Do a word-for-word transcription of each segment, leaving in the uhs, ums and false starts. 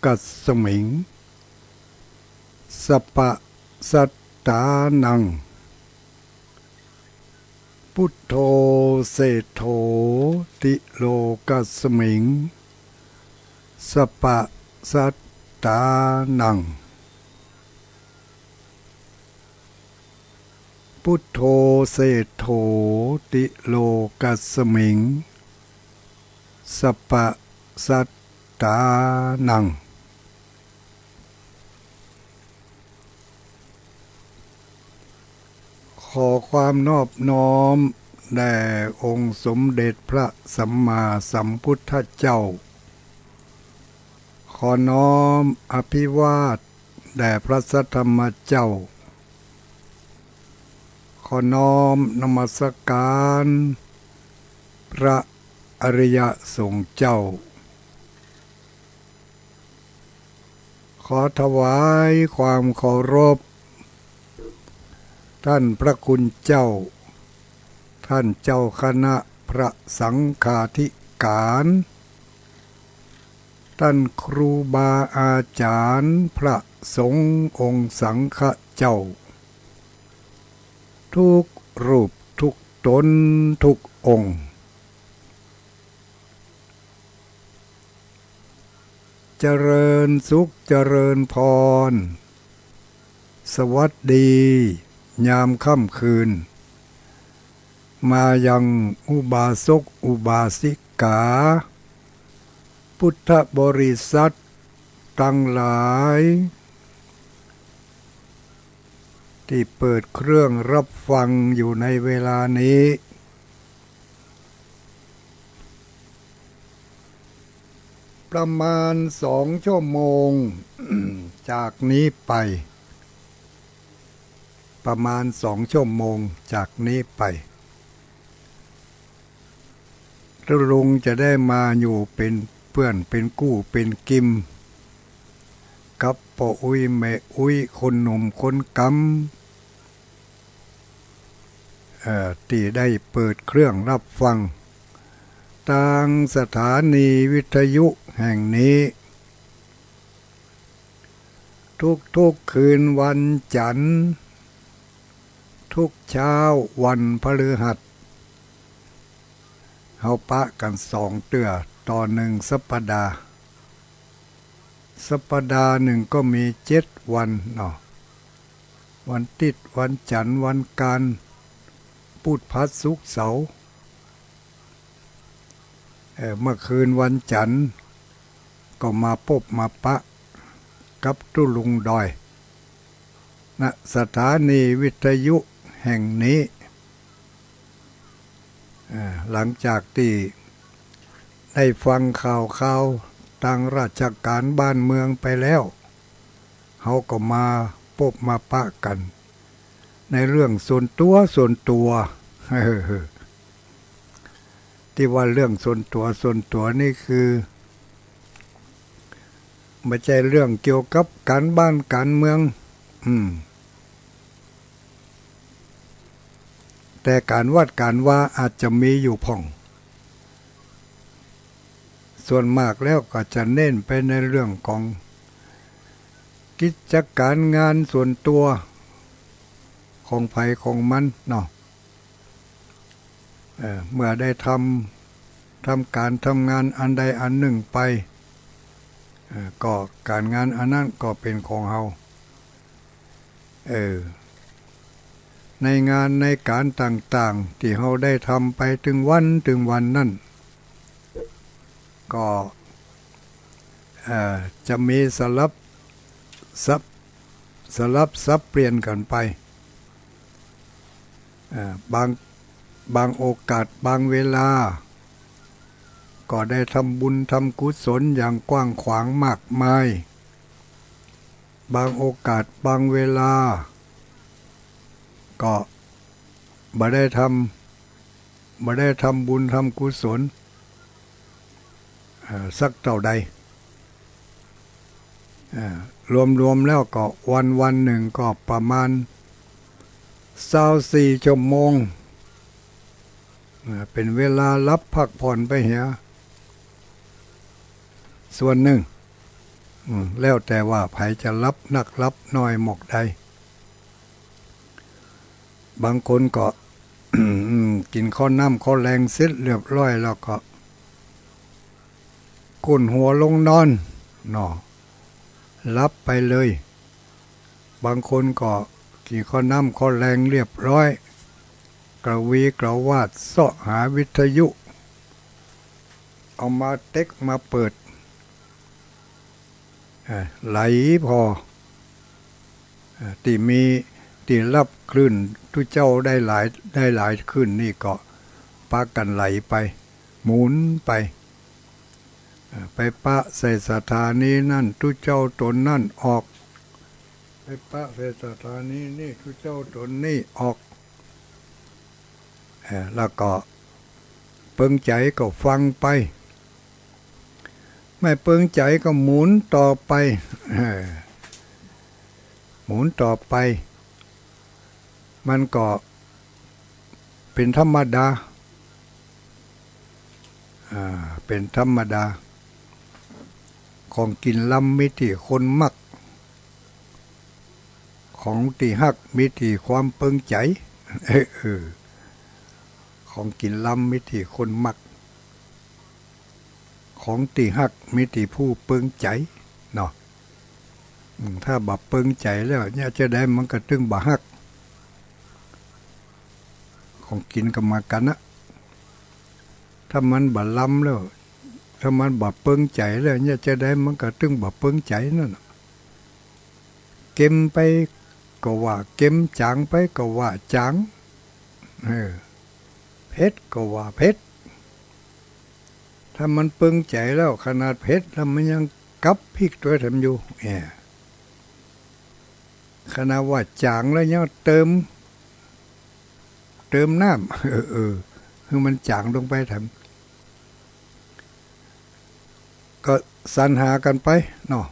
กัสมิง สัปปะสัตตานัง พุทโธเศรษโถติโลกัสมิง สัปปะสัตตานัง พุทโธเศรษโถติโลกัสมิง สัปปะสัตตานัง ขอความนอบน้อมแด่องค์สมเด็จพระสัมมาสัมพุทธเจ้า ขอน้อมอภิวาทแด่พระสัทธรรมเจ้า ขอน้อมนมัสการพระอริยสงฆ์เจ้า ขอถวายความเคารพ ท่านพระคุณเจ้า ท่านเจ้าคณะพระสังฆาธิการ ท่านครูบาอาจารย์พระสงฆ์องค์สังฆะเจ้า ทุกรูปทุกตนทุกองค์ เจริญสุขเจริญพร สวัสดียามค่ำคืน มายังอุบาสกอุบาสิกา พุทธบริษัทตังหลาย ตี้เปิดเครื่องรับฟังอยู่ในเวลานี้ ประมาณสองชั่วโมงจากนี้ไป ประมาณสองชั่วโมงจากนี้ไป ตุ๊ลุงจะได้มาอยู่เป๋นเปื้อนเป๋นกู้เป๋นกิม กับป้ออุ๊ยแม่อุ๊ยคนหนุ่มคนกำ เอ่อ ตี้ได้เปิดเครื่องรับฟัง ตางสถานีวิทยุแห่งนี้ ทุกๆ คืนวันจันทร์ ทุกเช้าวันพฤหัส เฮาปะกั๋นสองเตื้อต่อหนึ่งสัปดาห์ สัปดาห์หนึ่งก็มีเจ็ดวันเนาะ วันติ๊ด วันจันทร์ วันอังคาร พุธ พฤหัส ศุกร์ เสาร์ เอ่อ เมื่อคืนวันจันทร์ ก็มาปบมาปะกับตุ๊ลุงดอย ณ สถานีวิทยุแห่งนี้ เอ่อ หลังจากตี้ได้ฟังข่าวคราวตางราชการบ้านเมืองไปแล้ว เฮาก็มาปบมาปะกั๋น ในเรื่องส่วนตั๋วส่วนตั๋ว ตี้ว่าเรื่องส่วนตั๋วส่วนตั๋วนี่คือ บ่ใจ้เรื่องเกี่ยวกับก๋านบ้านก๋านเมือง อืม แต่ก๋านวัดก๋านวาอาจจะมีอยู่พ่อง ส่วนมากแล้วก็จะเน้นไปในเรื่องของกิจก๋ารงานส่วนตั๋วของใผของมันเนาะ เอ่อ เมื่อได้ทำ ทำก๋านทำงานอันใดอันนึ่งไป เอ่อ ก็ก๋านงานอันนั้นก็เป๋นของเฮา เออ ในงานในก๋านต่างๆ ตี้เฮาได้ทำไปตึงวันตึงวันนั้น ก็ เอ่อ จะมีสลับ สับ สลับสับเปลี่ยนกั๋นไป เอ่อ บาง บางโอกาส บางเวลา ก็ได้ทำบุญทำกุศลอย่างกว้างขวางมากมาย บางโอกาส บางเวลา ก็บ่ได้ทำ บ่ได้ทำบุญทำกุศล เอ่อ สักเต้าใด เอ่อ รวมๆ แล้วก็วันๆ นึ่งก็ประมาณซาวสี่ชั่วโมง เอ่อ เป๋นเวลาหลับพักผ่อนไปเหีย ส่วนนึ่ง อืม แล้วแต่ว่าใผจะฮับนักฮับน้อยหมกใด บางคนก็ กิ๋นข้าวน้ำข้าวแลงเสร็จเรียบร้อยแล้วก็ โค่นหัวลงนอน เนาะ ฮับไปเลย บางคนก็กิ๋นข้าวน้ำข้าวแลงเรียบร้อย กระวีกระวาดเซาะหาวิทยุ เอามาเต๊กมาเปิด เอ่อ ไหลผ่อ เอ่อ ตี้มี ตี้ฮับคลื่นตุ๊เจ้าได้หลาย ได้หลายคลื่นนี่ก็ปากั๋นไหลไป หมุนไป เอ่อ ไปปะใส่สถานีนั้นตุ๊เจ้าต๋นนั้นออก ไปปะใส่สถานีนี้ตุ๊เจ้าต๋นนี้ออก เอ่อ แล้วก็เปิงใจ๋ก็ฟังไป ไม่เปิงใจ๋ก็หมุนต่อไป เอ่อ หมุนต่อไป มันก็เป๋นธรรมดา อ่า เป๋นธรรมดา ของกิ๋นลำมีตี้คนมัก ของตี้ฮักมีตี้ความเปิงใจ๋ เออ เออ ของกิ๋นลำมีตี้คนมัก ของตี้ฮักมีตี้ผู้เปิงใจ๋ เนาะ อืม ถ้าบ่เปิงใจ๋แล้วเนี่ย จะใดมันก็ตึงบ่ฮัก ของกิ๋นก็เหมือนกั๋นนะ ถ้ามันบ่ลำแล้ว ถ้ามันบ่เปิงใจ๋แล้วเนี่ย จะใดมันก็ตึงบ่เปิงใจ๋นั่นน่ะ เค็มไปก็ว่าเค็ม จ๋างไปก็ว่าจ๋าง เออ เผ็ดก็ว่าเผ็ด ถ้ามันเปิงใจ๋แล้ว ขนาดเผ็ดแล้วมันยังกลับพริกตวยแถมอยู่ เออ ขนาดว่าจ๋างแล้วยังเติม เติมน้ำ เออ เออ หื้อมันจ๋างลงไปแถม ก็สรรหากั๋นไปเนาะ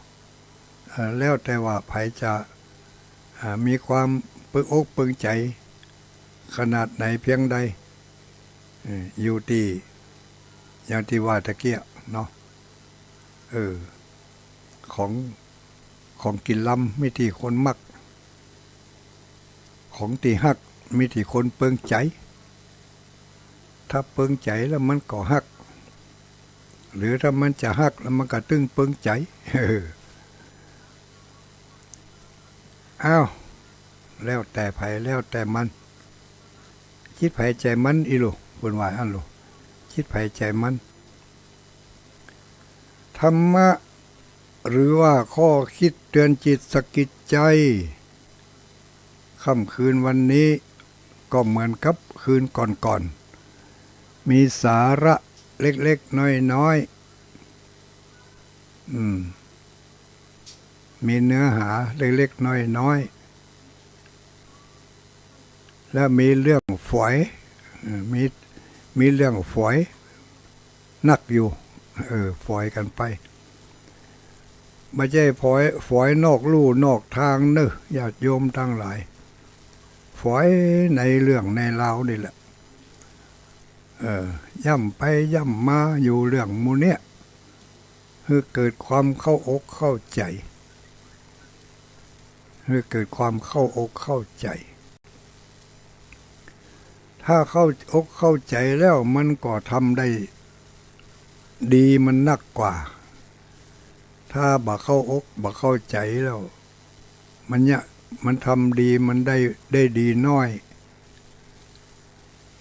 เอ่อ แล้วแต่ว่าใผจะ อ่า มีความเปิงอกเปิงใจ๋ขนาดไหนเพียงใด เอ่อ อยู่ตี้ อย่างตี้ว่าตะเกียะเนาะ เออ ของ ของกิ๋นลำมีตี้คนมัก ของตี้ฮักมีตี้คนเปิงใจ๋ ถ้าเปิงใจ๋แล้วมันก็ฮัก หรือถ้ามันจะฮักแล้วมันก็ตึงเปิงใจ๋ อ้าว แล้วแต่ใผแล้วแต่มัน จิตใผใจ๋มันอี้ลูก เปิ้นว่าอั้นลูก จิตใผใจ๋มัน ธรรมะ หรือว่าข้อคิดเตือนจิตสะกิดใจ ค่ำคืนวันนี้ก็เหมือนกับคืนก่อนๆ มีสาระเล็กๆ น้อยๆ อืม มีเนื้อหาเล็กๆ น้อยๆ และมีเรื่องฝอย เอ่อ มี มีเรื่องฝอย นักอยู่ เออ ฝอยกั๋นไป บ่ใจ้ฝอย ฝอยนอกลู่นอกตางเน่อ ญาติโยมตังหลาย ฝอยในเรื่องในราวนี่แหละ เออ ย่ำไปย่ำมาอยู่เรื่องหมู่เนี้ย หื้อเกิดความเข้าอกเข้าใจ๋ หื้อเกิดความเข้าอกเข้าใจ๋ ถ้าเข้าอกเข้าใจ๋แล้วมันก็ทำได้ดีมันนักกว่า ถ้าบ่เข้าอกบ่เข้าใจ๋แล้ว มันเนี่ย มันทำดีมันได้ ได้ดีน้อย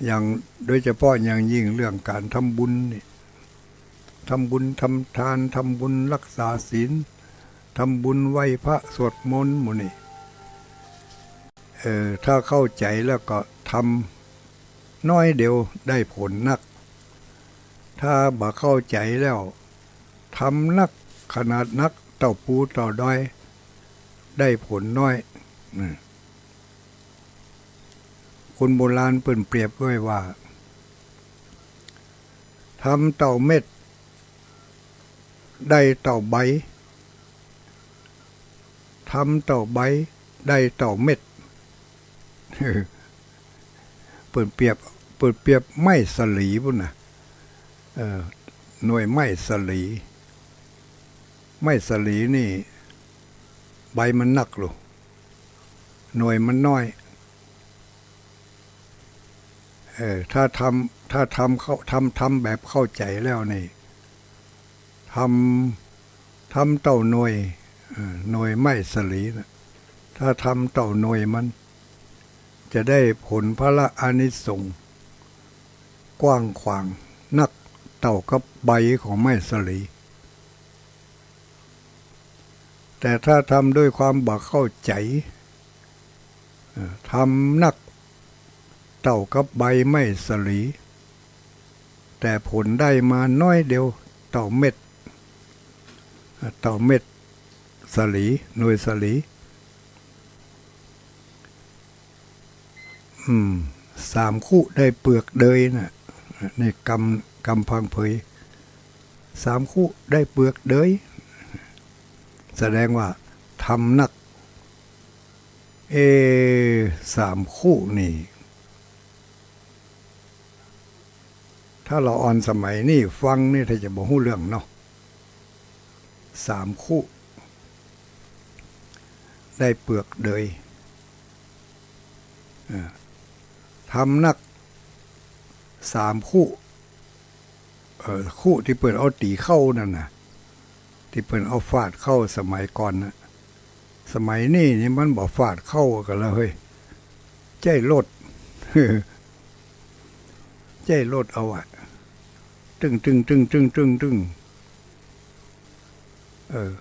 อย่างโดยเฉพาะอย่างยิ่งเรื่องก๋านทำบุญนี่ ทำบุญทำตาน ทำบุญรักษาศีล ทำบุญไหว้พระสวดมนต์หมู่นี่ เออ ถ้าเข้าใจ๋แล้วก็ทำน้อยเดียวได้ผลนัก ถ้าบ่เข้าใจ๋แล้ว ทำนักขนาดนักเต้าปูเต้าดอย ได้ผลน้อย อืม คนโบราณเปิ้นเปรียบไว้ว่า ทำเต้าเม็ด ได้เต้าใบ ทำเต้าใบ ได้เต้าเม็ด เปิ้นเปรียบ เปิ้นเปรียบไม้สะหลีปู้นน่ะ เออ หน่วยไม้สะหลี ไม้สาลีนี่ ใบมันนักลูก หน่วยมันน้อย เออ ถ้าทำ ถ้าทำเข้า ทำ ทำแบบเข้าใจ๋แล้วนี่ ทำ ทำเต้าหน่วย เออ หน่วยไม้สาลีนะ ถ้าทำเต้าหน่วยมัน จะได้ผลพละอานิสงส์กว้างขวางนักเต้ากับใบของไม้สาลี แต่ถ้าทำด้วยความบ่เข้าใจ๋ เอ่อ ทำนักเต้ากับใบไม้สาลี แต่ผลได้มาน้อยเดียว เต้าเม็ด เอ่อ เต้าเม็ดสาลี หน่วยสาลี อืม สามคุได้เปลือกเดยนะ นี่กำ กำพังเผย สามคุได้เปลือกเดย แสดงว่าทำนัก เอ สามคุนี่ ถ้าละอ่อนสมัยนี่ฟังนี่ถ้าจะบ่ฮู้เรื่องเนาะ สามคุได้เปลือกเดย เออ ทำนัก สามคุ เออ คุตี้เปิ้นเอาตี๋เข้านั่นน่ะ ตี้เปิ้นเอาฟาดเข้าสมัยก่อนน่ะ สมัยนี้นี่มันบ่ฟาดเข้ากั๋นแล้วเฮ้ย ใจ๊รถ ใจ๊รถเอาอะ ตึ้ง ตึ้ง ตึ้ง ตึ้ง ตึ้ง ตึ้ง เออ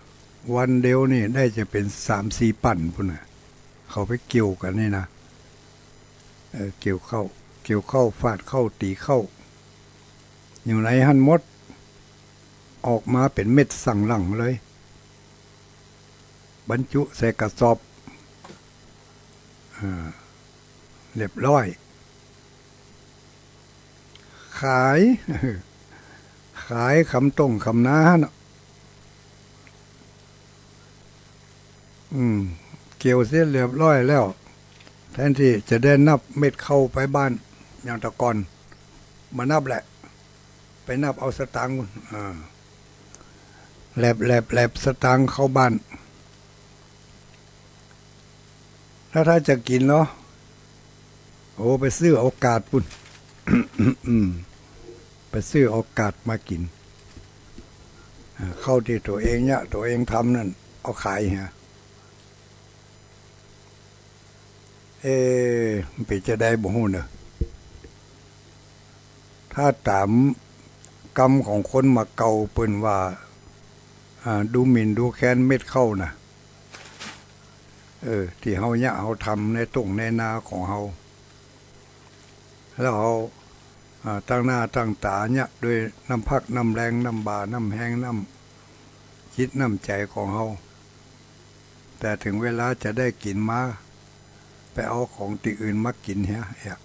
วันเดียวนี่ได้จะเป๋นสามสี่ปั่นปู้นน่ะ เขาไปเกี่ยวกั๋นนี่นะ เออ เกี่ยวเข้า เกี่ยวเข้า ฟาดเข้า ตี๋เข้า อยู่ในหั้นหมด ออกมาเป๋นเม็ดสั่งหลั่งเลย บรรจุใส่กระสอบ อ่า เรียบร้อย ขาย ขายคำต้งคำนาเนาะ อืม เกี่ยวเสร็จเรียบร้อยแล้ว แทนตี้จะได้นับเม็ดเข้าไปบ้าน อย่างแต่ก่อน บ่นับแหละ ไปนับเอาสตางค์ อ่า แหลบ แหลบ แหลบสตางค์เข้าบ้าน แล้วถ้าจะกิ๋นเนาะ โอ้ ไปซื้อเอากาดปู้น อืม ไปซื้อเอากาดมากิ๋น อ่า เข้าตี้ตั๋วเองเนี่ย ตั๋วเองทำนั่น เอาขายเหีย เอ๊ะ มันเป๋นจาใดบ่ฮู้เน่อ ถ้าต๋ามกำของคนบ่าเก่าเปิ้นว่า อ่า ดูหมิ่นดูแคลนเม็ดเข้าน่ะ เออ ตี้เฮาเยียะเฮาทำในต้งในนาของเฮา แล้วเฮา อ่า ตั้งหน้าตั้งต๋าเยียะโดยน้ำพักน้ำแฮง น้ำบ่าน้ำแฮง น้ำจิตน้ำใจ๋ของเฮา แต่เถิงเวลาจะได้กิ๋นมา ไปเอาของตี้อื่นมากิ๋นเหีย เหีย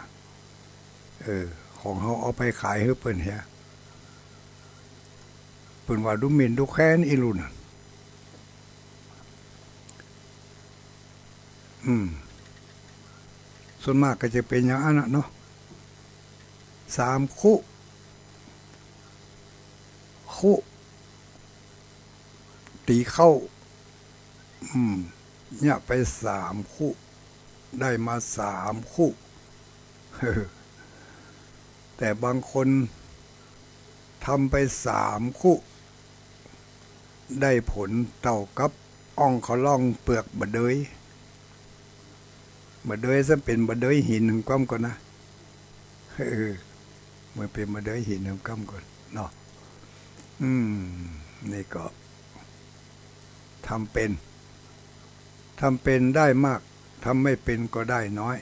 เออ ของเฮาเอาไปขายหื้อเปิ้นเหีย เปิ้นว่าดูหมิ่นดูแคลนอี้ลูกน่ะ อืม ส่วนมากก็จะเป๋นอย่างอั้นน่ะเนาะ สามคุ คุ ตี๋เข้า อืม เยียะไปสามคุ ได้มาสามคุ แต่บางคนทำไปสามคุ ได้ผลเต้ากับอ่องขะล่องเปลือกบ่าเดย บ่าเดยซ้ำเป๋นบ่าเดยหินหนึ่งก้ำก่อนนะ เออ มันเป๋นบ่าเดยหินหนึ่งก้ำก่อนเนาะ อืม นี่ก็ ทำเป๋น ทำเป๋นได้มาก ทำไม่เป๋นก็ได้น้อย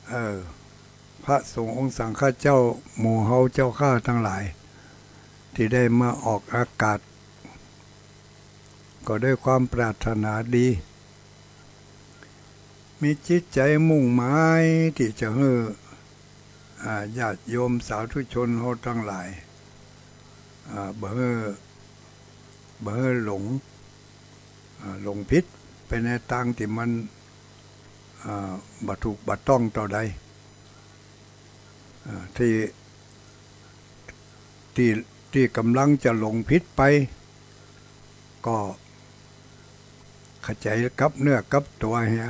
เออ พระสงฆ์องค์สังฆเจ้า หมู่เฮาเจ้าข้าตังหลาย ตี้ได้มาออกอากาศ ก็ด้วยความปรารถนาดี มีจิตใจ๋มุ่งหมายตี้จะหื้อ อ่า ญาติโยมสาธุชนเฮาตังหลาย อ่า บ่หื้อ บ่หื้อหลง อ่า หลงผิดไปในตางตี้มัน อ่า บ่ถูกบ่ต้องเต้าใด อ่า ตี้ ตี้ ตี้ก่ำลังจะหลงผิดไป ก็ขะใจ๋กลับเนื้อกลับตั๋วเหีย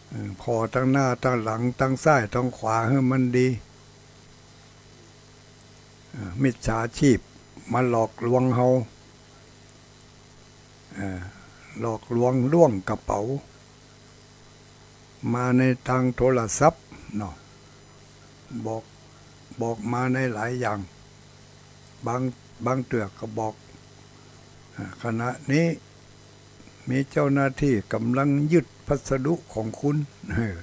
เออ ผ่อตังหน้าตังหลัง ตังซ้ายตังขวาหื้อมันดี เออ มิจฉาชีพมาหลอกลวงเฮา เออ หลอกลวงล่วงกระเป๋า มาในตางโทรศัพท์เนาะ บอก บอกมาในหลายอย่าง บาง บางเตื้อก็บอก อ่า ขณะนี้มีเจ้าหน้าที่กำลังยึดพัสดุของคุณ เออ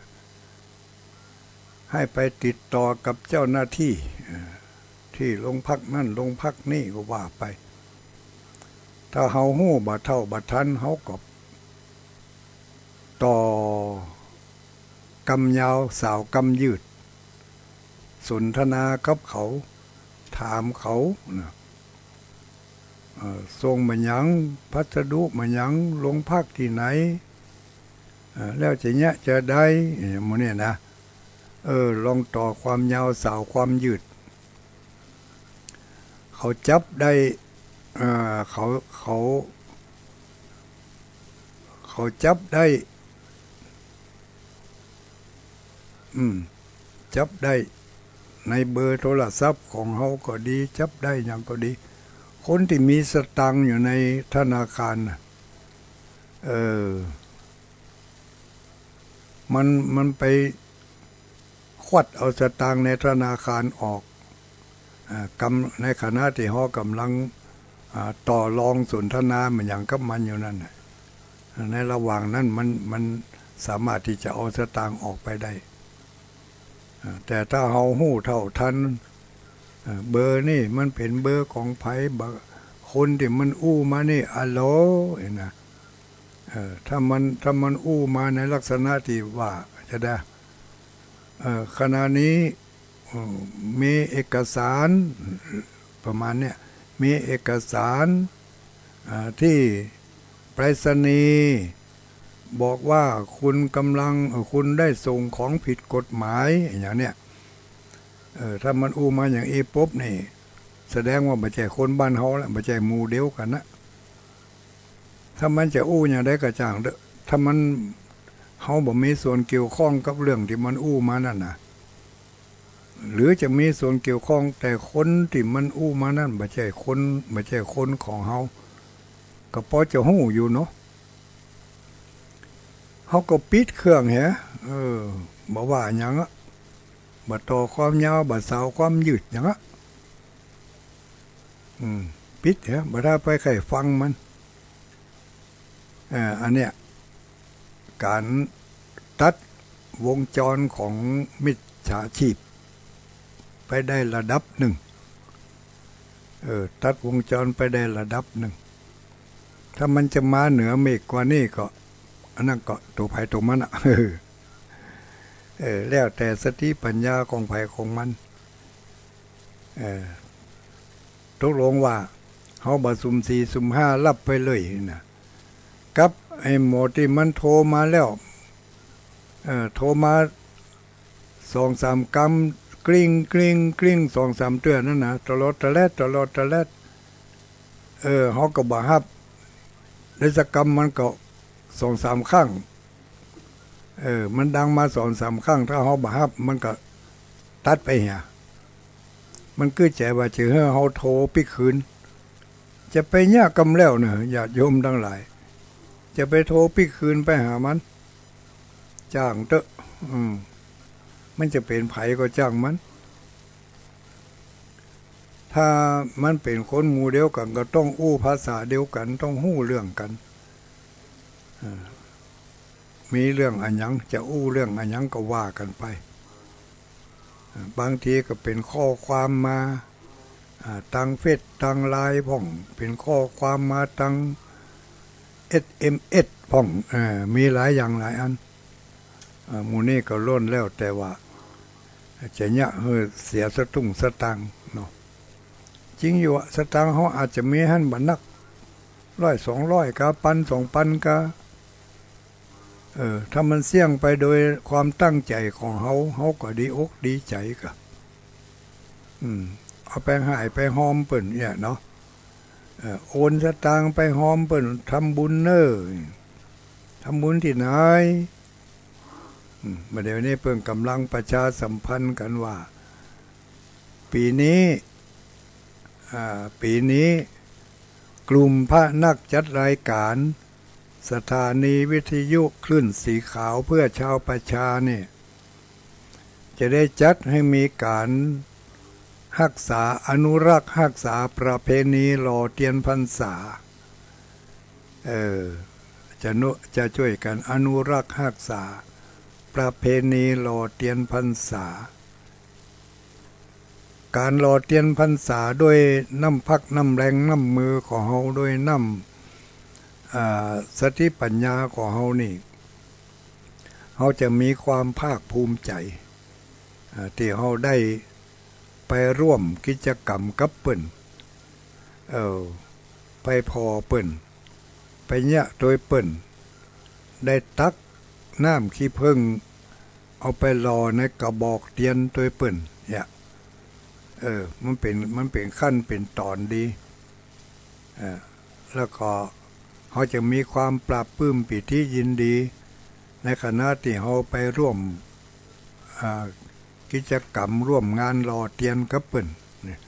ให้ไปติดต่อกับเจ้าหน้าที่ เออ ตี้โรงพักนั้นโรงพักนี้ก็ว่าไป ถ้าเฮาฮู้บ่าเท่าบ่าทัน เฮาก็ต่อกำยาวสาวกำยืด สนทนากับเขา ถามเขานะ เอ่อ ส่งมาหยัง พัสดุมาหยัง โรงพักตี้ไหน เอ่อ แล้วจะเยียะจะใด เอ่อ หมู่เนี่ยนะ เออ ลองต่อความยาวสาวความยืด เขาจับได้ เอ่อ เขา เขา เขาจับได้ อืม จับได้ในเบอร์โทรศัพท์ของเฮาก็ดี จับได้หยังก็ดี คนตี้มีสตางค์อยู่ในธนาคารน่ะ เออ มัน มันไปควัดเอาสตางค์ในธนาคารออก อ่า กำ ในขณะตี้เฮากำลัง อ่า ต่อรองสนทนามาหยังกับมันอยู่นั่นน่ะ ในระหว่างนั้นมัน มันสามารถตี้จะเอาสตางค์ออกไปได้ อ่า แต่ถ้าเฮาฮู้เท่าทัน อ่า เบอร์นี่มันเป๋นเบอร์ของใผ บะ คนตี้มันอู้มานี่ อะโหล เห็นนะ เออ ถ้ามัน ถ้ามันอู้มาในลักษณะตี้ว่าจะใด เอ่อ ขณะนี้ เอ่อ มีเอกสาร ประมาณเนี้ย มีเอกสาร อ่า ตี้ไปรษณีย์บอกว่าคุณกำลัง เอ่อ คุณได้ส่งของผิดกฎหมาย อย่างเนี้ย เออ ถ้ามันอู้มาอย่างอี้ปุ๊บนี่ แสดงว่าบ่ใจ้คนบ้านเฮาละ บ่ใจ้หมู่เดียวกั๋นนะ ถ้ามันจะอู้อย่างใดก็จ้างเต๊อะ ถ้ามัน เฮาบ่มีส่วนเกี่ยวข้องกับเรื่องตี้มันอู้มานั่นน่ะ หรือจะมีส่วนเกี่ยวข้อง แต่คนตี้มันอู้มานั่นบ่ใจ้คน บ่ใจ้คนของเฮา ก็ปอจะฮู้อยู่เนาะ เฮาก็ปิดเครื่องเหีย เออ บ่ว่าหยังอะ บ่ต่อความยาว บ่สาวความยืดหยังอะ อืม ปิดเหีย บ่ได้ไปใค่ฟังมัน เอ่อ อันเนี้ย ก๋านตัดวงจรของมิจฉาชีพไปได้ระดับนึ่ง เออ ตัดวงจรไปได้ระดับนึ่ง ถ้ามันจะมาเหนือเมฆกว่านี้ก็ อันนั้นก็ตั๋วใผตั๋วมันอะ เออ แล้วแต่สติปัญญาของใผของมัน เออ ตกลงว่าเฮาบ่สุมสี่สุมห้าฮับไปเลยนะ กับไอ้หมอตี้มันโทรมาแล้ว เออ โทรมาสองสามกำ กริ้ง กริ้ง กริ้ง สองสามเตื้อนั่นนะ ตะลอดตะแลด ตะลอดตะแลด เออ เฮาก็บ่ฮับ ได้สักกำมันก็สองสามครั้ง เออ มันดังมาสองสามครั้ง ถ้าเฮาบ่ฮับ มันก็ตัดไปเหีย มันกึ๊ดใจ๋ว่าจะหื้อเฮาโทรปิ๊กคืน จะไปเยียะกำแล้วเน่อ ญาติโยมตังหลาย จะไปโทรปิ๊กคืนไปหามัน จ้างเต๊อะ อืม มันจะเป๋นใผก็จ้างมัน ถ้ามันเป๋นคนหมู่เดียวกั๋นก็ต้องอู้ภาษาเดียวกั๋น ต้องฮู้เรื่องกั๋น อ่า มีเรื่องอะหยัง จะอู้เรื่องอะหยังก็ว่ากั๋นไป อ่า บางทีก็เป๋นข้อความมา อ่า ตางเฟซ ตางไลน์พ่อง เป๋นข้อความมาตาง เอสเอ็มเอส พ่อง เอ่อ มีหลายอย่างหลายอัน เอ่อ หมู่นี้ก็ล้วนแล้วแต่ว่า จะเยียะหื้อเสียสตุ้งสตางค์เนาะ จริงอยู่อะ สตางค์เฮาอาจจะมีหั้นบ่นัก ร้อยสองร้อยกา ปันสองปันกา เออ ถ้ามันเสี้ยงไปโดยความตั้งใจ๋ของเฮา เฮาก็ดีอกดีใจ๋กา อืม เอาไปฮ่ายไปฮอมเปิ้นเนี่ยเนาะ เอ่อ โอนสตางค์ไปฮอมเปิ้น ทำบุญเน่อ ทำบุญตี้ไหน อืม บ่าเดี่ยวนี้เปิ้นก่ำลังประชาสัมพันธ์กั๋นว่า ปี๋นี้ อ่า ปี๋นี้ กลุ่มพระนักจัดรายก๋าน สถานีวิทยุคลื่นสีขาวเพื่อชาวประชาเนี่ย จะได้จัดหื้อมีก๋านฮักษา อนุรักษ์ฮักษาประเพณีหล่อเตียนพรรษา เออ จะนุ จะจ้วยกั๋นอนุรักษ์ฮักษาประเพณีหล่อเตียนพรรษา ก๋านหล่อเตียนพรรษาโดยน้ำพักน้ำแรงน้ำมือของเฮา โดยน้ำ อ่า สติปัญญาของเฮานี่ เฮาจะมีความภาคภูมิใจ๋ อ่า ตี้เฮาได้ไปร่วมกิจกรรมกับเปิ้น เออ ไปผ่อเปิ้น ไปเยียะตวยเปิ้น ได้ตักน้ำขี้เผิ้ง เอาไปหล่อในกระบอกเตียนตวยเปิ้น เนี่ย เออ มันเป๋น มันเป๋นขั้นเป๋นต๋อนดี เออ แล้วก็เฮาจะมีความปลาบปลื้มปีติยินดี ในขณะตี้เฮาไปร่วม อ่า กิจกรรมร่วมงานหล่อเตียนกับเปิ้นเนี่ย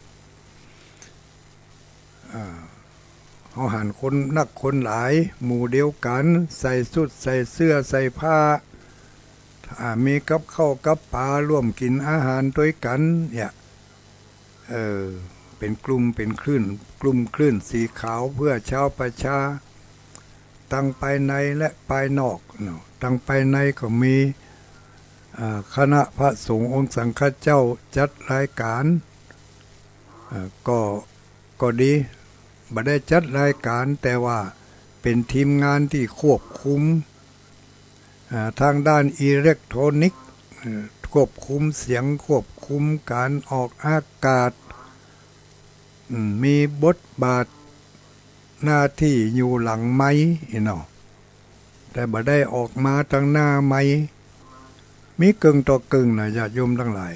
อ่า เฮาหันคนนักคนหลาย หมู่เดียวกั๋น ใส่สุดใส่เสื้อใส่ผ้า อ่า มีกับข้าวกับป๋า ร่วมกิ๋นอาหารตวยกั๋น เนี่ย เออ เป๋นกลุ่ม เป๋นคลื่น กลุ่มคลื่นสีขาวเพื่อชาวประชา ตังภายในและภายนอกเนาะ ตังภายในก็มี อ่า คณะพระสงฆ์องค์สังฆเจ้าจัดรายก๋าน อ่า ก็ ก็ดี บ่ได้จัดรายก๋าน แต่ว่าเป๋นทีมงานตี้ควบคุม อ่า ตางด้านอิเล็กทรอนิกส์ เอ่อ ควบคุมเสียง ควบคุมก๋านออกอากาศ อืม มีบทบาทหน้าตี้อยู่หลังไมค์เนาะ แต่บ่ได้ออกมาตังหน้าไมค์ มีเกิ่งต่อเกิ่งนะ ญาติโยมตังหลาย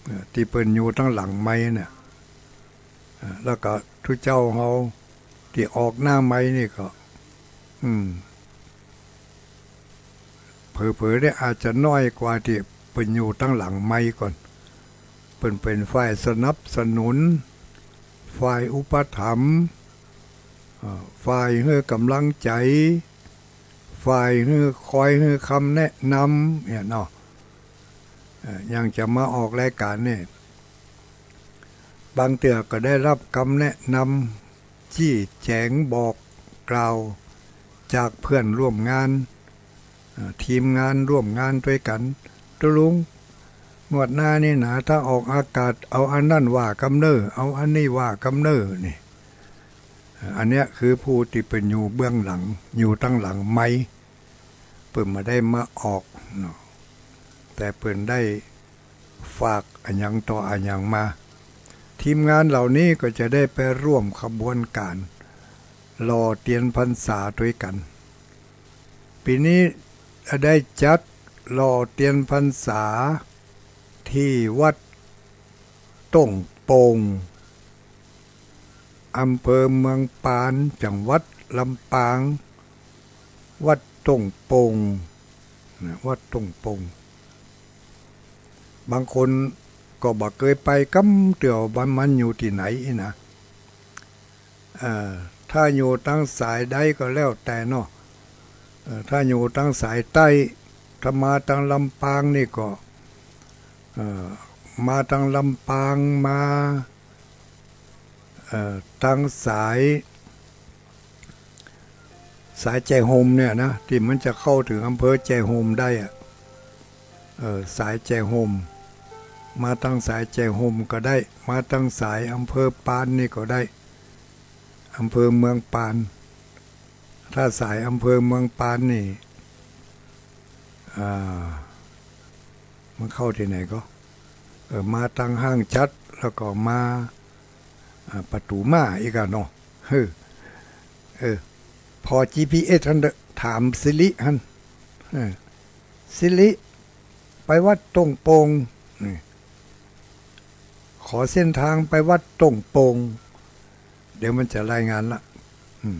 เอ่อ ตี้เปิ้นอยู่ตังหลังไมค์เนี่ย เอ่อ แล้วก็ตุ๊เจ้าเฮาตี้ออกหน้าไมค์นี่ก็ อืม เผลอๆ ได้อาจจะน้อยกว่าตี้เปิ้นอยู่ตังหลังไมค์ก่อน เปิ้นเป๋นฝ่ายสนับสนุน ฝ่ายอุปถัมภ์ เอ่อ ฝ่ายหื้อก๋ำลังใจ๋ ฝ่ายหื้อ คอยหื้อคำแนะนำเนี่ยเนาะ เอ่อ อย่างจะมาออกรายก๋านนี่ บางเตื้อก็ได้ฮับกำแนะนำ จี๊แจ๋งบอกกล่าวจากเพื่อนร่วมงาน เอ่อ ทีมงานร่วมงานตวยกั๋น ตุ๊ลุง งวดหน้านี่นะ ถ้าออกอากาศ เอาอันนั้นว่ากำเน่อ เอาอันนี้ว่ากำเน่อ นี่ เอ่อ อันเนี้ยคือผู้ตี้เปิ้นอยู่เบื้องหลัง อยู่ตังหลังไมค์ เปิ้นบ่ได้มาออกเนาะ แต่เปิ้นได้ฝากอะหยังต่ออะหยังมา ทีมงานเหล่านี้ก็จะได้ไปร่วมขบวนก๋านหล่อเตียนพรรษาตวยกั๋น ปี๋นี้ได้จัดหล่อเตียนพรรษาตี้วัดต้งโป่ง อำเภอเมืองปาน จังหวัดลำปาง วัดต้งโป่งนะ วัดต้งโป่ง บางคนก็บ่เกยไปกำเตื้อ ว่ามันอยู่ตี้ไหนนะ เอ่อ ถ้าอยู่ตังสายใดก็แล้วแต่เนาะ เอ่อ ถ้าอยู่ตังสายใต้ ถ้ามาตังลำปางนี่ก็ เอ่อ มาตังลำปาง มา เอ่อ ตังสาย สายแจ้ห่มเนี่ยนะ ตี้มันจะเข้าเถิงอำเภอแจ้ห่มได้อะ เอ่อ สายแจ้ห่ม มาตังสายแจ้ห่มก็ได้ มาตังสายอำเภอปานนี่ก็ได้ อำเภอเมืองปาน ถ้าสายอำเภอเมืองปานนี่ อ่า มันเข้าตี้ไหนก็ เออ มาตังห้างฉัตร แล้วก็มา อ่า ประตู๋ม้าอีกอะเนาะ เออ เออ ผ่อ จีพีเอส หั้นเต๊อะ ถามสิริหั้น เออ สิริ ไปวัดต้งโป่ง นี่ ขอเส้นทางไปวัดต้งโป่ง เดี๋ยวมันจะรายงานละ อืม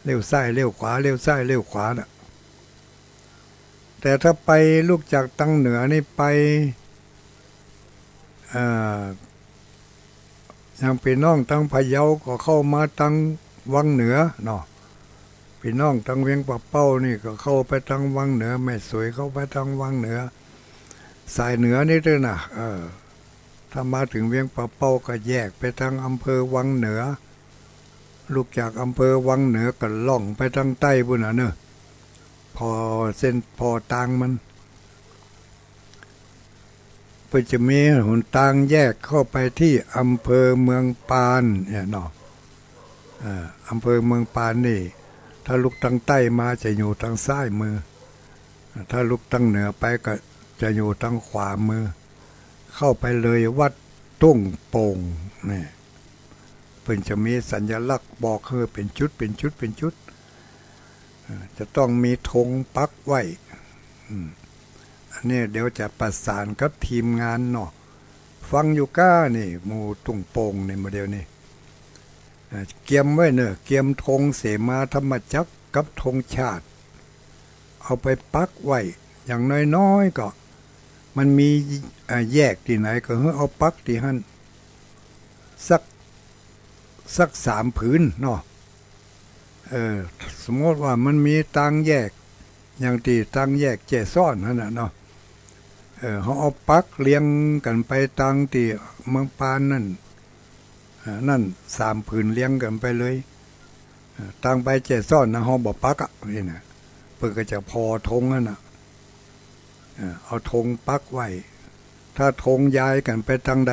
เลี้ยวซ้ายเลี้ยวขวา เลี้ยวซ้ายเลี้ยวขวาน่ะ แต่ถ้าไปลุกจากตังเหนือนี่ไป เอ่อ อย่างปี้น้องตังพะเยาก็เข้ามาตังวังเหนือเนาะ ปี้น้องตังเวียงป่าเป้านี่ก็เข้าไปตังวังเหนือ แม่สวยเข้าไปตังวังเหนือ สายเหนือนี่ด้วยนะ เออ ถ้ามาเถิงเวียงป่าเป้าก็แยกไปตังอำเภอวังเหนือ ลุกจากอำเภอวังเหนือก็ล่องไปตังใต้ปู้นน่ะเนาะ ผ่อเส้นผ่อตางมัน เปิ้นจะมีหนตางแยกเข้าไปตี้อำเภอเมืองปานเนี่ยเนาะ เอ่อ อำเภอเมืองปานนี่ ถ้าลุกตังใต้มาจะอยู่ตังซ้ายมือ ถ้าลุกตังเหนือไปก็จะอยู่ตังขวามือ เข้าไปเลยวัดตุ้งโป่งเนี่ย เปิ้นจะมีสัญลักษณ์บอกหื้อเป๋นจุด เป๋นจุด เป๋นจุด เอ่อ จะต้องมีธงปักไว้ อืม อันนี้เดี๋ยวจะประสานกับทีมงานเนาะ ฟังอยู่ก้านี่ หมู่ตุ้งโป่งนี่ หมู่เดียวนี่ เอ่อ เกียมไว้เนาะ เกียมธงเสมาธรรมจักรกับธงชาติ เอาไปปักไว้ อย่างน้อยๆ ก็ มันมี เอ่อ แยกตี้ไหนก็หื้อเอาปักตี้หั้น สัก สักสามผืนเนาะ เออ สมมติว่ามันมีตางแยก อย่างตี้ตางแยกแจ้ซ้อนหั้นน่ะเนาะ เออ เฮาเอาปักเรียงกั๋นไปตางตี้เมืองปานนั่น เอ่อ นั่นสามผืนเรียงกั๋นไปเลย เอ่อ ตางไปแจ้ซ้อนนะ เฮาบ่ปักอะ นี่นะ เปิ้นก็จะผ่อธงหั้นน่ะ เอ่อ เอาธงปักไว้ ถ้าธงย้ายกั๋นไปตางใด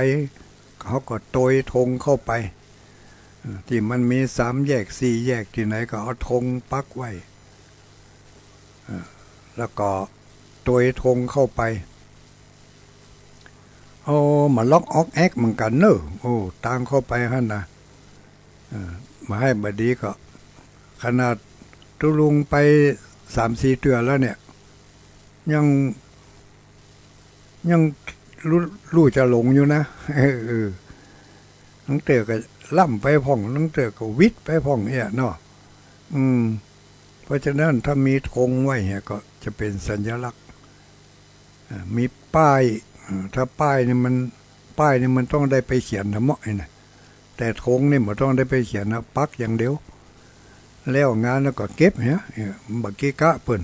เฮาก็โตยธงเข้าไป เอ่อ ตี้มันมีสามแยกสี่แยกตี้ไหนก็เอาธงปักไว้ เอ่อ แล้วก็โตยธงเข้าไป โอ้ มาล็อกออกแอกเหมือนกั๋นเนาะ โอ้ ตางเข้าไปหั้นน่ะ เอ่อ บ่าไห้บ่ดีก็ ขนาดตุ๊ลุงไปสามสี่เตื้อแล้วเนี่ย ยัง ยังฮู้ ฮู้จะหลงอยู่นะ เออ เออ ลางเตื้อก็ล้ำไปพ่อง ลางเตื้อก็วิดไปพ่องเนี่ยเนาะ อืม เพราะฉะนั้นถ้ามีธงไว้เนี่ยก็จะเป๋นสัญลักษณ์ อ่า มีป้าย อ่า ถ้าป้ายนี่มัน ป้ายนี่มันต้องได้ไปเขียนทำเมาะไอ้นะ แต่ธงนี่บ่ต้องได้ไปเขียนนะ ปักอย่างเดียว แล้วงานแล้วก็เก็บเนี่ย เออ บ่เกะกะเปิ้น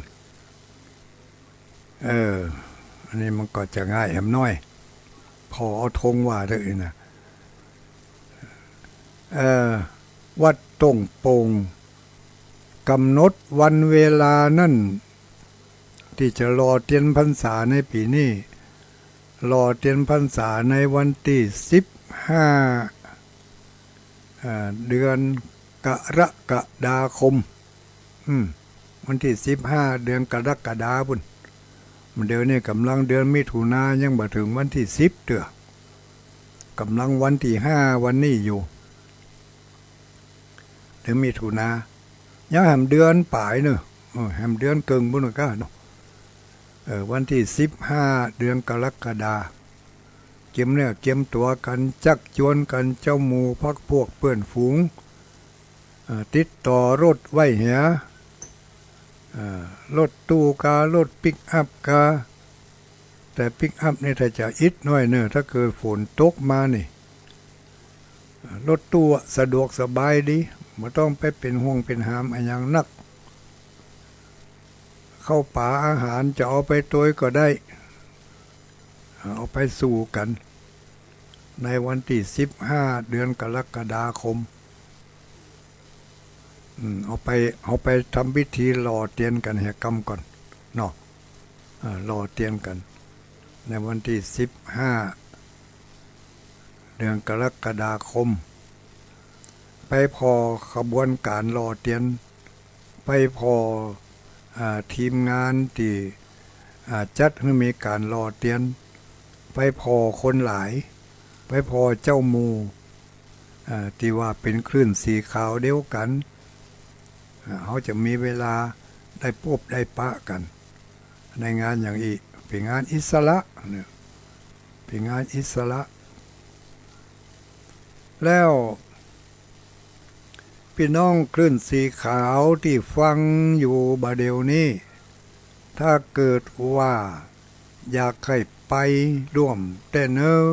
เออ อันนี้มันก็จะง่ายแหมน้อย ผ่อเอาธงว่าเต๊อะนะ เอ่อ วัดต้งโป่ง กำหนดวันเวลานั้น ตี้จะหล่อเตียนพรรษาในปี๋นี้ หล่อเตียนพรรษาในวันตี้สิบห้า เอ่อ เดือนกรกฎาคม อืม วันตี้สิบห้า เดือนกรกฎาคมปู้น เดี๋ยวนี้ก่ำลังเดือนมิถุนา ยังบ่เถิงวันตี้สิบเตื้อ ก่ำลังวันตี้ห้าวันนี้อยู่ เดือนมิถุนา ยังแหมเดือนป๋ายเนาะ เออ แหมเดือนเกิ่งปู้นก้าเนาะ เออ วันตี้สิบห้า เดือนกรกฎาคม เกียมเนื้อเกียมตั๋วกั๋น จักจวนกั๋น เจ้าหมู่พรรคพวกเปื้อนฝูง เอ่อ ติดต่อรถไว้เหีย เอ่อ รถตู้กา รถปิกอัพกา แต่ปิกอัพนี่ถ้าจะอิดหน้อยเนาะ ถ้าเกิดฝนตกมานี่ เอ่อ รถตู้อะสะดวกสบายดี บ่ต้องไปเป๋นห่วงเป๋นหามอะหยังนัก ข้าวป๋าอาหารจะเอาไปตวยก็ได้ เอาไปสู่กั๋น ในวันตี้สิบห้า เดือนกรกฎาคม อืม เอาไป เอาไปทำพิธีหล่อเตียนกั๋นเหียก่ำก่อนเนาะ อ่า หล่อเตียนกั๋น ในวันตี้สิบห้า เดือนกรกฎาคม ไปผ่อขบวนก๋านหล่อเตียน ไปผ่อ อ่า ทีมงานตี้ อ่า จัดหื้อมีก๋านหล่อเตียน ไปผ่อคนหลาย ไปผ่อเจ้าหมู่ อ่า ตี้ว่าเป๋นคลื่นสีขาวเดียวกั๋น อ่า เฮาจะมีเวลาได้ปบได้ปะกั๋น ในงานอย่างอี้ เป๋นงานอิสระเนี่ย เป๋นงานอิสระ แล้ว ปี้น้องคลื่นสีขาวตี้ฟังอยู่บ่าเดี่ยวนี้ ถ้าเกิดว่าอยากใค่ไปร่วมแต๊เนาะ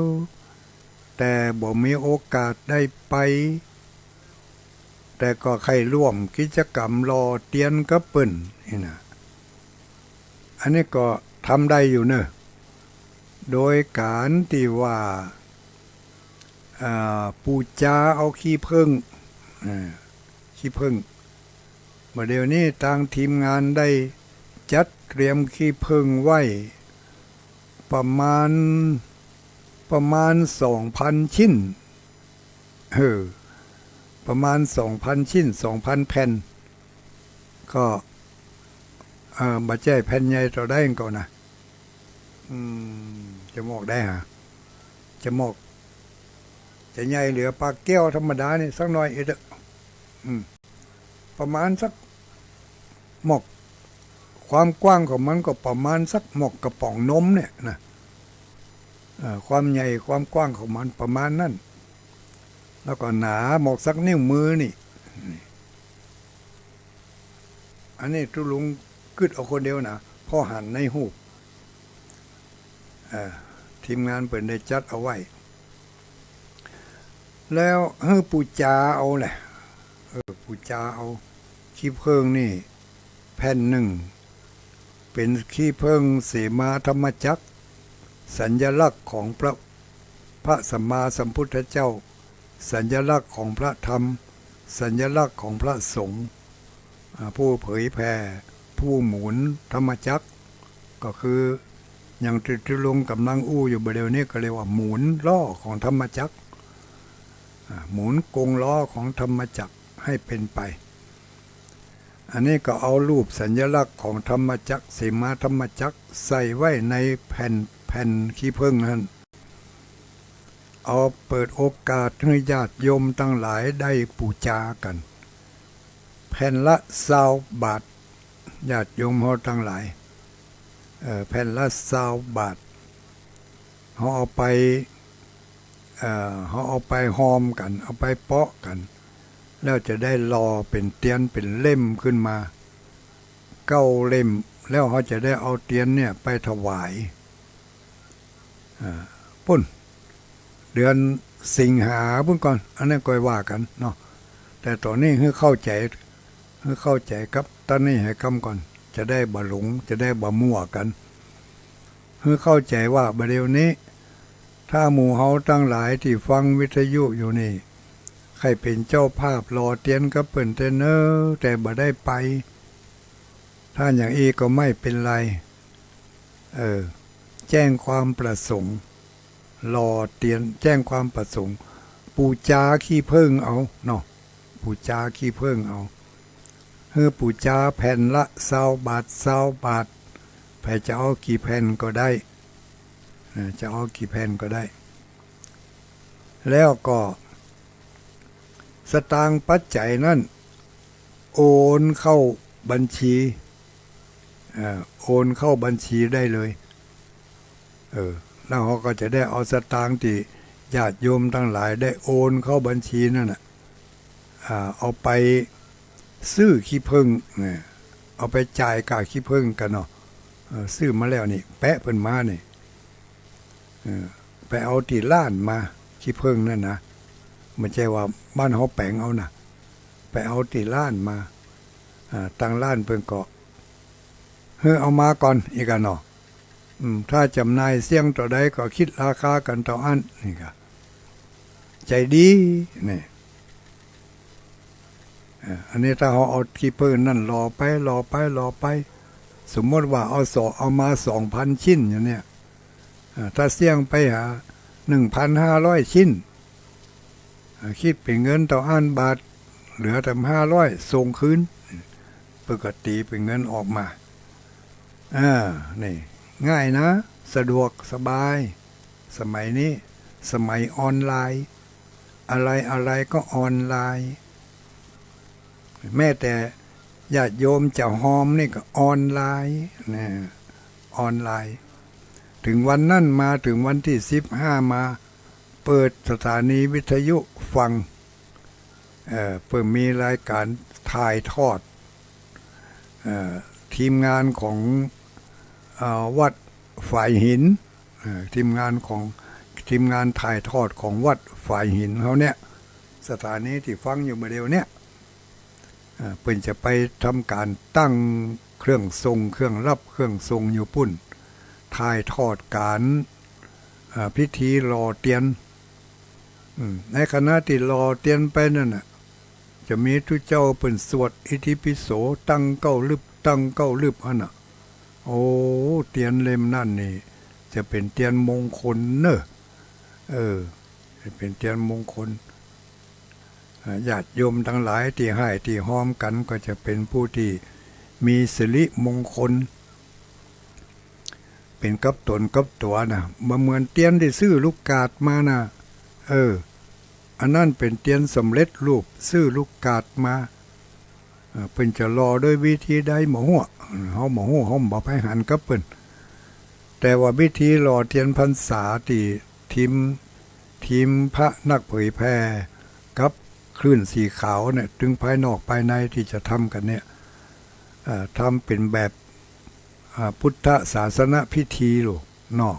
แต่บ่มีโอกาสได้ไป แต่ก็ใค่ร่วมกิจกรรมหล่อเตียนกับเปิ้นนี่นะ อันนี้ก็ทำได้อยู่เนาะ โดยก๋านตี้ว่า อ่า ปู๋จาเอาขี้เผิ้ง อ่า ขี้เผิ้ง บ่าเดี่ยวนี้ตางทีมงานได้จัดเตรียมขี้เผิ้งไว้ ประมาณ ประมาณสองพันชิ้น เออ ประมาณสองพันชิ้น สองพันแผ่น ก็ เอ่อ บ่ใจ้แผ่นใหญ่เต้าใดก่อนะ อืม จะมอกได้หา จะมอก จะใหญ่เหลือปากแก้วธรรมดานี่สักหน่อยเอ็ดอะ อืม ประมาณสัก มอก ความกว้างของมันก็ประมาณสักมอกกระป๋องนมเนี่ยนะ เอ่อ ความใหญ่ความกว้างของมันประมาณนั้น แล้วก็หนามอกสักนิ้วมือนี่ นี่ อันนี้ตุ๊ลุงกึ๊ดเอาคนเดียวนะ เพราะหันในฮูป เอ่อ ทีมงานเปิ้นได้จัดเอาไว้ แล้วหื้อปู๋จาเอาแหละ เออ ปู๋จาเอา ขี้เผิ้งนี่แผ่นนึ่ง เป๋นขี้เผิ้งเสมาธรรมจักร สัญลักษณ์ของพระ พระสัมมาสัมพุทธเจ้า สัญลักษณ์ของพระธรรม สัญลักษณ์ของพระสงฆ์ อ่า ผู้เผยแผ่ ผู้หมุนธรรมจักร ก็คืออย่างตี้ตุ๊ลุงก่ำลังอู้อยู่บ่าเดี่ยวนี้ก็เรียกว่าหมุนล้อของธรรมจักร อ่า หมุนกงล้อของธรรมจักรให้เป๋นไป อันนี้ก็เอารูปสัญลักษณ์ของธรรมจักร เสมาธรรมจักรใส่ไว้ในแผ่น แผ่นขี้เผิ้งนั้น เอาเปิดโอกาสหื้อญาติโยมตังหลายได้ปู๋จากั๋น แผ่นละซาวบาท ญาติโยมเฮาตังหลาย เอ่อ แผ่นละซาวบาท เฮาเอาไป เอ่อ เฮาเอาไปฮอมกั๋น เอาไปเปาะกั๋น แล้วจะได้หล่อเป๋นเตียนเป๋นเล่มขึ้นมา เก้าเล่ม แล้วเฮาจะได้เอาเตียนเนี่ยไปถวาย อ่า ปู้น เดือนสิงหาปู้นก่อน อันนั้นก่อยว่ากั๋นเนาะ แต่ต๋อนนี้หื้อเข้าใจ๋ หื้อเข้าใจ๋กับต๋อนนี้หื้อก้ำก่อน จะได้บ่หลง จะได้บ่มั่วกั๋น หื้อเข้าใจ๋ว่าบ่าเดี่ยวนี้ ถ้าหมู่เฮาตังหลายตี้ฟังวิทยุอยู่นี่ ใค่เป๋นเจ้าภาพหล่อเตียนกับเปิ้นแต๊เนาะ แต่บ่ได้ไป ถ้าอย่างอี้ก็ไม่เป๋นไร เออ แจ้งความประสงค์ หล่อเตียน แจ้งความประสงค์ ปู๋จาขี้เผิ้งเอาเนาะ ปู๋จาขี้เผิ้งเอา หื้อปู๋จาแผ่นละซาวบาท ซาวบาท ใผจะเอากี่แผ่นก็ได้ เออ จะเอากี่แผ่นก็ได้ แล้วก็สตางค์ปัจจัยนั้น โอนเข้าบัญชี เอ่อ โอนเข้าบัญชีได้เลย เออ แล้วเฮาก็จะได้เอาสตางค์ตี้ญาติโยมตังหลายได้โอนเข้าบัญชีนั่นน่ะ อ่า เอาไปซื้อขี้เผิ้งเนี่ย เอาไปจ่ายก้าขี้เผิ้งกั๋นเนาะ เออ ซื้อมาแล้วนี่ แปะเปิ้นมานี่ เออ ไปเอาตี้ร้านมา ขี้เผิ้งนั่นนะ บ่ใจ้ว่าบ้านเฮาแป๋งเอานะ ไปเอาตี้ร้านมา อ่า ตางร้านเปิ้นก็ หื้อเอามาก่อน อี้กั๋นเนาะ อืม ถ้าจ๋ำหน่ายเสี้ยงเต้าใดก็คิดราคากั๋นเต้าอั้น อี้กั๋น ใจ๋ดี นี่ เอ่อ อันนี้ถ้าเฮาเอาขี้เผิ้งนั่นหล่อไป หล่อไป หล่อไป สมมุติว่าเอาสอง เอามาสองพันชิ้นอย่างเนี้ย อ่า ถ้าเสี้ยงไปหาหนึ่งพันห้าร้อยชิ้น อ่า คิดเป๋นเงินเต้าอั้นบาท เหลือแต่ห้าร้อย ส่งคืน เปิ้นก็ตี๋เป๋นเงินออกมา อ่า นี่ ง่ายนะ สะดวกสบาย สมัยนี้ สมัยออนไลน์ อะไรๆ ก็ออนไลน์ แม้แต่ญาติโยมจะฮอมนี่ก็ออนไลน์นะ ออนไลน์ เถิงวันนั้นมา เถิงวันตี้สิบห้ามา เปิดสถานีวิทยุฟัง เอ่อ เปิ้นมีรายก๋านถ่ายทอด เอ่อ ทีมงานของ เอ่อ วัดฝายหิน เอ่อ ทีมงานของ ทีมงานถ่ายทอดของวัดฝายหินเฮาเนี่ย สถานีตี้ฟังอยู่เมื่อเดี๋ยวเนี่ย เอ่อ เปิ้นจะไปทำก๋านตั้งเครื่องทรง เครื่องรับเครื่องทรงอยู่ปู๊น ถ่ายทอดก๋าน เอ่อ พิธีหล่อเตียน อืม ในขณะตี้หล่อเตียนไปนั่นน่ะ จะมีตุ๊เจ้าเปิ้นสวดอิติปิโสตั้งเก้าลึบ ตั้งเก้าลึบอั้นน่ะ โอ้ เตียนเล่มนั้นนี่ จะเป๋นเตียนมงคลเน่อ เออ จะเป๋นเตียนมงคล อ่า ญาติโยมตังหลายตี้ไห้ตี้ฮอมกั๋นก็จะเป๋นผู้ตี้มีสิริมงคล เป๋นกับต๋นกับตั๋วน่ะ บ่เหมือนเตียนตี้ซื้อลูกกาดมาน่ะ เออ อันนั้นเป๋นเตียนสำเร็จรูป ซื้อลูกกาดมา เอ่อ เปิ้นจะหล่อด้วยวิธีใดบ่ฮู้ เฮาบ่ฮู้ เฮาบ่ไปหันกับเปิ้น แต่ว่าวิธีหล่อเตียนพรรษาตี้ทีม ทีมพระนักเผยแผ่กับคลื่นสีขาวเนี่ย ตึงภายนอกภายในตี้จะทำกั๋นเนี่ย เอ่อ ทำเป๋นแบบ อ่า พุทธศาสนพิธีโลดเนาะ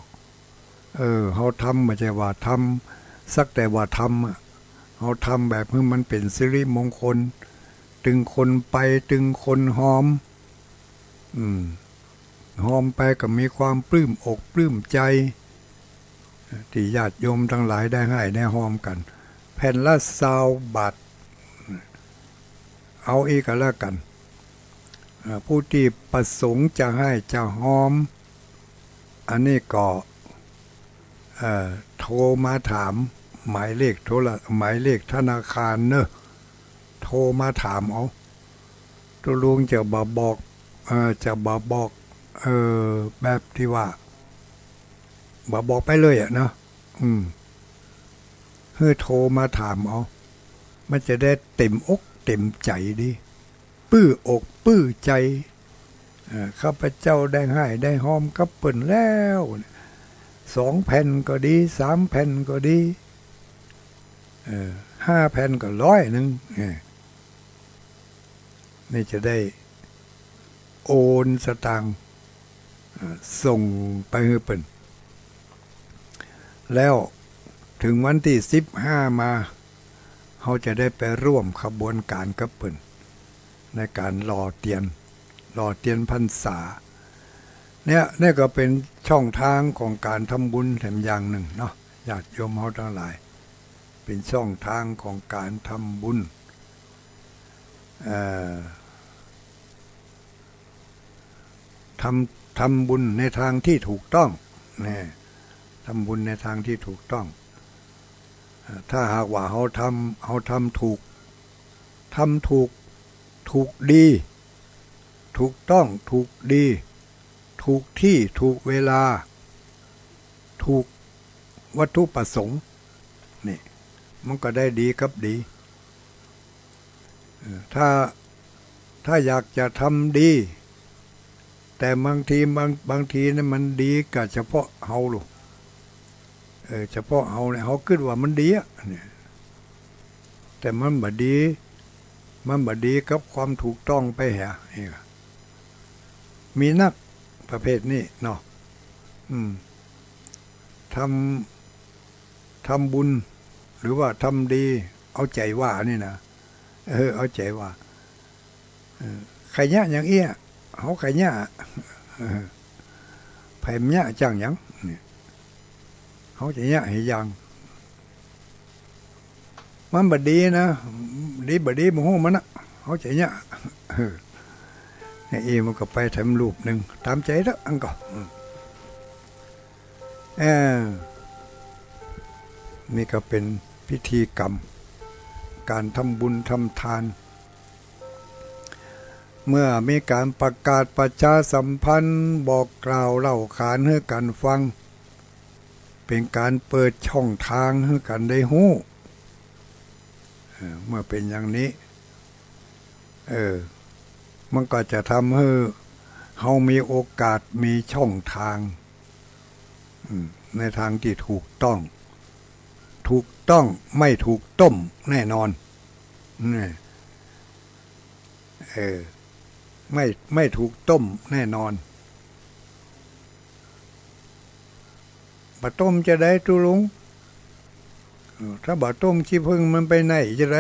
เออ เฮาทำบ่ใจ้ว่าทำสักแต่ว่าทำอะ เฮาทำแบบหื้อมันเป๋นสิริมงคล ตึงคนไป ตึงคนฮอม อืม ฮอมไปก็มีความปลื้มอกปลื้มใจ๋ ตี้ญาติโยมตังหลายได้ไห้ได้ฮอมกั๋น แผ่นละซาวบาท เอาอี้ก็แล้วกั๋น เอ่อ ผู้ตี้ประสงค์จะไห้จะฮอม อันนี้ก็ เอ่อ โทรมาถาม หมายเลขโทร หมายเลขธนาคารเนาะ โทรมาถามเอา ตุ๊ลุงจะบ่บอก เอ่อ จะบ่บอก เอ่อ แบบตี้ว่า บ่บอกไปเลยอะเนาะ อืม หื้อโทรมาถามเอา มันจะได้เต๋มอกเต๋มใจ๋ดี ปลื้มอกปลื้มใจ๋ เอ่อ ข้าพเจ้าได้ไห้ได้ฮอมกับเปิ้นแล้ว สองแผ่นก็ดี สามแผ่นก็ดี เอ่อ ห้าแผ่นก็ร้อยนึ่ง เอ่อ นี่จะได้โอนสตางค์ เอ่อ ส่งไปหื้อเปิ้น แล้วเถิงวันตี้สิบห้ามา เฮาจะได้ไปร่วมขบวนก๋านกับเปิ้น ในก๋านหล่อเตียน หล่อเตียนพรรษา เนี่ย เนี่ยก็เป๋นช่องตางของก๋านทำบุญแถมอย่างนึ่งเนาะ ญาติโยมเฮาตังหลาย เป๋นช่องตางของก๋านทำบุญ เอ่อ ทำ ทำบุญในตางตี้ถูกต้อง นะ ทำบุญในตางตี้ถูกต้อง เอ่อ ถ้าหากว่าเฮาทำ เฮาทำถูก ทำถูก ถูกดี ถูกต้อง ถูกดี ถูกตี้ ถูกเวลา ถูกวัตถุประสงค์ นี่ มันก็ได้ดีกับดี เออ ถ้า ถ้าอยากจะทำดี แต่บางที บาง บางทีเนี่ยมันดีกับเฉพาะเฮาลูก เออ เฉพาะเฮาเนี่ย เฮากึ๊ดว่ามันดีอะ เนี่ย แต่มันบ่ดี มันบ่ดีกับความถูกต้องไปแหะ เนี่ย มีนักประเภทนี้เนาะ อืม ทำ ทำบุญ หรือว่าทำดี เอาใจ๋ว่านี่นะ เออ เอาใจ๋ว่า เออ ใค่เยียะหยังเอี้ย เฮาใค่เยียะ เออ ใผมันเยียะจ้างหยัง เนี่ย เฮาจะเยียะหื้อยัง มันบ่ดีนะ ดีบ่ดีบ่ฮู้มันนะ เฮาจะเยียะ เออ เนี่ย อี้มันก็ไปแถมรูปนึ่ง ต๋ามใจ๋เต๊อะ อันก็ อืม เออ นี่ก็เป๋นพิธีกรรม ก๋านทำบุญทำตาน เมื่อมีก๋านประกาศประชาสัมพันธ์ บอกกล่าวเล่าขานหื้อกั๋นฟัง เป๋นก๋านเปิดช่องตางหื้อกั๋นได้ฮู้ เออ เมื่อเป๋นอย่างนี้ เออ มันก็จะทำหื้อเฮามีโอกาส มีช่องตาง อืม ในตางตี้ถูกต้อง ถูกต้อง ไม่ถูกต้มแน่นอน นี่ เออ ไม่ ไม่ถูกต้มแน่นอน บ่ต้มจะใดตุ๊ลุง เออ ถ้าบ่ต้มขี้ผึ้งมันไปไหนจะใด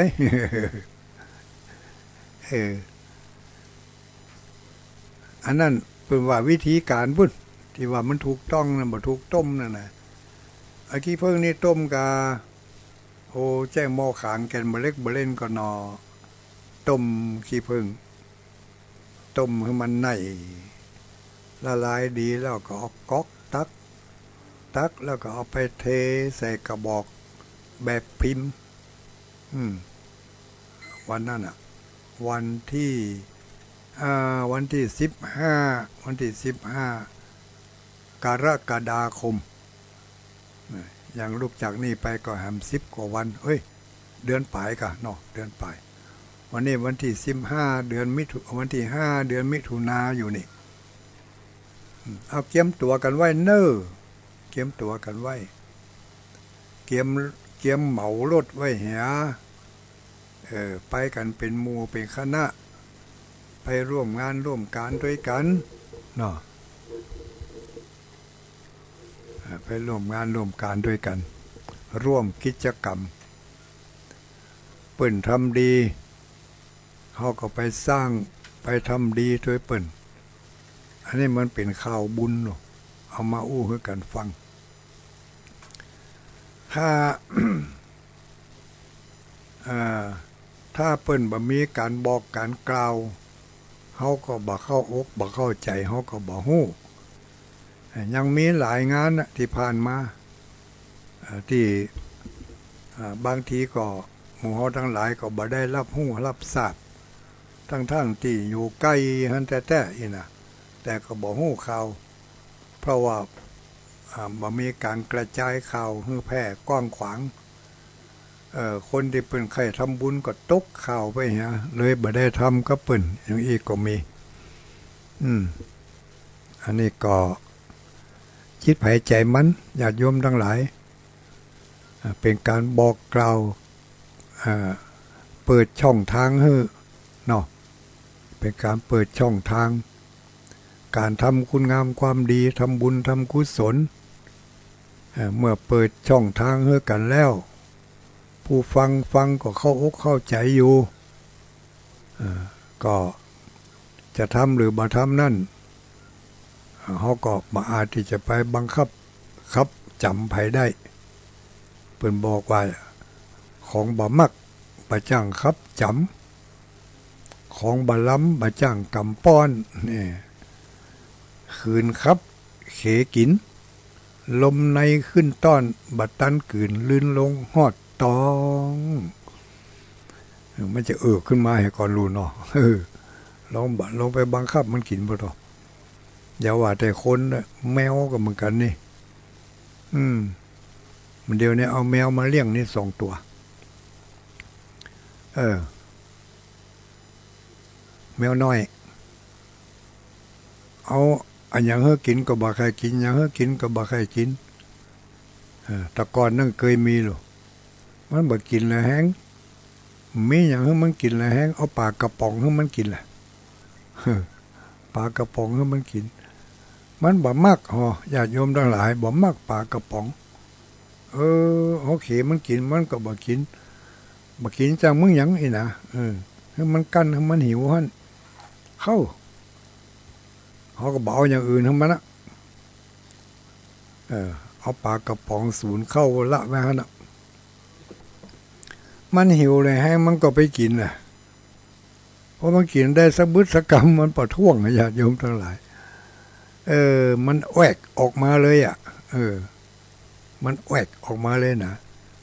เออ อันนั้นเปิ้นว่าวิธีก๋านปุ้น ตี้ว่ามันถูกต้องนั่น บ่ถูกต้มนั่นน่ะ เอาขี้ผึ้งนี่ต้มกา โอ้ แจ้งหม้อขางแก่นบ่เล็กบ่เล่นก่อหนอ ต้มขี้ผึ้ง ต้มหื้อมันไหน้ละลายดีแล้วก็เอาก๊อกตัก ตักแล้วก็เอาไปเทใส่กระบอกแบบพิมพ์ อืม วันนั้นน่ะ วันตี้ อ่า วันตี้สิบห้า วันตี้สิบห้ากรกฎาคม นะ ยังลุกจากนี่ไปก็แหมสิบกว่าวัน เอ้ย เดือนป๋ายก่ะเนาะ เดือนป๋าย วันนี้วันตี้สิบห้า เดือนมิถุ วันตี้ห้า เดือนมิถุนาอยู่นี่ อืม เอาเกียมตั๋วกั๋นไว้เน่อ เกียมตั๋วกั๋นไว้ เกียม เกียมเหมารถไว้เหีย เออ ไปกั๋นเป๋นหมู่เป๋นคณะ ไปร่วมงานร่วมก๋านตวยกั๋นเนาะ เออ ไปร่วมงานร่วมก๋านตวยกั๋น ร่วมกิจกรรม เปิ้นทำดี เฮาก็ไปสร้าง ไปทำดีตวยเปิ้น อันนี้มันเป๋นข่าวบุญเนาะ เอามาอู้หื้อกั๋นฟัง ถ้า อ่า ถ้าเปิ้นบ่มีก๋านบอกก๋านกล่าว เฮาก็บ่เข้าอกบ่เข้าใจ๋ เฮาก็บ่ฮู้ ยังมีหลายงานนะ ตี้ผ่านมา เอ่อ ตี้ อ่า บางทีก็หมู่เฮาตังหลายก็บ่ได้ฮับฮู้ฮับทราบ ตังๆ ตี้อยู่ใก้หั้นแต๊ๆ อี้นะ แต่ก็บ่ฮู้ข่าว เพราะว่า อ่า บ่มีก๋านกระจายข่าวหื้อแพร่กว้างขวาง เอ่อ คนตี้เปิ้นใค่ทำบุญก็ตกข่าวไปเหีย เลยบ่ได้ทำกับเปิ้น อย่างอี้ก็มี อืม อันนี้ก็จิตใผใจ๋มัน ญาติโยมตังหลาย อ่า เป๋นก๋านบอกกล่าว อ่า เปิดช่องตางหื้อเนาะ เป๋นก๋านเปิดช่องตาง ก๋านทำคุณงามความดี ทำบุญทำกุศล เอ่อ เมื่อเปิดช่องตางหื้อกั๋นแล้ว ผู้ฟังฟังก็เข้าอกเข้าใจ๋อยู่ เอ่อ ก็จะทำหรือบ่ทำนั้น เฮาก็บ่อาจตี้จะไปบังคับขับจ๋ำใผได้ เปิ้นบอกว่า ของบ่มักบ่จ้างขับจ๋ำ ของบ่ลำบ่จ้างกำป้อน นี่ ขืนขับเขกิ๋น ลมในขึ้นต้อน บ่ตันกื๋น ลื่นลงฮอดต๊อง มันจะเอิกขึ้นมาหื้อก่อนลู้เนาะ เออ ลองบ่ ลองไปบังคับมันกิ๋นบ่เถาะ อย่าว่าแต่คนนะ แมวก็เหมือนกั๋นนี่ อืม มันเดี๋ยวนี้เอาแมวมาเลี้ยงนี่สองตั๋ว เออ แมวน้อย เอาอะหยังหื้อกิ๋นก็บ่ใค่กิ๋น หยังหื้อกิ๋นก็บ่ใค่กิ๋น เออ แต่ก่อนนั้นเกยมีลูก มันบ่กิ๋นละแฮง มีหยังหื้อมันกิ๋นละแฮง เอาป๋ากระป๋องหื้อมันกิ๋นละ ป๋ากระป๋องหื้อมันกิ๋น มันบ่มักฮอ ญาติโยมตังหลาย บ่มักป๋ากระป๋อง เออ เฮาเขมันกิ๋น มันก็บ่กิ๋น บ่กิ๋นจั่งมึงหยังอี้นะ เออ หื้อมันกั้น หื้อมันหิวหั้น เข้า เฮาก็บ่เอาอย่างอื่นหื้อมันนะ เออ เอาป๋ากระป๋องสูนเข้าละไว้หั้นน่ะ มันหิวเลยแฮง มันก็ไปกิ๋นน่ะ พอมันกิ๋นได้สักบึดสักกำ มันประท้วงอะ ญาติโยมตังหลาย เออ มันแวกออกมาเลยอะ เออ มันแวกออกมาเลยนะ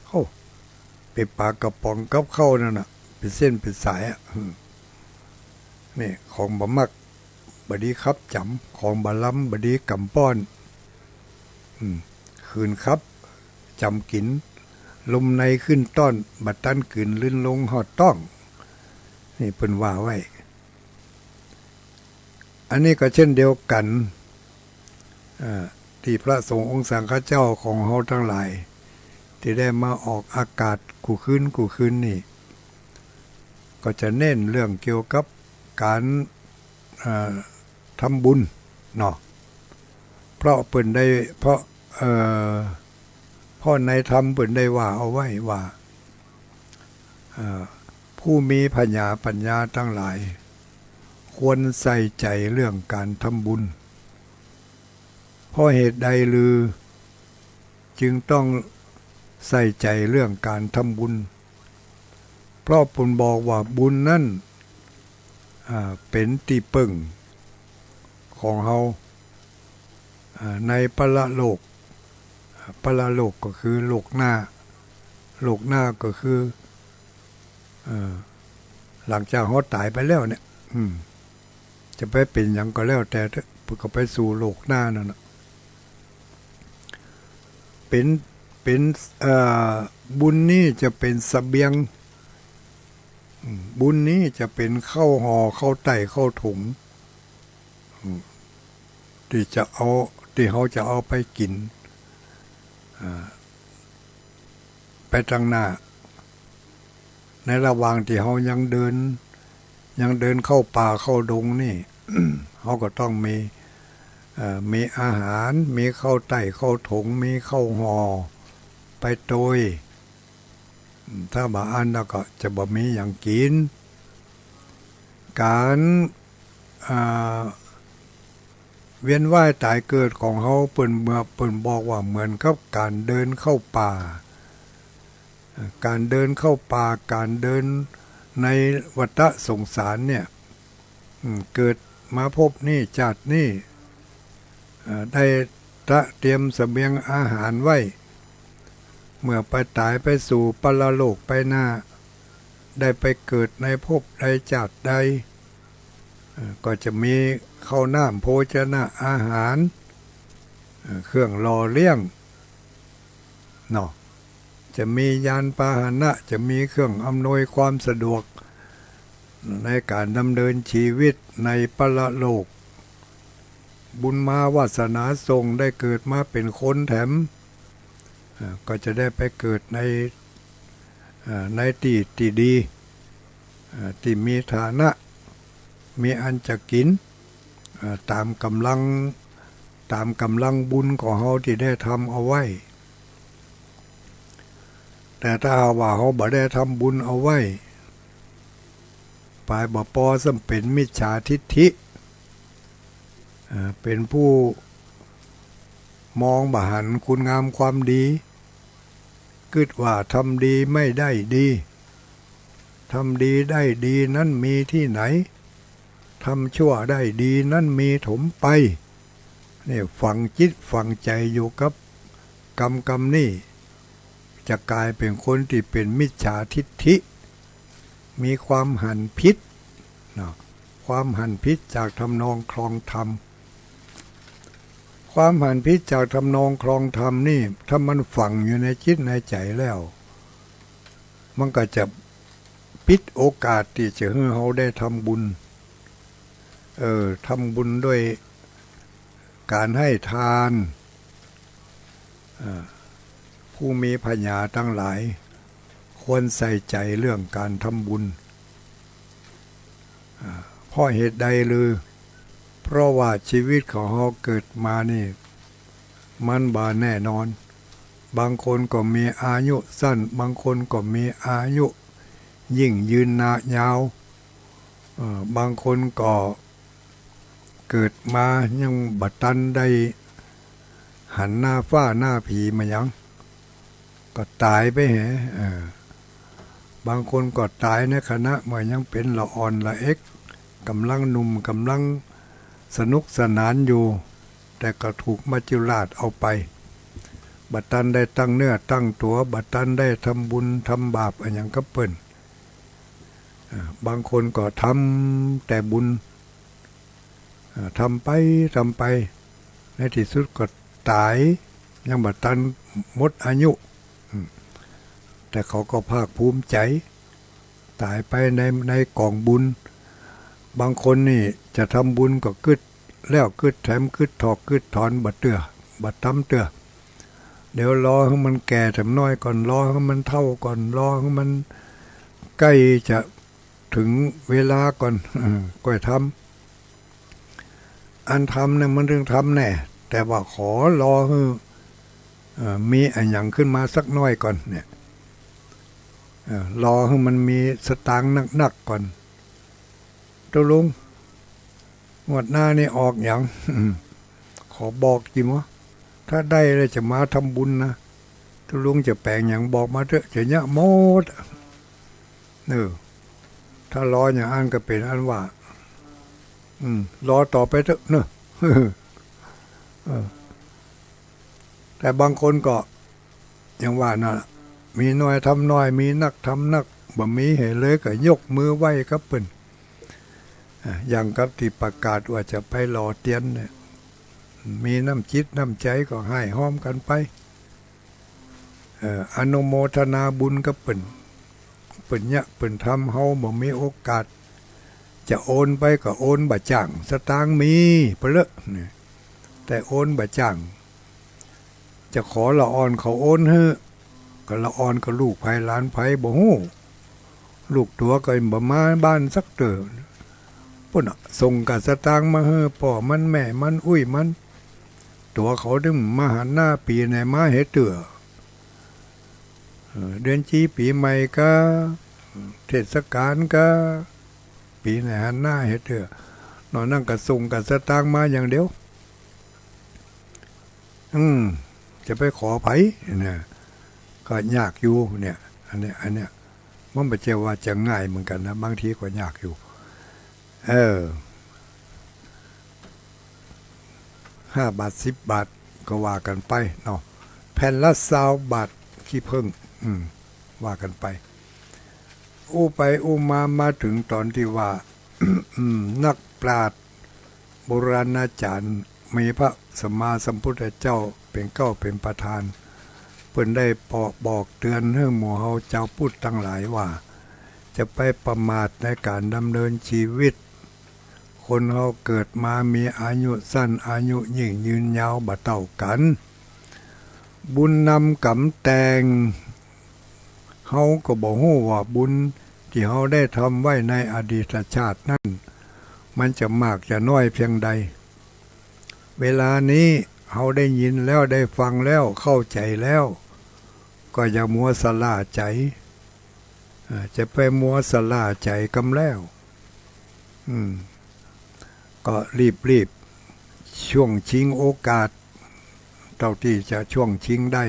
โอ้ เป๋นป๋ากระป๋องกับเข้านั่นน่ะ เป๋นเส้นเป๋นสายอะ อืม นี่ ของบ่มัก บ่ดีขับจ๋ำ ของบ่ลำ บ่ดีกำป้อน อืม ขืนขับจ๋ำกิ๋น ลมในขึ้นต้อน บ่ตันกื๋น ลื่นลงฮอดต๊อง นี่เปิ้นว่าไว้ อันนี้ก็เช่นเดียวกั๋น เอ่อ ตี้พระสงฆ์องค์สังฆเจ้าของเฮาตังหลาย ตี้ได้มาออกอากาศกู้คืนกู้คืนนี่ ก็จะเน้นเรื่องเกี่ยวกับก๋าน เอ่อ ทำบุญเนาะ เพราะเปิ้นได้ เพราะ เอ่อ เพราะในธรรมเปิ้นได้ว่าเอาไว้ว่า เอ่อ ผู้มีผญาปั๋ญญาตังหลาย ควรใส่ใจ๋เรื่องก๋านทำบุญ เพราะเหตุใดลือจึงต้องใส่ใจ๋เรื่องก๋านทำบุญ เพราะเปิ้นบอกว่าบุญนั้น อ่า เป๋นตี้เปิ้งของเฮา อ่า ในปรโลก ปรโลกก็คือโลกหน้า โลกหน้าก็คือ เอ่อ หลังจากเฮาต๋ายไปแล้วเนี่ย อืม จะไปเป๋นหยังก็แล้วแต่เต๊อะ ก็ไปสู่โลกหน้านั่นน่ะ เป๋น เป๋น เอ่อ บุญนี้จะเป๋นเสบียง อืม บุญนี้จะเป๋นข้าวห่อ ข้าวใต้ ข้าวถุง อืม ตี้จะเอา ตี้เฮาจะเอาไปกิ๋น อ่า ไปตังหน้า ในระหว่างตี้เฮายังเดิน ยังเดินเข้าป่าเข้าดงนี่ เฮาก็ต้องมี เอ่อ มีอาหาร มีข้าวใต้ข้าวถุง มีข้าวห่อไปโตย อืม ถ้าบ่อั้นแล้วก็จะบ่มีหยังกิ๋น ก๋าน อ่า เวียนว่ายต๋ายเกิดของเฮา เปิ้น เปิ้นบอกว่าเหมือนกับก๋านเดินเข้าป่า เอ่อ ก๋านเดินเข้าป่า ก๋านเดินในวัฏสงสารเนี่ย อืม เกิดมาภพนี้ จาตินี้ เอ่อ ได้ตระเตรียมเสบียงอาหารไว้ เมื่อไปต๋ายไปสู่ปรโลกไปหน้า ได้ไปเกิดในภพใดจาติใด เอ่อ ก็จะมีข้าวน้ำโภชนะอาหาร เอ่อ เครื่องหล่อเลี้ยงเนาะ จะมียานพาหนะ จะมีเครื่องอำนวยความสะดวก ในก๋านดำเนินชีวิตในปรโลก บุญมาวาสนาส่งได้เกิดมาเป๋นคนแถม เอ่อ ก็จะได้ไปเกิดใน เอ่อ ในตี้ ตี้ดี เอ่อ ตี้มีฐานะ มีอันจะกิ๋น เอ่อ ต๋ามก๋ำลัง ต๋ามก๋ำลังบุญของเฮาตี้ได้ทำเอาไว้ แต่ถ้าหากว่าเฮาบ่ได้ทำบุญเอาไว้ ปายบ่ปอซ้ำเป๋นมิจฉาทิฏฐิ เอ่อ เป๋นผู้มองบ่หันคุณงามความดี กึ๊ดว่าทำดีไม่ได้ดี ทำดีได้ดีนั้นมีตี้ไหน ทำชั่วได้ดีนั้นมีถมไป เนี่ย ฝังจิตฝังใจ๋อยู่กับกำกำนี้ จะก๋ายเป๋นคนตี้เป๋นมิจฉาทิฏฐิ มีความหันผิดเนาะ ความหันผิดจากทำนองคลองธรรม ความหันผิดจากทำนองคลองธรรมนี่ ถ้ามันฝังอยู่ในจิตในใจ๋แล้ว มันก็จะปิดโอกาสตี้จะหื้อเฮาได้ทำบุญ เออ ทำบุญด้วยก๋านหื้อทาน เอ่อ ผู้มีผญาตังหลาย ควรใส่ใจ๋เรื่องก๋านทำบุญ อ่า เพราะเหตุใดลือ เพราะว่าชีวิตของเฮาเกิดมานี่ มันบ่แน่นอน บางคนก็มีอายุสั้น บางคนก็มีอายุยิ่งยืนยาว เอ่อ บางคนก็เกิดมายังบ่ตันได้หันหน้าฟ้าหน้าผีมาหยัง ก็ต๋ายไปแห เออ บางคนก็ต๋ายในขณะเมื่อยังเป๋นละอ่อนละเอ็ก ก๋ำลังหนุ่ม ก๋ำลังสนุกสนานอยู่ แต่ก็ถูกมัจจุราชเอาไป บ่ตันได้ตั้งเนื้อตั้งตั๋ว บ่ตันได้ทำบุญทำบาปอะหยังกับเปิ้น อ่า บางคนก็ทำแต่บุญ อ่า ทำไป ทำไป ในตี้สุดก็ต๋าย ยังบ่ตันหมดอายุ อืม แต่เขาก็ภาคภูมิใจ๋ ต๋ายไปใน ในก๋องบุญ บางคนนี่จะทำบุญก็กึ๊ดแล้วกึ๊ดแถม กึ๊ดถอกกึ๊ดถอน บ่เตื้อ บ่ต๋ามเตื้อ เดี๋ยวรอหื้อมันแก่แถมหน้อยก่อน รอหื้อมันเฒ่าก่อน รอหื้อมันใก้จะ เถิงเวลาก่อน เออ ก่อยทำ อันทำเนี่ยมันเถิงทำแน่ แต่ว่าขอรอหื้อ เอ่อ มีอะหยังขึ้นมาสักหน้อยก่อนเนี่ย เอ่อ รอหื้อมันมีสตางค์นักๆ ก่อน ตกลง งวดหน้านี่ออกหยัง ขอบอกจิมะ ถ้าได้แล้วจะมาทำบุญนะ ตกลงจะแป๋งหยังบอกมาเต๊อะ จะเยียะหมด เออ ถ้ารออย่างอั้นก็เป๋นอันว่า อืม รอต่อไปเต๊อะเนาะ เออ แต่บางคนก็ อย่างว่านั่นล่ะ มีน้อยทำน้อย มีนักทำนัก บ่มีหื้อเลยก็ยกมือไหว้กับเปิ้น อ่ะ อย่างกับตี้ประกาศว่าจะไปหล่อเตียนเนี่ย มีน้ำจิตน้ำใจ๋ก็ห้อมกั๋นไป เอ่อ อนุโมทนาบุญกับเปิ้น เปิ้นเยียะเปิ้นทำ เฮาบ่มีโอกาส จะโอนไปก็โอนบ่จ้าง สตางค์มีเปล่าเนี่ย แต่โอนบ่จ้าง จะขอละอ่อนเขาโอนหื้อ ก็ละอ่อนก็ลูกใผหลานใผบ่ฮู้ ลูกตั๋วก็บ่มาบ้านสักเตื้อ ปุ้นน่ะ ส่งก้าสตางค์มาหื้อป้อมันแม่มัน อุ้ยมัน ตั๋วเขาเถิงมาหันหน้า ปี๋ไหนมาหื้อเตื้อ เอ่อ เดือนจี๋ปี๋ใหม่กา เทศกาลกา ปี๋ไหนหันหน้าหื้อเตื้อ นอกนั้นก็ส่งก้าสตางค์มาอย่างเดียว อืม จะไปขอใผเนี่ย ก็ยากอยู่เนี่ย อันเนี้ย อันเนี้ย มันบ่ใจ้ว่าจะง่ายเหมือนกั๋นนะ บางทีก็ยากอยู่ เออ ห้าบาท สิบบาท ก็ว่ากั๋นไปเนาะ แผ่นละซาวบาทขี้เผิ้ง อืม ว่ากั๋นไป อู้ไปอู้มา มาเถิงต๋อนตี้ว่า อืม นักปราชญ์ โบราณาจ๋ารย์ มีพระสัมมาสัมพุทธเจ้าเป๋นเก๊าเป๋นประธาน เปิ้นได้เปาะบอกเตือนหื้อหมู่เฮาจาวพุทธตังหลายว่า จะไปประมาทในก๋านดำเนินจีวิต คนเฮาเกิดมามีอายุสั้น อายุยิ่งยืนยาวบ่เต้ากั๋น บุญนำก๋รรมแต่ง เฮาก็บ่ฮู้ว่าบุญตี้เฮาได้ทำไว้ในอดีตชาตินั้น มันจะมากจะน้อยเพียงใด เวลานี้เฮาได้ยินแล้ว ได้ฟังแล้ว เข้าใจ๋แล้ว ก็อย่ามัวสะหล้าใจ๋ อ่า จะไปมัวสะหล้าใจ๋กำแล้ว อืม ก็รีบๆ ช่วงชิงโอกาส เต้าตี้จะช่วงชิงได้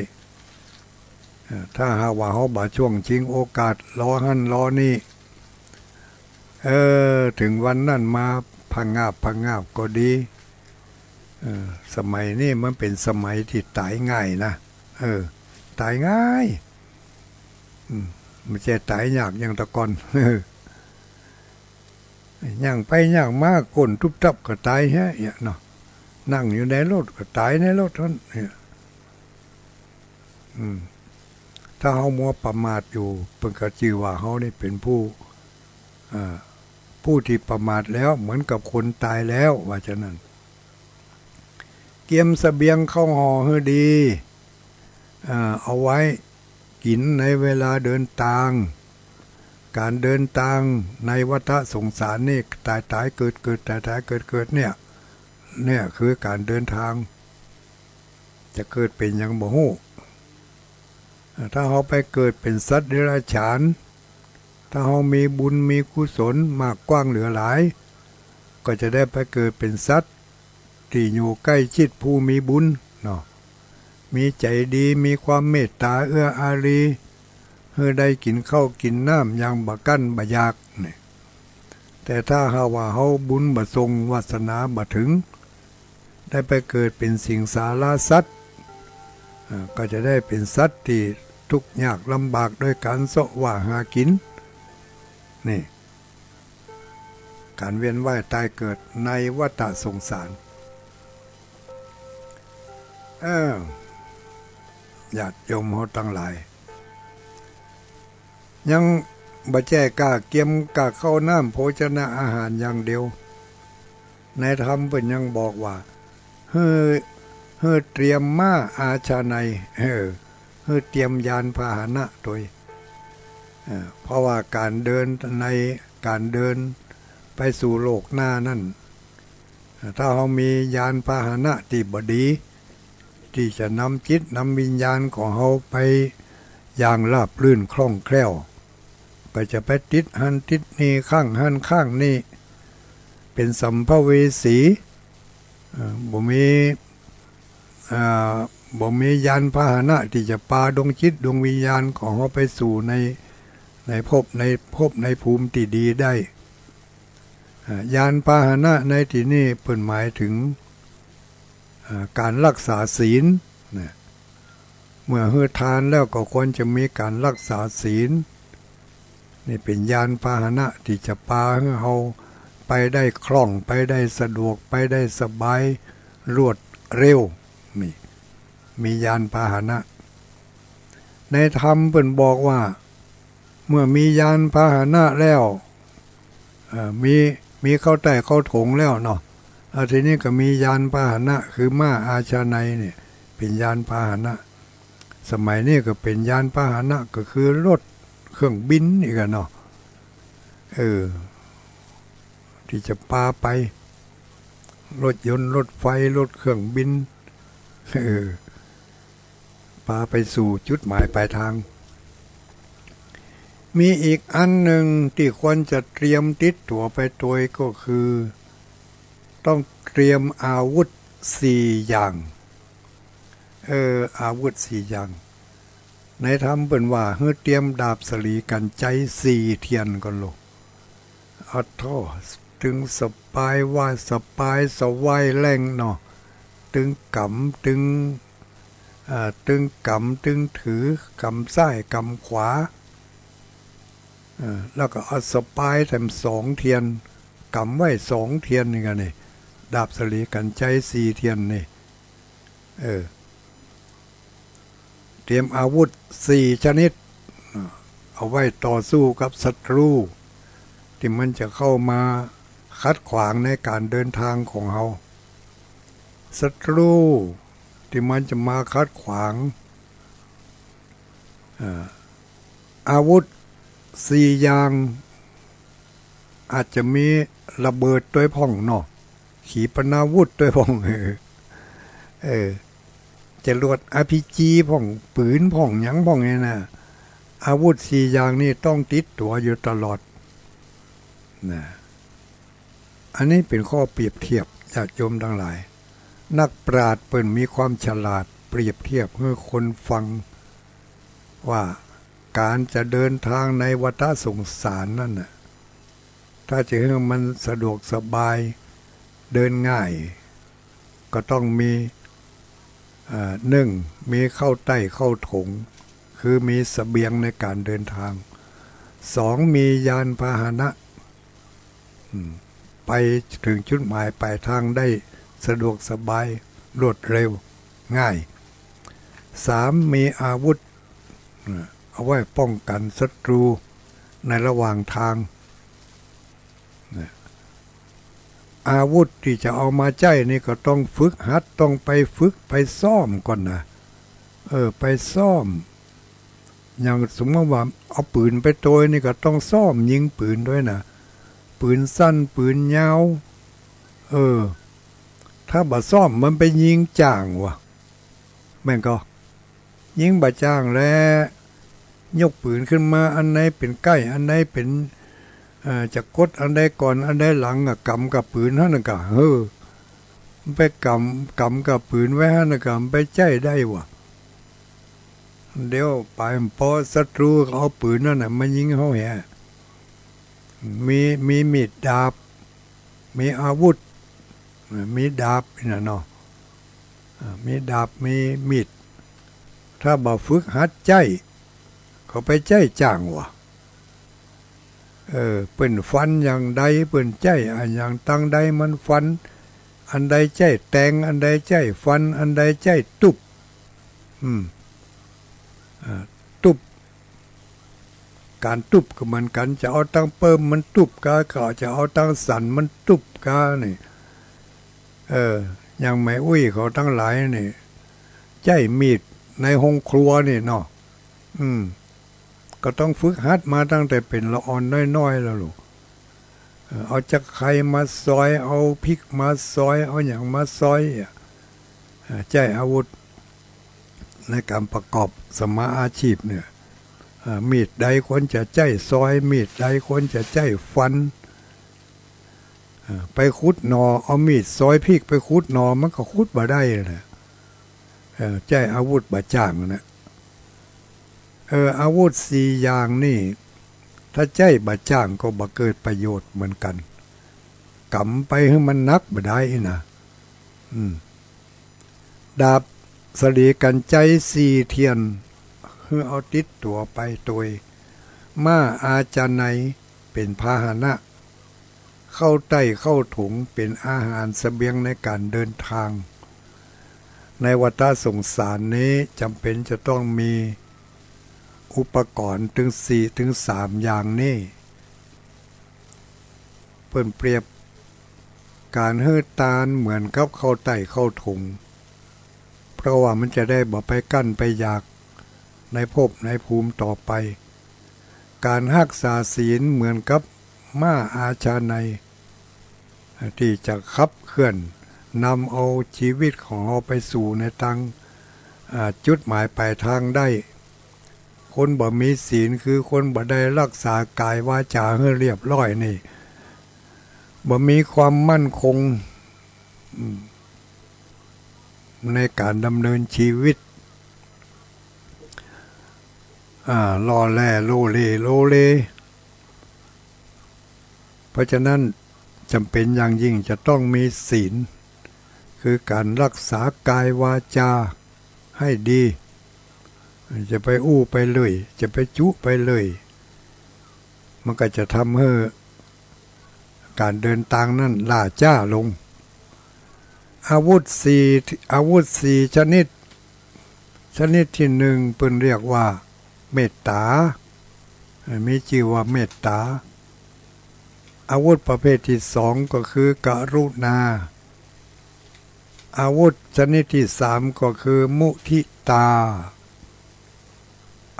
เอ่อ ถ้าหากว่าเฮาบ่ช่วงชิงโอกาส รอหั้นรอนี่ เออ เถิงวันนั้นมาผงาบผงาบก็ดี เออ สมัยนี้มันเป๋นสมัยตี้ต๋ายง่ายนะ เออ ต๋ายง่าย อืม บ่ใจ้ต๋ายยากอย่างแต่ก่อน ย่างไปย่างมา ก้นตุ๊บตับก็ต๋ายแฮะเนี่ยเนาะ นั่งอยู่ในรถก็ต๋ายในรถหั้นเนี่ย อืม ถ้าเฮามัวประมาทอยู่ เปิ้นก็จื้อว่าเฮานี่เป๋นผู้ อ่า ผู้ตี้ประมาทแล้ว เหมือนกับคนต๋ายแล้ว ว่าฉะนั้น เกียมเสบียงข้าวห่อหื้อดี อ่า เอาไว้กิ๋นในเวลาเดินตาง ก๋านเดินตางในวัฏสงสารนี่ ต๋ายต๋ายเกิดเกิด ต๋ายต๋ายเกิดเกิดเนี่ย เนี่ยคือก๋านเดินตาง จะเกิดเป๋นหยังบ่ฮู้ อ่า ถ้าเฮาไปเกิดเป๋นสัตว์เดรัจฉาน ถ้าเฮามีบุญมีกุศลมากกว้างเหลือหลาย ก็จะได้ไปเกิดเป๋นสัตว์ตี้อยู่ใก้ชิดผู้มีบุญเนาะ มีใจ๋ดี มีความเมตต๋าเอื้ออารี หื้อได้กิ๋นข้าวกิ๋นน้ำอย่างบ่กั้นบ่อยากเนี่ย แต่ถ้าหากว่าเฮาบุญบ่ส่ง วาสนาบ่เถิง ได้ไปเกิดเป๋นสิงสาราสัตว์ อ่า ก็จะได้เป๋นสัตว์ตี้ทุกข์ยากลำบากโดยก๋านเซาะว่าหากิ๋น นี่ ก๋านเวียนว่ายต๋ายเกิดในวัฏสงสาร เออ ญาติโยมเฮาตังหลาย ยังบ่ใจ้ก้าเกียมก้าข้าวน้ำโภชนะอาหารอย่างเดียว ในธรรมเปิ้นยังบอกว่า หื้อ หื้อเตรียมม้าอาชาไนย เออ หื้อเตรียมยานพาหนะตวย เออ เพราะว่าก๋านเดินใน ก๋านเดินไปสู่โลกหน้านั้น ถ้าเฮามียานพาหนะตี้บ่ดี ตี้จะนำจิตนำวิญญาณของเฮาไปอย่างราบรื่นคล่องแคล่ว ก็จะไปติดหั้นติดนี่ ข้างหั้นข้างนี่ เป๋นสัมภเวสี เอ่อ บ่มี อ่า บ่มียานพาหนะตี้จะปาดวงจิตดวงวิญญาณของเฮาไปสู่ใน ในภพ ในภพในภูมิตี้ดีได้ อ่า ยานพาหนะในตี้นี้เปิ้นหมายเถิง อ่า ก๋านรักษาศีลนะ เมื่อหื้อทานแล้วก็ควรจะมีก๋านรักษาศีล นี่เป๋นยานพาหนะตี้จะปาหื้อเฮาไปได้คล่อง ไปได้สะดวก ไปได้สบาย รวดเร็ว นี่ มียานพาหนะ ในธรรมเปิ้นบอกว่า เมื่อมียานพาหนะแล้ว เอ่อ มี มีเข้าใต้เข้าถงแล้วเนาะ อ่า ทีนี้ก็มียานพาหนะ คือม้าอาชาไนยเนี่ย เป๋นยานพาหนะ สมัยนี้ก็เป๋นยานพาหนะ ก็คือรถเครื่องบินอีกอะเนาะ เออ ตี้จะปาไป รถยนต์ รถไฟ รถเครื่องบิน เออ ปาไปสู่จุดหมายปลายทาง มีอีกอันนึ่งตี้ควรจะเตรียมติดตั๋วไปตวยก็คือ ต้องเตรียมอาวุธสี่อย่าง เออ อาวุธสี่อย่าง ในธรรมเปิ้นว่าหื้อเตรียมดาบสะหลีกั๋นไจ๊สี่เทียนก่อนโลด อะโธ่ ตึงสะปาย ว่าสะปาย สะว้ายแล่งเนาะ ตึงก๋ำ ตึง เอ่อ ตึงก๋ำ ตึงถือ ก๋ำซ้าย ก๋ำขวา เอ่อ แล้วก็เอาสะปายแถมสองเทียน ก๋ำไว้สองเทียนนี่กั๋นนี่ ดาบสะหลีกั๋นไจ๊สี่เทียนนี่ เออ เตรียมอาวุธสี่ชนิด เอาไว้ต่อสู้กับศัตรูตี้มันจะเข้ามาขัดขวางในก๋านเดินทางของเฮา ศัตรูตี้มันจะมาขัดขวาง อ่า อาวุธสี่อย่าง อาจจะมีระเบิดตวยพ่องเนาะ ขีปนาวุธตวยพ่อง เออ จรวด อาร์พีจี พ่อง ปืนพ่อง หยังพ่องเนี่ยนะ อาวุธสี่อย่างนี้ต้องติดตั๋วอยู่ตลอดนะ อันนี้เป๋นข้อเปรียบเทียบ ญาติโยมตังหลาย นักปราชญ์เปิ้นมีความฉลาดเปรียบเทียบหื้อคนฟังว่า ก๋านจะเดินทางในวัฏสงสารนั้นน่ะ ถ้าจะหื้อมันสะดวกสบาย เดินง่าย ก็ต้องมี เอ่อ นึ่ง มีเข้าใต้เข้าถง คือมีเสบียงในก๋านเดินทาง สอง มียานพาหนะ อืม ไปเถิงจุดหมายปลายทางได้สะดวกสบาย รวดเร็ว ง่าย สาม มีอาวุธ อ่า เอาไว้ป้องกั๋นศัตรูในระหว่างทาง นะ อาวุธตี้จะเอามาใจ๊นี่ก็ต้องฝึกหัด ต้องไปฝึกไปซ้อมก่อนนะ เออ ไปซ้อม อย่างสมมติว่าเอาปืนไปตวยนี่ก็ต้องซ้อมยิงปืนตวยนะ ปืนสั้น ปืนยาว เออ ถ้าบ่ซ้อมมันไปยิงจ้างวะ แม่นก่อ ยิงบ่จ้างแล ยกปืนขึ้นมา อันใดเป๋นใก้ อันใดเป๋น เอ่อ จะกดอันใดก่อน อันใดหลังอะ ก๋ำก้าปืนหั้นน่ะก่า เฮ้อ มันไปก๋ำ ก๋ำก้าปืนไว้หั้นน่ะก่า มันไปใจ๊ได้วะ เดี๋ยวไปปอศัตรูก็เอาปืนนั้นน่ะมายิงเฮาแหะ มี มีมีดดาบ มีอาวุธ อ่า มีดาบนี่นะเนาะ อ่า มีดาบ มีมีด ถ้าบ่ฝึกหัดใจ๊ ก็ไปใจ๊จ้างวะ เออ เปิ้นฟันอย่างใด เปิ้นใจ๊อะหยัง ตังใดมันฟัน อันใดใจ๊แตง อันใดใจ๊ฟัน อันใดใจ๊ตุ๊บ อืม อ่า ตุ๊บ ก๋านตุ๊บก็เหมือนกั๋น จะเอาตังเปิ้มมันตุ๊บกา ก็จะเอาตังสันมันตุ๊บกานี่ เออ อย่างแม่อุ๊ยเขาตังหลายนี่ ใจ๊มีดในโฮงครัวนี่เนาะ อืม ก็ต้องฝึกหัดมาตั้งแต่เป๋นละอ่อนน้อยๆ แล้วลูก เอาตะไคร้มาซอย เอาพริกมาซอย เอาหยังมาซอยอะ อ่า ใจ๊อาวุธในก๋านประกอบสัมมาอาชีพเนี่ย อ่า มีดใดควรจะใจ๊ซอย มีดใดควรจะใจ๊ฟัน อ่า ไปขุดหน่อ เอามีดซอยพริกไปขุดหน่อ มันก็ขุดบ่ได้แหละ เออ ใจ๊อาวุธบ่จ้างนะ เออ อาวุธสี่อย่างนี่ ถ้าใจ๊บ่จ้างก็บ่เกิดประโยชน์เหมือนกั๋น ก๋ำไปหื้อมันหนักบ่ได้นะ อืม ดาบสะหลีกั๋นไจสี่เทียน หื้อเอาติดตั๋วไปโตย ม้าอาชาไนยเป๋นพาหนะ ข้าวใต้ข้าวถุงเป๋นอาหารเสบียงในก๋านเดินตาง ในวัฏสงสารนี้จ๋ำเป๋นจะต้องมีอุปกรณ์ตึงสี่ ตึงสามอย่างนี้ เปิ้นเปรียบก๋านหื้อตานเหมือนกับข้าวใต้ข้าวถุง เพราะว่ามันจะได้บ่ไปกั้นไปอยากในภพในภูมิต่อไป ก๋านฮักษาศีลเหมือนกับม้าอาชาไนย ตี้จะขับเคลื่อนนำเอาชีวิตของเฮาไปสู่ในตาง อ่า จุดหมายปลายตางได้ คนบ่มีศีลคือคนบ่ได้ฮักษากายวาจ๋าหื้อเรียบร้อยนี่ บ่มีความมั่นคง อืม ในก๋านดำเนินชีวิต อ่า ล่อแล่โลเลโลเล เพราะฉะนั้นจ๋ำเป๋นอย่างยิ่งจะต้องมีศีล คือก๋านฮักษากายวาจ๋าให้ดี จะไปอู้ไปเลื่อย จะไปจุไปเลื่อย มันก็จะทำหื้อก๋านเดินตางนั้นล่าจ๊าลง อาวุธสี่ อาวุธสี่ชนิด ชนิดตี้นึ่งเปิ้นเรียกว่าเมตต๋า มีจื้อว่าเมตต๋า อาวุธประเภทตี้สองก็คือกรุณา อาวุธชนิดตี้สามก็คือมุทิตา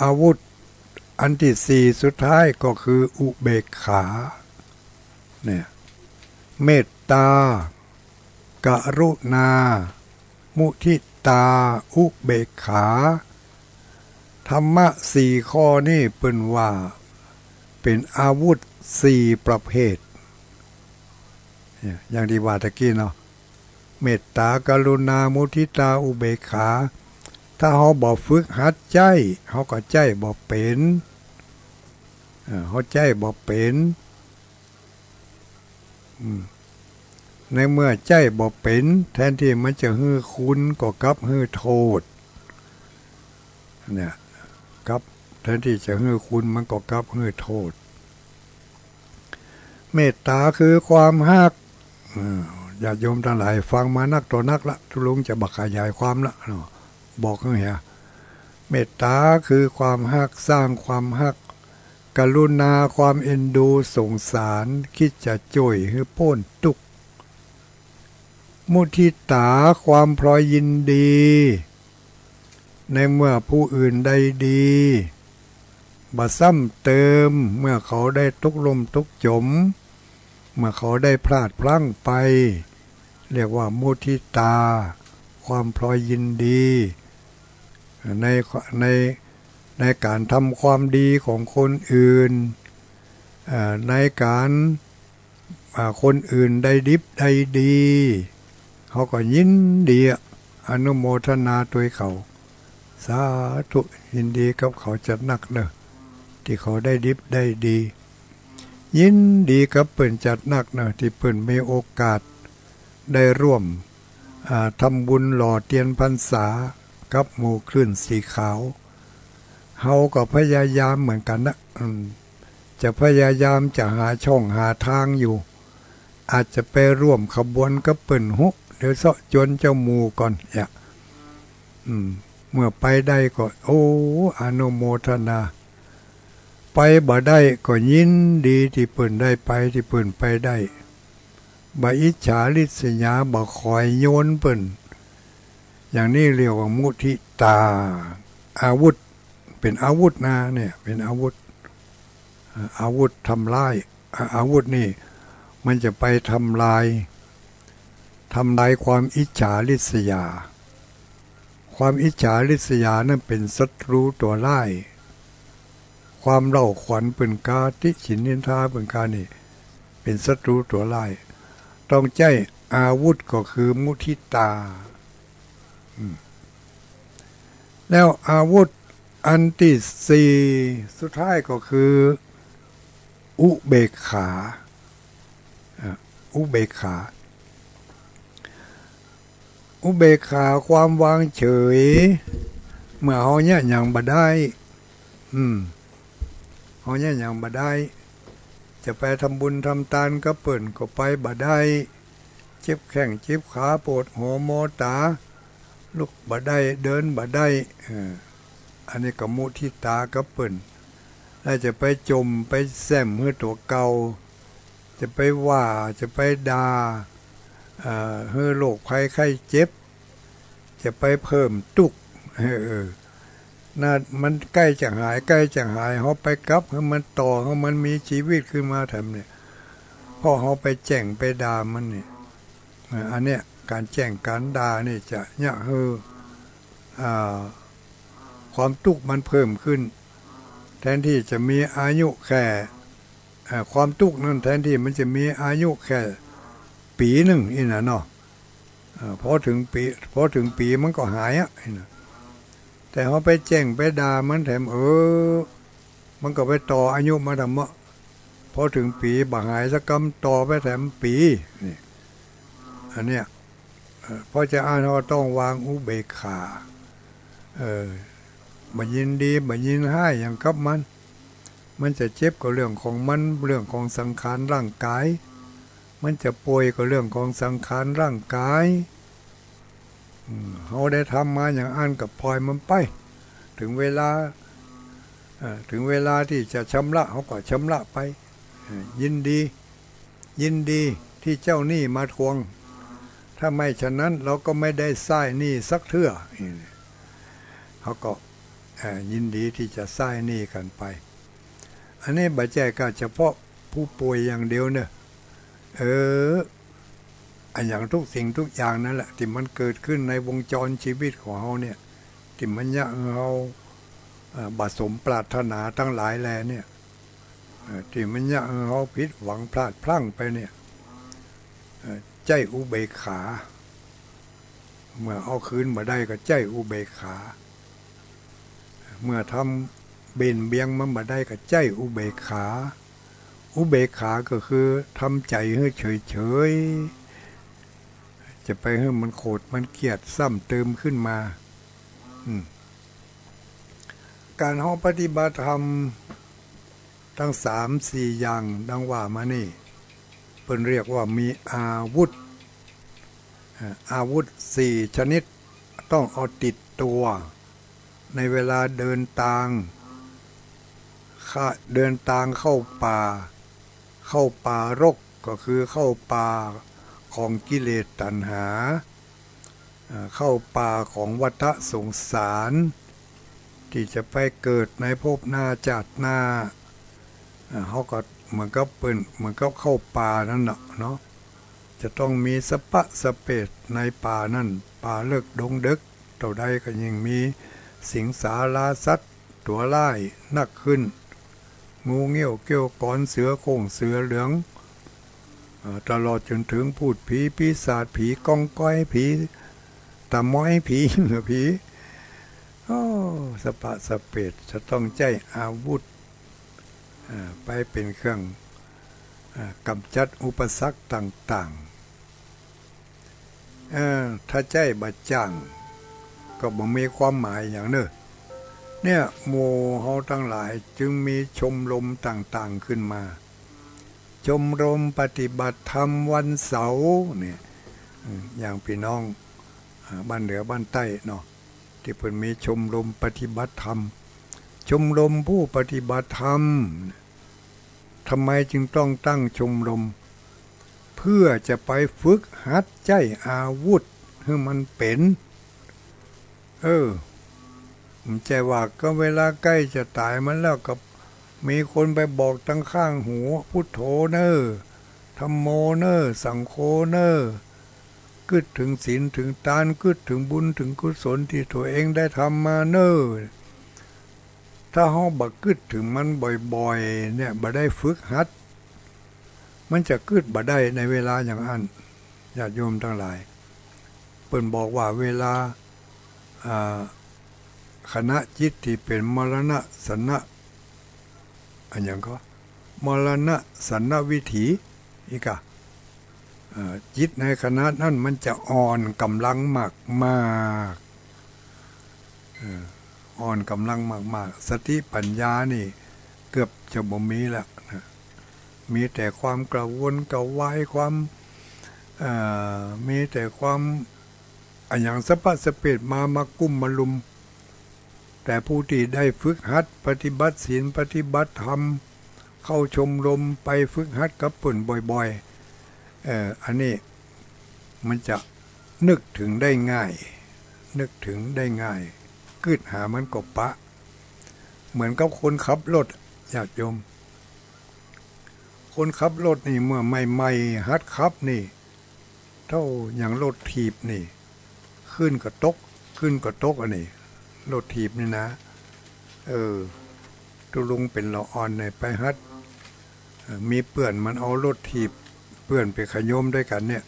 อาวุธอันตี้สี่สุดท้ายก็คืออุเบกขา เนี่ย เมตต๋า กรุณา มุทิตา อุเบกขา ธรรมะสี่ข้อนี้เปิ้นว่าเป๋นอาวุธสี่ประเภท เนี่ย อย่างตี้ว่าตะกี้เนาะ เมตต๋า กรุณา มุทิตา อุเบกขา ถ้าเฮาบ่ฝึกหัดใจ๊ เฮาก็ใจ๊บ่เป๋น เออ เฮาใจ๊บ่เป๋น อืม ในเมื่อใจ๊บ่เป๋น แทนตี้มันจะหื้อคุณก็กลับหื้อโต้ษ เนี่ย กลับ แทนตี้จะหื้อคุณมันก็กลับหื้อโต้ษ เมตต๋าคือความฮัก เออ ญาติโยมตังหลายฟังมานักต่อนักละ ตุ๊ลุงจะบ่ขยายความละเนาะ บอกหื้อเหีย เมตต๋าคือความฮัก สร้างความฮัก กรุณา ความเอ็นดูสงสาร คิดจะจ้วยหื้อป๊นตุ๊กข์ มุทิตา ความพลอยยินดี ในเมื่อผู้อื่นได้ดี บ่ซ้ำเติม เมื่อเขาได้ตกล่มตกจ๋ม เมื่อเขาได้พลาดพลั้งไป เรียกว่ามุทิตา ความพลอยยินดี ใน ใน ในก๋านทำความดีของคนอื่น เอ่อ ในก๋าน อ่า คนอื่นได้ดิบได้ดี เฮาก็ยินดีอะ อนุโมทนาตวยเขา สาธุ ยินดีกับเขาจัดนักเน่อ ตี้เขาได้ดิบได้ดี ยินดีกับเปิ้นจัดนักเน่อ ตี้เปิ้นมีโอกาสได้ร่วม อ่า ทำบุญหล่อเตียนพรรษากับหมู่คลื่นสีขาว เฮาก็พยายามเหมือนกั๋นนะ อืม จะพยายามจะหาช่องหาตางอยู่ อาจจะไปร่วมขบวนกับเปิ้นฮู้ เดี๋ยวเซาะจวนเจ้าหมู่ก่อน เนี่ย อืม เมื่อไปได้ก็ โอ้ อนุโมทนา ไปบ่ได้ก็ยินดีตี้เปิ้นได้ไป ตี้เปิ้นไปได้ บ่อิจฉาริษยา บ่ขอยโยนเปิ้น อย่างนี้เรียกว่ามุทิตา อาวุธ เป๋นอาวุธนะ เนี่ย เป๋นอาวุธ อ่า อาวุธทำร้าย อ่า อาวุธนี่ มันจะไปทำลาย ทำลายความอิจฉาริษยา ความอิจฉาริษยานั้นเป๋นศัตรูตั๋วร้าย ความเล่าขวัญเปิ้นกา ติฉินนินทาเปิ้นกานี่ เป๋นศัตรูตั๋วร้าย ต้องใจ๊อาวุธก็คือมุทิตา อืม แล้วอาวุธอันตี้สี่สุดท้ายก็คือ อุเบกขา อ่ะ อุเบกขา อุเบกขาความวางเฉย เมื่อเฮาเยียะหยังบ่ได้ อืม เฮาเยียะหยังบ่ได้ จะไปทำบุญทำตานกับเปิ้นก็ไปบ่ได้ เจ็บแข้งเจ็บขา ปวดหัวมัวต๋า ลุกบ่ได้ เดินบ่ได้ เออ อันนี้ก็มุทิตากับเปิ้น แล้วจะไปจ่มไปแส้มหื้อตั๋วเก่า จะไปว่า จะไปด่า เอ่อ หื้อโรคภัยไข้เจ็บ จะไปเพิ่มตุ๊กข์ เออ เออ น่ะ มันใก้จะหาย ใก้จะหาย เฮาไปกลับหื้อมันต่อ หื้อมันมีชีวิตขึ้นมาแถมเนี่ย เพราะเฮาไปแจ้งไปด่ามันเนี่ย อ่า อันเนี้ย ก๋านแจ้งก๋านด่านี่จะเยียะหื้อ อ่า ความตุ๊กข์มันเพิ่มขึ้น แทนตี้จะมีอายุแค่ อ่า ความตุ๊กข์นั้นแทนตี้มันจะมีอายุแค่ปี๋นึ่งอี้น่ะเนาะ อ่า พอเถิงปี๋ พอเถิงปี๋มันก็หายอะอี้น่ะ แต่เฮาไปแจ้งไปด่ามันแถม เออ มันก็ไปต่ออายุมาแถมเนาะ พอเถิงปี๋บ่หายสักกำ ต่อไปแถมปี๋ นี่ อันเนี้ย เอ่อ เพราะจะอั้นเฮาต้องวางอุเบกขา เออ บ่ยินดี บ่ยินฮ้ายหยังกับมัน มันจะเจ็บก็เรื่องของมัน เรื่องของสังขารร่างก๋าย มันจะป่วยก็เรื่องของสังขารร่างก๋าย อืม เฮาได้ทำมาอย่างอั้นก็ปล่อยมันไป เถิงเวลา เอ่อ เถิงเวลาตี้จะชำระ เฮาก็ชำระไป เอ่อ ยินดี ยินดีตี้เจ้าหนี้มาทวง ถ้าไม่ฉะนั้นเราก็ไม่ได้ใช้หนี้สักเทื่อ เฮาก็ เอ่อ ยินดีตี้จะใช้หนี้กั๋นไป อันนี้บ่ใจ้ก้าเฉพาะผู้ป่วยอย่างเดียวเนาะ เออ อะหยังทุกสิ่งทุกอย่างนั่นแหละ ตี้มันเกิดขึ้นในวงจรชีวิตของเฮาเนี่ย ตี้มันเยียะหื้อเฮา เอ่อ บ่สมปรารถนาตังหลายแลเนี่ย เอ่อ ตี้มันเยียะหื้อเฮาผิดหวังพลาดพลั้งไปเนี่ย เอ่อ ใจ๊อุเบกขา เมื่อเอาคืนบ่ได้ก็ใจ๊อุเบกขา เมื่อทำเบ้นเบียงมันบ่ได้ก็ใจ๊อุเบกขา อุเบกขาก็คือทำใจ๋หื้อเฉยๆ จะไปหื้อมันโขดมันเคียดซ้ำเติมขึ้นมา อืม ก๋านเฮาปฏิบัติธรรมตังสามสี่อย่างดังว่ามานี่ เปิ้นเรียกว่ามีอาวุธ อ่า อาวุธสี่ชนิด ต้องเอาติดตั๋ว ในเวลาเดินตาง ข้า เดินตางเข้าป่า เข้าป่ารกก็คือเข้าป่าของกิเลสตัณหา อ่า เข้าป่าของวัฏสงสาร ตี้จะไปเกิดในภพหน้าจาติหน้า อ่า เฮาก็เหมือนกับเปิ้น เหมือนกับเข้าป่านั่นน่ะเนาะ จะต้องมีสะปะสะเปดในป่านั่น ป่าเลิกดงเดิ็ก เต้าใดก็ยิ่งมีสิงสาราสัตว์ตั๋วร้ายนักขึ้น งูเงี้ยวเกี้ยวกอน เสือโคร่งเสือเหลือง อ่า ตลอดจ๋นเถิงพูดผีปีศาจ ผีกองกอย ผีตาม้อย ผี ผี โอ้ สะปะสะเปด จะต้องใจ๊อาวุธ อ่า ไปเป๋นเครื่อง อ่า ก๋ำจัดอุปสรรคต่างๆ เออ ถ้าใจ๊บ่จ้าง ก็บ่มีความหมายหยังเนาะ เนี่ย หมู่เฮาตังหลายจึงมีชมรมต่างๆ ขึ้นมา ชมรมปฏิบัติธรรมวันเสาร์เนี่ย อืม อย่างปี้น้อง อ่า บ้านเหนือบ้านใต้เนาะ ตี้เปิ้นมีชมรมปฏิบัติธรรม ชมรมผู้ปฏิบัติธรรม ทำไมจึงต้องตั้งชมรม เพื่อจะไปฝึกหัดใจ๊อาวุธหื้อมันเป๋น เออ บ่ใจ้ว่าก็เวลาใก้จะต๋ายมาแล้วก็มีคนไปบอกตังข้างหู พุทโธเน่อ ธัมโมเน่อ สังโฆเน่อ กึ๊ดเถิงศีลเถิงตาน กึ๊ดเถิงบุญเถิงกุศลตี้ตั๋วเองได้ทำมาเน่อ ถ้าเฮาบ่กึ๊ดเถิงมันบ่อยๆ เนี่ย บ่ได้ฝึกหัด มันจะกึ๊ดบ่ได้ในเวลาอย่างอั้น ญาติโยมตังหลาย เปิ้นบอกว่าเวลา อ่า ขณะจิตตี้เป๋นมรณะสันนะ อะหยังก็ มรณะสันนะวิถี อีกอะ เอ่อ จิตในขณะนั้นมันจะอ่อนก๋ำลังมากๆ เอ่อ อ่อนก๋ำลังมากๆ สติปัญญานี่เกือบจะบ่มีละนะ มีแต่ความกระวนกระวาย ความ เอ่อ มีแต่ความ อะหยังสะพะสะเปดมา มากุ้มมาลุม แต่ผู้ตี้ได้ฝึกหัดปฏิบัติศีล ปฏิบัติธรรม เข้าชมรม ไปฝึกหัดกับเปิ้นบ่อยๆ เอ่อ อันนี้มันจะนึกเถิงได้ง่าย นึกเถิงได้ง่าย กึ๊ดหามันก็ปะ เหมือนกับคนขับรถ ญาติโยม คนขับรถนี่เมื่อใหม่ๆ หัดขับนี่ เต้าอย่างรถถีบนี่ ขึ้นก็ตก ขึ้นก็ตก อันนี้ รถถีบนี่นะ เออ ตุ๊ลุงเป๋นละอ่อนเนี่ยไปหัด เอ่อ มีเปื้อนมันเอารถถีบ เปื้อนเป๋นขะโยมตวยกั๋นเนี่ย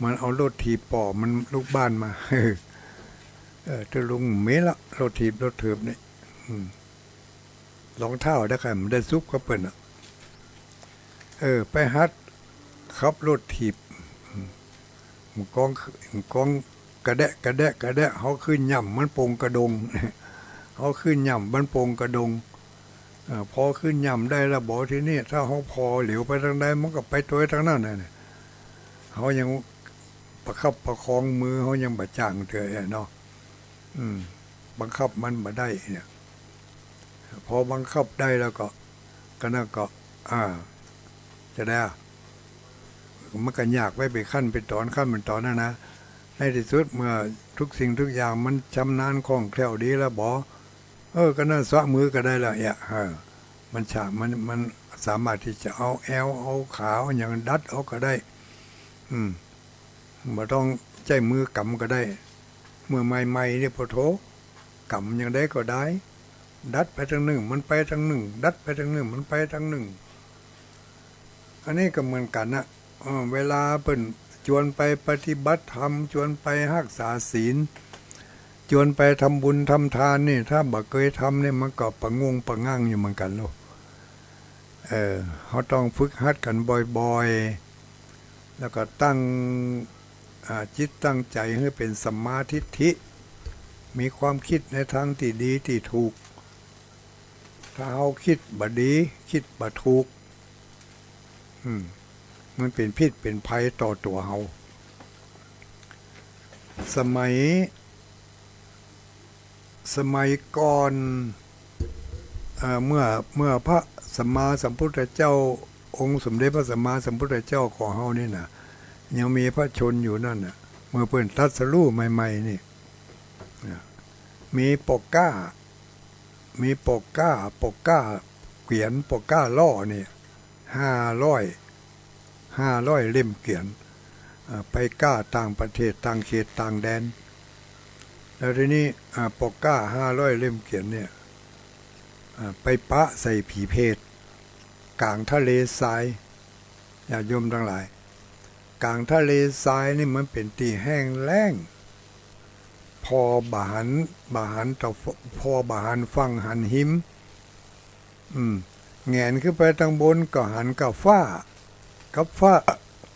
มันเอารถถีบป้อมันลูกบ้านมา เออ ตุ๊ลุงมีละ รถถีบรถเถิบเนี่ย อืม รองเท้าได้ใค่ บ่ได้สุบกับเปิ้นอะ เออ ไปหัดขับรถถีบ อืม มันก้อง มันก้องกระแดะ กระแดะ กระแดะ เฮาขึ้นย่ำมันปงกระดง เฮาขึ้นย่ำมันปงกระดง เอ่อ พอขึ้นย่ำได้ละบ่ ทีนี้ ถ้าเฮาผ่อเหลียวไปตางใด มันก็ไปตวยตางนั้นน่ะ เฮายังประคับประคองมือ เฮายังบ่จ้างเตื้อเนาะ อืม บังคับมันบ่ได้เนี่ย พอบังคับได้แล้วก็ ก็นั่นก็ อ่า จะได้อะ มันก็ยากไปเป๋นขั้นเป๋นต๋อน ขั้นเป๋นต๋อนนะนะ ในตี้สุดเมื่อทุกสิ่งทุกอย่างมันชำนาญคล่องแคล่วดีแล้วบ่ เออ ก็นั่นสะมือก็ได้แล้วเนี่ย เออ มันชะ มัน มันสามารถตี้จะเอาแอว เอาขา เอาหยังดัดเอาก็ได้ อืม บ่ต้องใจ๊มือกำก็ได้ เมื่อใหม่ๆ นี่ ปะโถ กำอย่างใดก็ได้ ดัดไปตางนึ่ง มันไปตางนึ่ง ดัดไปตางนึ่ง มันไปตางนึ่ง อันนี้ก็เหมือนกั๋นนะ เออ เวลาเปิ้นจวนไปปฏิบัติธรรม จวนไปฮักษาศีล จวนไปทำบุญทำทานนี่ ถ้าบ่เกยทำนี่ มันก็ปะงุ่งปะงั่งอยู่เหมือนกั๋นโลก เออ เฮาต้องฝึกหัดกั๋นบ่อยๆ แล้วก็ตั้ง อ่า จิตตั้งใจ๋หื้อเป๋นสัมมาทิฏฐิ มีความกึ๊ดในตางตี้ดีตี้ถูก ถ้าเฮากึ๊ดบ่ดี กึ๊ดบ่ถูก อืม มันเป๋นพิษเป๋นภัยต่อตั๋วเฮา สมัย สมัยก่อน เอ่อ เมื่อ เมื่อพระสัมมาสัมพุทธเจ้า องค์สมเด็จพระสัมมาสัมพุทธเจ้าของเฮานี่นะ ยังมีพระชนม์อยู่นั่นน่ะ เมื่อเปิ้นตรัสรู้ใหม่ๆ นี่นะ มีปอกก้า มีปอกก้า ปอกก้าเกวียน ปอกก้าล้อนี่ ห้าร้อย ห้าร้อยเล่มเกวียน เอ่อ ไปก๊าต่างประเทศ ต่างเขต ต่างแดน แล้วทีนี้ อ่า ปอกก้าห้าร้อยเล่มเกวียนเนี่ย อ่า ไปปะใส่ผีเปรต ก๋างทะเลทราย ญาติโยมตังหลาย ก๋างทะเลทรายนี่มันเป๋นตี้แห้งแล้ง ผ่อบ่หัน บ่หันตะ ผ่อบ่หันฝั่งหันฮิม อืม แหงนขึ้นไปตางบนก็หันก้าฟ้า กับฟ้า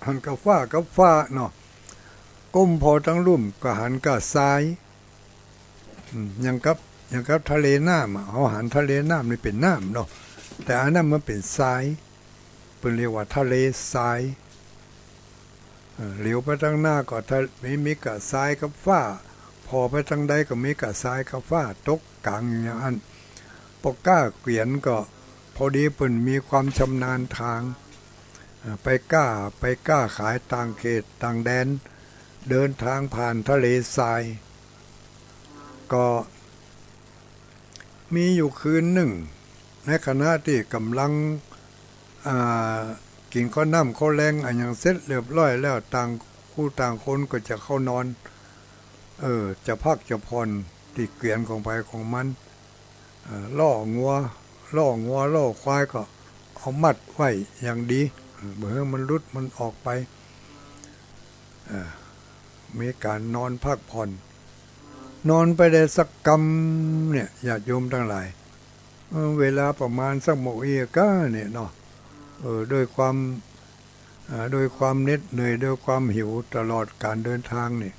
หันก้าฟ้า กับฟ้าเนาะ ก้มผ่อตางลุ่มก็หันก้าทราย อืม อย่างกับ อย่างกับทะเลน้ำอะ เฮาหันทะเลน้ำนี่เป๋นน้ำเนาะ แต่อันนั้นมันเป๋นทราย เปิ้นเรียกว่าทะเลทราย เอ่อ เหลียวไปตางหน้าก็ทะ มี มีก้าทรายกับฟ้า ผ่อไปตางใดก็มีก้าทรายกับฟ้า ตกก๋างอยู่อย่างอั้น ปอกก้าเกวียนก็พอดีเปิ้นมีความชำนาญตาง เอ่อ ไปก๊า ไปก๊าขายต่างเขตต่างแดน เดินตางผ่านทะเลทราย ก็มีอยู่คืนนึ่ง ในขณะตี้ก่ำลัง อ่า กิ๋นข้าวน้ำข้าวแลงอะหยังเสร็จเรียบร้อยแล้ว ต่างคู่ต่างคนก็จะเข้านอน เออ จะพักจะผ่อนตี้เกวียนของใผของมัน เอ่อ ล้องัว ล้องัว ล้อควายก็เอามัดไว้อย่างดี เออ บ่หื้อมันหลุดมันออกไป เอ่อ มีก๋านนอนพักผ่อน นอนไปได้สักกำเนี่ย ญาติโยมตังหลาย เออ เวลาประมาณสักหมกอี้ก้าเนี่ยเนาะ เออ ด้วยความ อ่า ด้วยความเหน็ดเหนื่อย ด้วยความหิวตลอดก๋านเดินทางนี่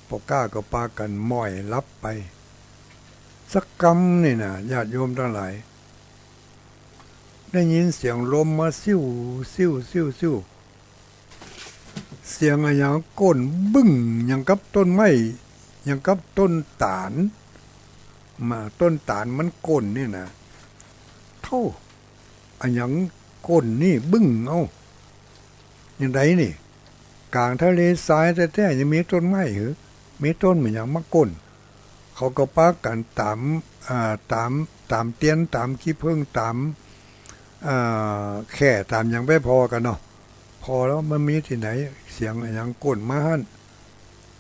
ป้อก้าก็ปากั๋นหม้อยหลับไป สักกำนี่นะ ญาติโยมตังหลาย ได้ยินเสียงลมมาซิ่ว ซิ่ว ซิ่ว ซิ่ว เสียงอะหยังก้นบึ้ง อย่างกับต้นไม้ อย่างกับต้นตาล มา ต้นตาลมันก้นนี่นะ โธ่ อะหยังก้นนี่บึ้ง เอ้า อย่างใดนี่ ก๋างทะเลทรายแต๊ๆ ยังมีต้นไม้หือ มีต้นอะหยังมาก้น เขาก็ปากั๋นต๋าม อ่า ต๋าม ต๋ามเตียน ต๋ามขี้เผิ้ง ต๋าม อ่า แค่ ต๋ามหยังไปผ่อกั๋นเนาะ ผ่อแล้วมันมีตี้ไหน เสียงอะหยังก้นมาหั้น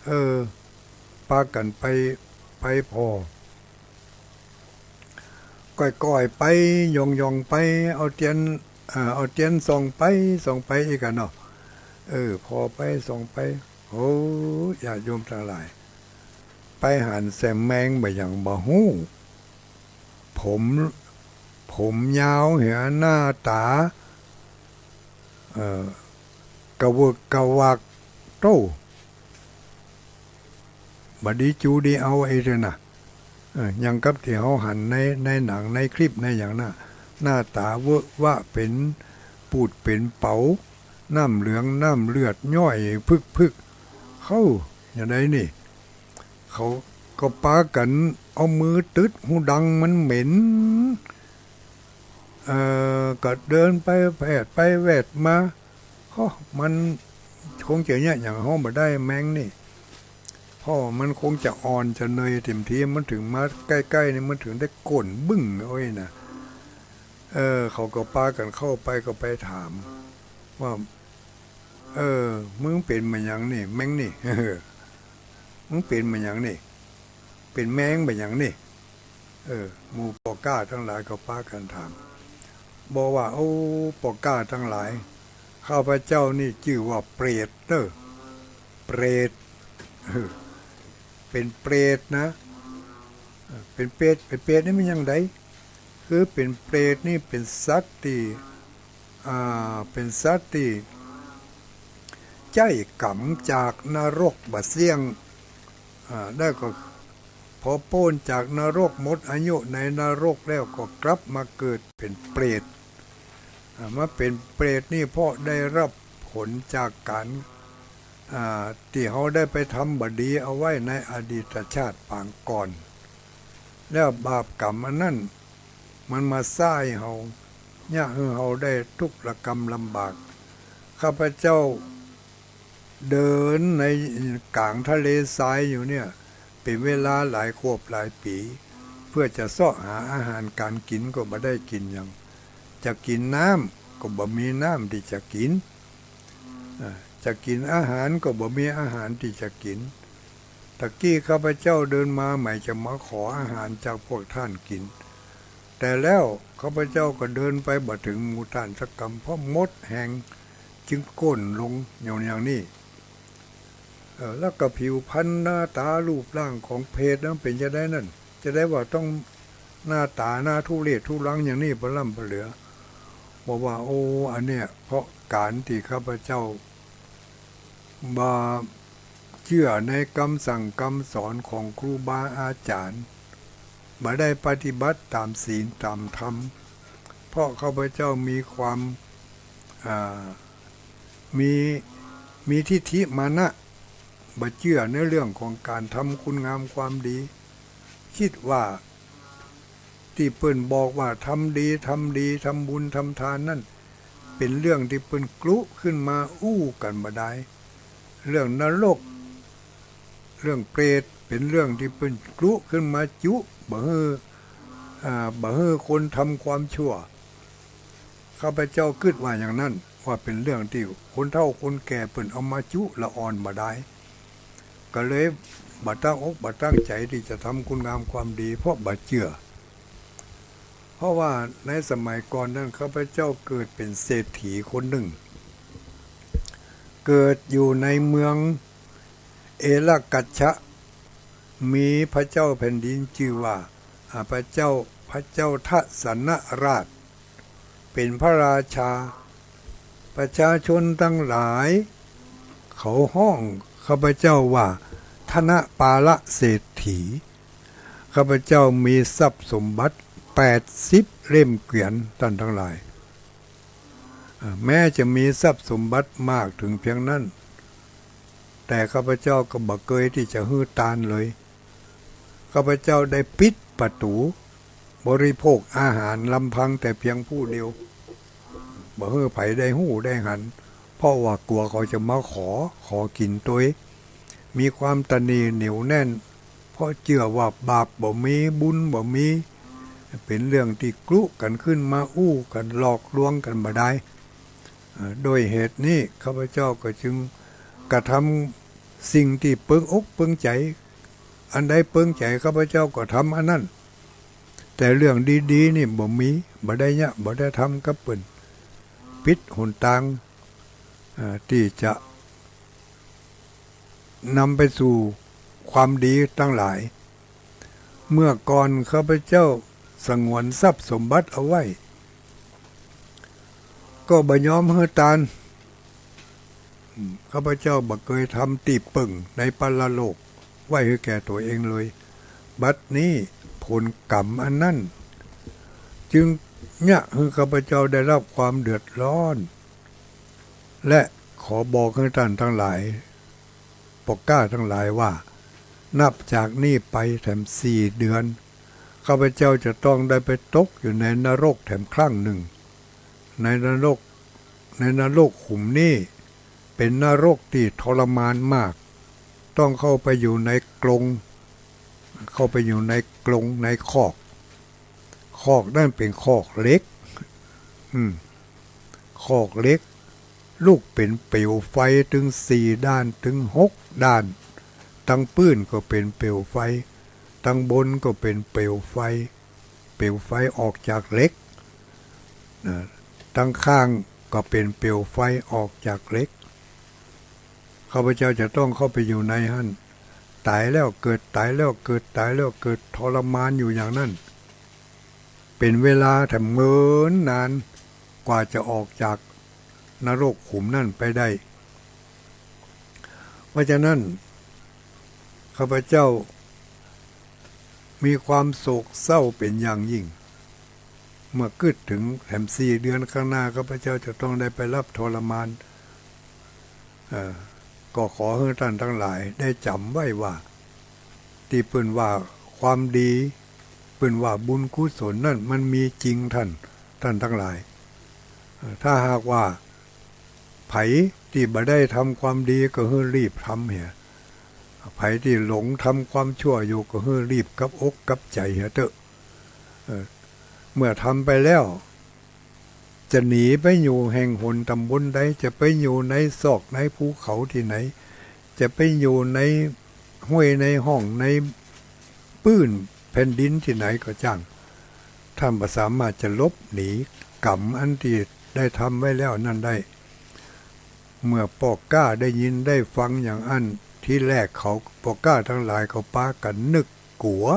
เออ ปากั๋นไป ไปผ่อ ก้อยๆ ไป ย่องๆ ไป เอาเตียน เอ่อ เอาเตียนส่องไป ส่องไปอี้ก้าเนาะ เออ ผ่อไป ส่องไป โอ้ ญาติโยมตังหลาย ไปหันแสมแมงบ่าหยังบ่ฮู้ ผม ผมยาวเหีย หน้าต๋า เอ่อ กะเวิกกะวัก โต้ บ่ดีจูดีเอาไอ้เด้อนะ เออ อย่างกับตี้เฮาหันใน ในหนัง ในคลิป ในหยังนะ หน้าต๋าเวอะวะ เป๋นปูดเป๋นเป๋า น้ำเหลืองน้ำเลือดย้อยพึกๆ เข้า อย่างใดนี่ เขาก็ปากั๋นเอามือตึดฮูดัง มันเหม็น เอ่อ ก็เดินไปแผดไปแวดมา โอ้ มันคงจะเยียะหยังเฮาบ่ได้แมงนี่ เพราะมันคงจะอ่อนจะเนยเต็มตี้ มันเถิงมาใก้ๆ นี่ มันเถิงได้ก้นบึ้ง โอ้ยนะ เออ เขาก็ปากั๋นเข้าไป ก็ไปถามว่า เออ มึงเป๋นบ่าหยังนี่ แมงนี่ มึงเป๋นบ่าหยังนี่ เป๋นแมงบ่าหยังนี่ เออ หมู่ป้อก้าตังหลายก็ปากั๋นถาม บอกว่า โอ้ ป้อก้าตังหลาย ข้าพเจ้านี่จื้อว่าเปรตเน่อ เปรต เออ เป๋นเปรตนะ เออ เป๋นเปรต เป๋นเปรตนี่มันอย่างใด คือเป๋นเปรตนี่เป๋นสัตว์ตี้ อ่า เป๋นสัตว์ตี้ใจ๊ก๋รรมจากนรกบ่าเสี้ยง อ่า แล้วก็พอป๊นจากนรก หมดอายุในนรกแล้วก็กลับมาเกิดเป๋นเปรต อ่า มาเป๋นเปรตนี่เพราะได้รับผลจากก๋าน อ่า ตี้เฮาได้ไปทำบ่ดีเอาไว้ในอดีตชาติปางก่อน แล้วบาปก๋รรมอันนั้น มันมาใส้เฮา เยียะหื้อเฮาได้ทุกข์ระกำลำบาก ข้าพเจ้าเดินในก๋างทะเลทรายอยู่เนี่ย เป๋นเวลาหลายขวบหลายปี๋ เพื่อจะเซาะหาอาหารก๋านกิ๋นก็บ่ได้กิ๋นหยัง จะกิ๋นน้ำก็บ่มีน้ำตี้จะกิ๋น อ่า จะกิ๋นอาหารก็บ่มีอาหารตี้จะกิ๋น ตะกี้ข้าพเจ้าเดินมาใหม่จะมาขออาหารจากพวกต้านกิ๋น แต่แล้วข้าพเจ้าก็เดินไปบ่เถิงหมู่ต้านสักกำ เพราะหมดแฮง จึงก้นลงอย่าง อย่างนี้ เออ แล้วก็ผิวพรรณหน้าต๋ารูปร่างของเปรตนั้นเป๋นจะใดนั้น จะใดว่าต้องหน้าต๋าหน้าทุเรศทุรังอย่างนี้ปะล่ำปะเหลือ บอกว่า โอ้ อันเนี้ย เพราะก๋านตี้ข้าพเจ้าบ่เจื้อในกำสั่งกำสอนของครูบาอาจ๋ารย์ บ่ได้ปฏิบัติต๋ามศีลต๋ามธรรม เพราะข้าพเจ้ามีความ อ่า มี มีทิฏฐิมานะ บ่เจื้อในเรื่องของก๋านทำคุณงามความดี กึ๊ดว่าตี้เปิ้นบอกว่าทำดี ทำดี ทำบุญ ทำทานนั้น เป๋นเรื่องตี้เปิ้นกลุขึ้นมาอู้กั๋นบ่ดาย เรื่องนรก เรื่องเปรต เป๋นเรื่องตี้เปิ้นกลุขึ้นมาจุ บ่หื้อ อ่า บ่หื้อคนทำความชั่ว ข้าพเจ้ากึ๊ดว่าอย่างนั้น ว่าเป๋นเรื่องตี้คนเฒ่าคนแก่เปิ้นเอามาจุละอ่อนบ่ดาย ก็เลยบ่ตั้งอกบ่ตั้งใจ๋ตี้จะทำคุณงามความดี เพราะบ่เจื้อ เพราะว่าในสมัยก่อนนั้นข้าพเจ้าเกิดเป๋นเศรษฐีคนนึ่ง เกิดอยู่ในเมืองเอละกัชชะ มีพระเจ้าแผ่นดินจื้อว่า อ่า พระเจ้า พระเจ้าทัสสนราช เป๋นพระราชา ประชาชนตังหลายเขาฮ้องข้าพเจ้าว่าธนปาละเศรษฐี ข้าพเจ้ามีทรัพย์สมบัติแปดสิบเล่มเกวียน ต้านตังหลาย อ่า แม้จะมีทรัพย์สมบัติมากเถิงเปียงนั้น แต่ข้าพเจ้าก็บ่เกยตี้จะหื้อตานเลย ข้าพเจ้าได้ปิดประตู๋บริโภคอาหารลำพังแต่เพียงผู้เดียว บ่หื้อใผได้ฮู้ได้หัน เพราะว่ากั๋วเขาจะมาขอ ขอกิ๋นตวย มีความตระหนี่เหนียวแน่น เพราะเจื้อว่าบาปบ่มี บุญบ่มี เป๋นเรื่องตี้กลุกั๋นขึ้นมาอู้กั๋น หลอกลวงกั๋นบ่ดาย เอ่อ ด้วยเหตุนี้ข้าพเจ้าก็จึงกระทำสิ่งตี้เปิงอกเปิงใจ๋ อันใดเปิงใจ๋ข้าพเจ้าก็ทำอันนั้น แต่เรื่องดีๆ นี่บ่มี บ่ได้เยียะ บ่ได้ทำกับเปิ้น ปิดหนตาง เอ่อ ตี้จะนำไปสู่ความดีตังหลาย เมื่อก่อนข้าพเจ้าสงวนทรัพย์สมบัติเอาไว้ ก็บ่ยอมหื้อตาน อืม ข้าพเจ้าบ่เกยทำตี้เปิ่งในปรโลกไว้หื้อแก่ตั๋วเองเลย บัดนี้ผลกรรมอันนั้น จึงเยียะหื้อข้าพเจ้าได้รับความเดือดร้อน และขอบอกหื้อต้านตังหลาย ปอกก้าตังหลายว่า นับจากนี้ไปแถมสี่เดือน ข้าพเจ้าจะต้องได้ไปตกอยู่ในนรกแถมครั้งนึ่ง ในนรก ในนรกขุมนี้เป๋นนรกตี้ทรมานมาก ต้องเข้าไปอยู่ในกรง เข้าไปอยู่ในกรง ในคอก คอกนั้นเป๋นคอกเหล็ก อืม คอกเหล็ก ลุกเป๋นเปลวไฟตึงสี่ด้าน ตึงหกด้าน ตังปื้นก็เป๋นเปลวไฟ ตังบนก็เป๋นเปลวไฟ เปลวไฟออกจากเหล็ก นะ ตังข้างก็เป๋นเปลวไฟออกจากเหล็ก ข้าพเจ้าจะต้องเข้าไปอยู่ในหั้น ต๋ายแล้วเกิด ต๋ายแล้วเกิด ต๋ายแล้วเกิด ทรมานอยู่อย่างนั้น เป๋นเวลาแถมเมินนาน กว่าจะออกจากนรกขุมนั้นไปได้ เพราะฉะนั้น ข้าพเจ้ามีความโศกเศร้าเป๋นอย่างยิ่ง เมื่อกึ๊ดเถิงแถมสี่เดือนข้างหน้า ข้าพเจ้าจะต้องได้ไปรับทรมาน เอ่อ ก็ขอหื้อต้านตังหลายได้จ๋ำไว้ว่า ตี้เปิ้นว่าความดี เปิ้นว่าบุญกุศลนั้นมันมีจริงต้าน ต้านตังหลาย เอ่อ ถ้าหากว่าใผตี้บ่ได้ทำความดีก็หื้อรีบทำเหีย ใผตี้หลงทำความชั่วอยู่ก็หื้อรีบกลับอกกลับใจ๋เหียเต๊อะ เอ่อ เมื่อทำไปแล้ว จะหนีไปอยู่แห่งหนต๋ำบลใด จะไปอยู่ในซอกในภูเขาตี้ไหน จะไปอยู่ในห้วยในฮ่องในปื้นแผ่นดินตี้ไหนก็จ้าง ต้านบ่สามารถจะหลบหนีกรรมอันตี้ได้ทำไว้แล้วนั้นได้ เมื่อปอกก้าได้ยินได้ฟังอย่างอั้น ทีแรกเขาปอกก้าตังหลายก็ปากั๋นนึกกั๋ว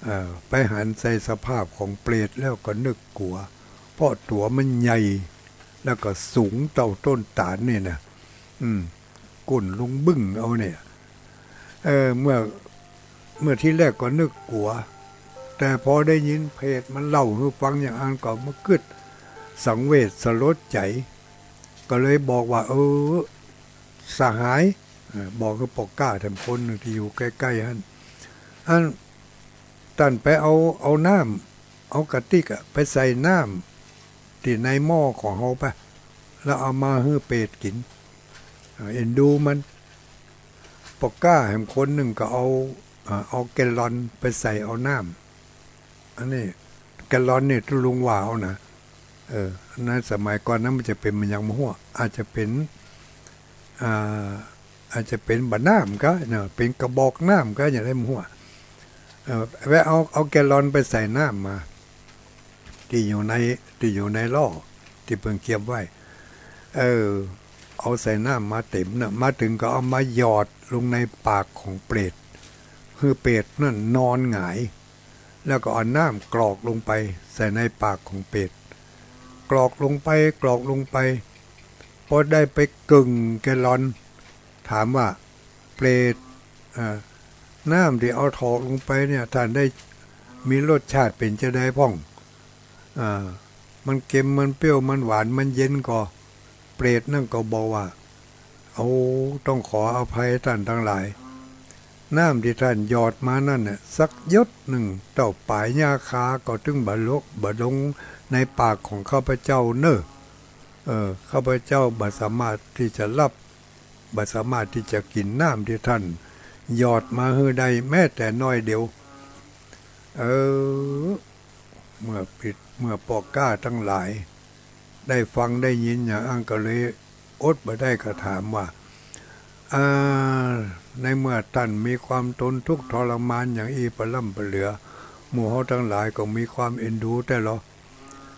เอ่อ ไปหันใส่สภาพของเปรตแล้วก็นึกกั๋ว เพราะตั๋วมันใหญ่ แล้วก็สูงเต้าต้นต๋าลนี่นะ อืม ก้นลุงบึ้งเอาเนี่ย เออ เมื่อ เมื่อทีแรกก็นึกกั๋ว แต่พอได้ยินเปรตมันเล่าหื้อฟังอย่างอั้นก็มากึ๊ดสังเวชสลดใจ๋ ก็เลยบอกว่า เออ สหาย เออ บอกกับปอกก้าแถมคนนึ่งตี้อยู่ใก้ๆ หั้น อัน ต้านไปเอา เอาน้ำ เอากระติกอะ ไปใส่น้ำตี้ในหม้อของเฮาไป แล้วเอามาหื้อเปรตกิ๋น เอ่อ เอ็นดูมัน ปอกก้าแหมคนนึ่งก็เอา เอ่อ เอาแกลลอนไปใส่เอาน้ำ อันนี้แกลลอนนี่ตุ๊ลุงว่าเอานะ เออ ในสมัยก่อนนั้นมันจะเป๋นหยังบ่ฮู้ อาจจะเป๋น อ่า อาจจะเป๋นบ่าน้ำก็เนาะ เป๋นกระบอกน้ำก็หยังใดบ่ฮู้ เออ แวะเอา เอาแกลลอนไปใส่น้ำมา ตี้อยู่ใน ตี้อยู่ในล้อ ตี้เปิ้นเกียมไว้ เออ เอาใส่น้ำมาเต๋มน่ะ มาเถิงก็เอามาหยอดลงในปากของเปรต หื้อเปรตนั้นนอนหงาย แล้วก็เอาน้ำกรอกลงไปใส่ในปากของเปรต กรอกลงไป กรอกลงไป พอได้ไปเกิ่งแกลลอน ถามว่า เปรต อ่า น้ำตี้เอาถอกลงไปเนี่ย ต้านได้มีรสชาติเป๋นจาใดพ่อง อ่า มันเค็ม มันเปรี้ยว มันหวาน มันเย็นก่อ เปรตนั้นก็บอกว่า โอ้ ต้องขออภัยต้านตังหลาย น้ำตี้ต้านหยอดมานั้นน่ะ สักหยดนึ่ง เต้าป๋ายหญ้าคาก็ตึงบ่ลง บ่ลงในปากของข้าพเจ้าเน่อ เออ ข้าพเจ้าบ่สามารถตี้จะรับ บ่สามารถตี้จะกิ๋นน้ำตี้ต้านหยอดมาหื้อได้แม้แต่น้อยเดียว เออ เมื่อปิด เมื่อป้อก๊าตังหลาย ได้ฟังได้ยินอย่างอั้นก็เลยอดบ่ได้ก็ถามว่า อ่า ในเมื่อต้านมีความตนทุกข์ทรมานอย่างอี้ปะล้ำปะเหลือ หมู่เฮาตังหลายก็มีความเอ็นดูแต๊ลอ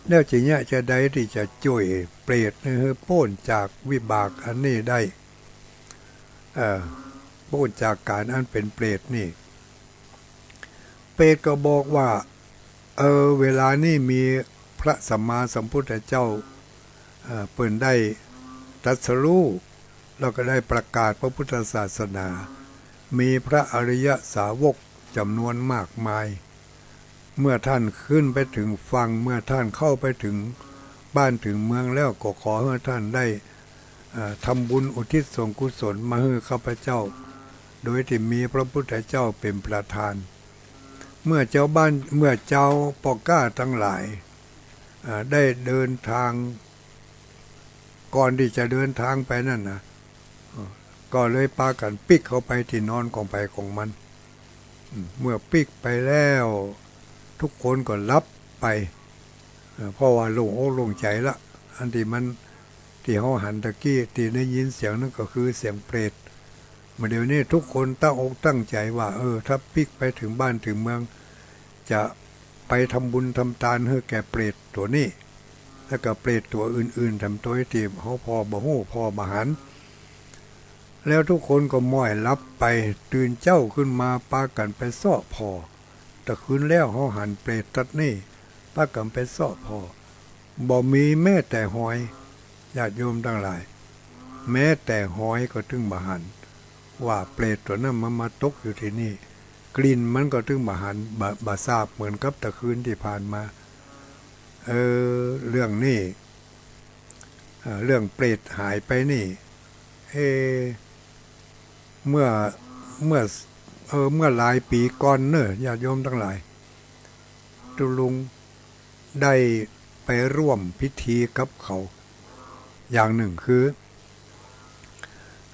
แล้วจะเยียะจาใดตี้จะจ้วยเปรตหื้อป๊นจากวิบากอันนี้ได้ เอ่อ ป๊นจากก๋านอันเป๋นเปรตนี่ เปรตก็บอกว่า เออ เวลานี้มีพระสัมมาสัมพุทธเจ้า เอ่อ เปิ้นได้ตรัสรู้ แล้วก็ได้ประกาศพระพุทธศาสนา มีพระอริยสาวกจ๋ำนวนมากมาย เมื่อต้านขึ้นไปเถิงฝั่ง เมื่อต้านเข้าไปเถิงบ้านเถิงเมืองแล้ว ก็ขอหื้อต้านได้ เอ่อ ทำบุญอุทิศส่วนกุศลมาหื้อข้าพเจ้า โดยตี้มีพระพุทธเจ้าเป๋นประธาน เมื่อจาวบ้าน เมื่อจาวป้อก๊าตังหลาย เอ่อ ได้เดินตาง ก่อนตี้จะเดินตางไปนั้นน่ะ เอ่อ ก็เลยปากั๋นปิ๊กเข้าไปตี้นอนของใผของมัน อืม เมื่อปิ๊กไปแล้ว ทุกคนก็หลับไป เอ่อ เพราะว่าโล่งอกโล่งใจ๋ละ อันตี้มัน ตี้เฮาหันตะกี้ ตี้ได้ยินเสียงนั้นก็คือเสียงเปรต มาเดี๋ยวนี้ทุกคนตั้งอกตั้งใจ๋ว่า เออ ถ้าปิ๊กไปเถิงบ้านเถิงเมือง จะไปทำบุญทำตานหื้อแก่เปรตตั๋วนี้ แล้วก็เปรตตั๋วอื่นๆ แถมตั๋วตี้เฮาผ่อบ่ฮู้ผ่อบ่หัน แล้วทุกคนก็ม้อยหลับไป ตื่นเจ๊าขึ้นมาปากั๋นไปเซาะผ่อ ตะคืนแล้วเฮาหันเปรตตั๊ดนี้ ปากั๋นไปเซาะผ่อ บ่มีแม้แต่หอย ญาติโยมตังหลาย แม้แต่หอยก็ตึงบ่หัน ว่าเปรตตั๋วนั้นมันมาตกอยู่ตี้นี่ กลิ่นมันก็ตึงบ่หัน บ่ บ่ทราบเหมือนกับตะคืนตี้ผ่านมา เออ เรื่องนี้ เอ่อ เรื่องเปรตหายไปนี่ เอ เมื่อ เมื่อ เออ เมื่อหลายปี๋ก่อนเน่อ ญาติโยมตังหลาย ตุ๊ลุงได้ไปร่วมพิธีกับเขา อย่างนึ่งคือ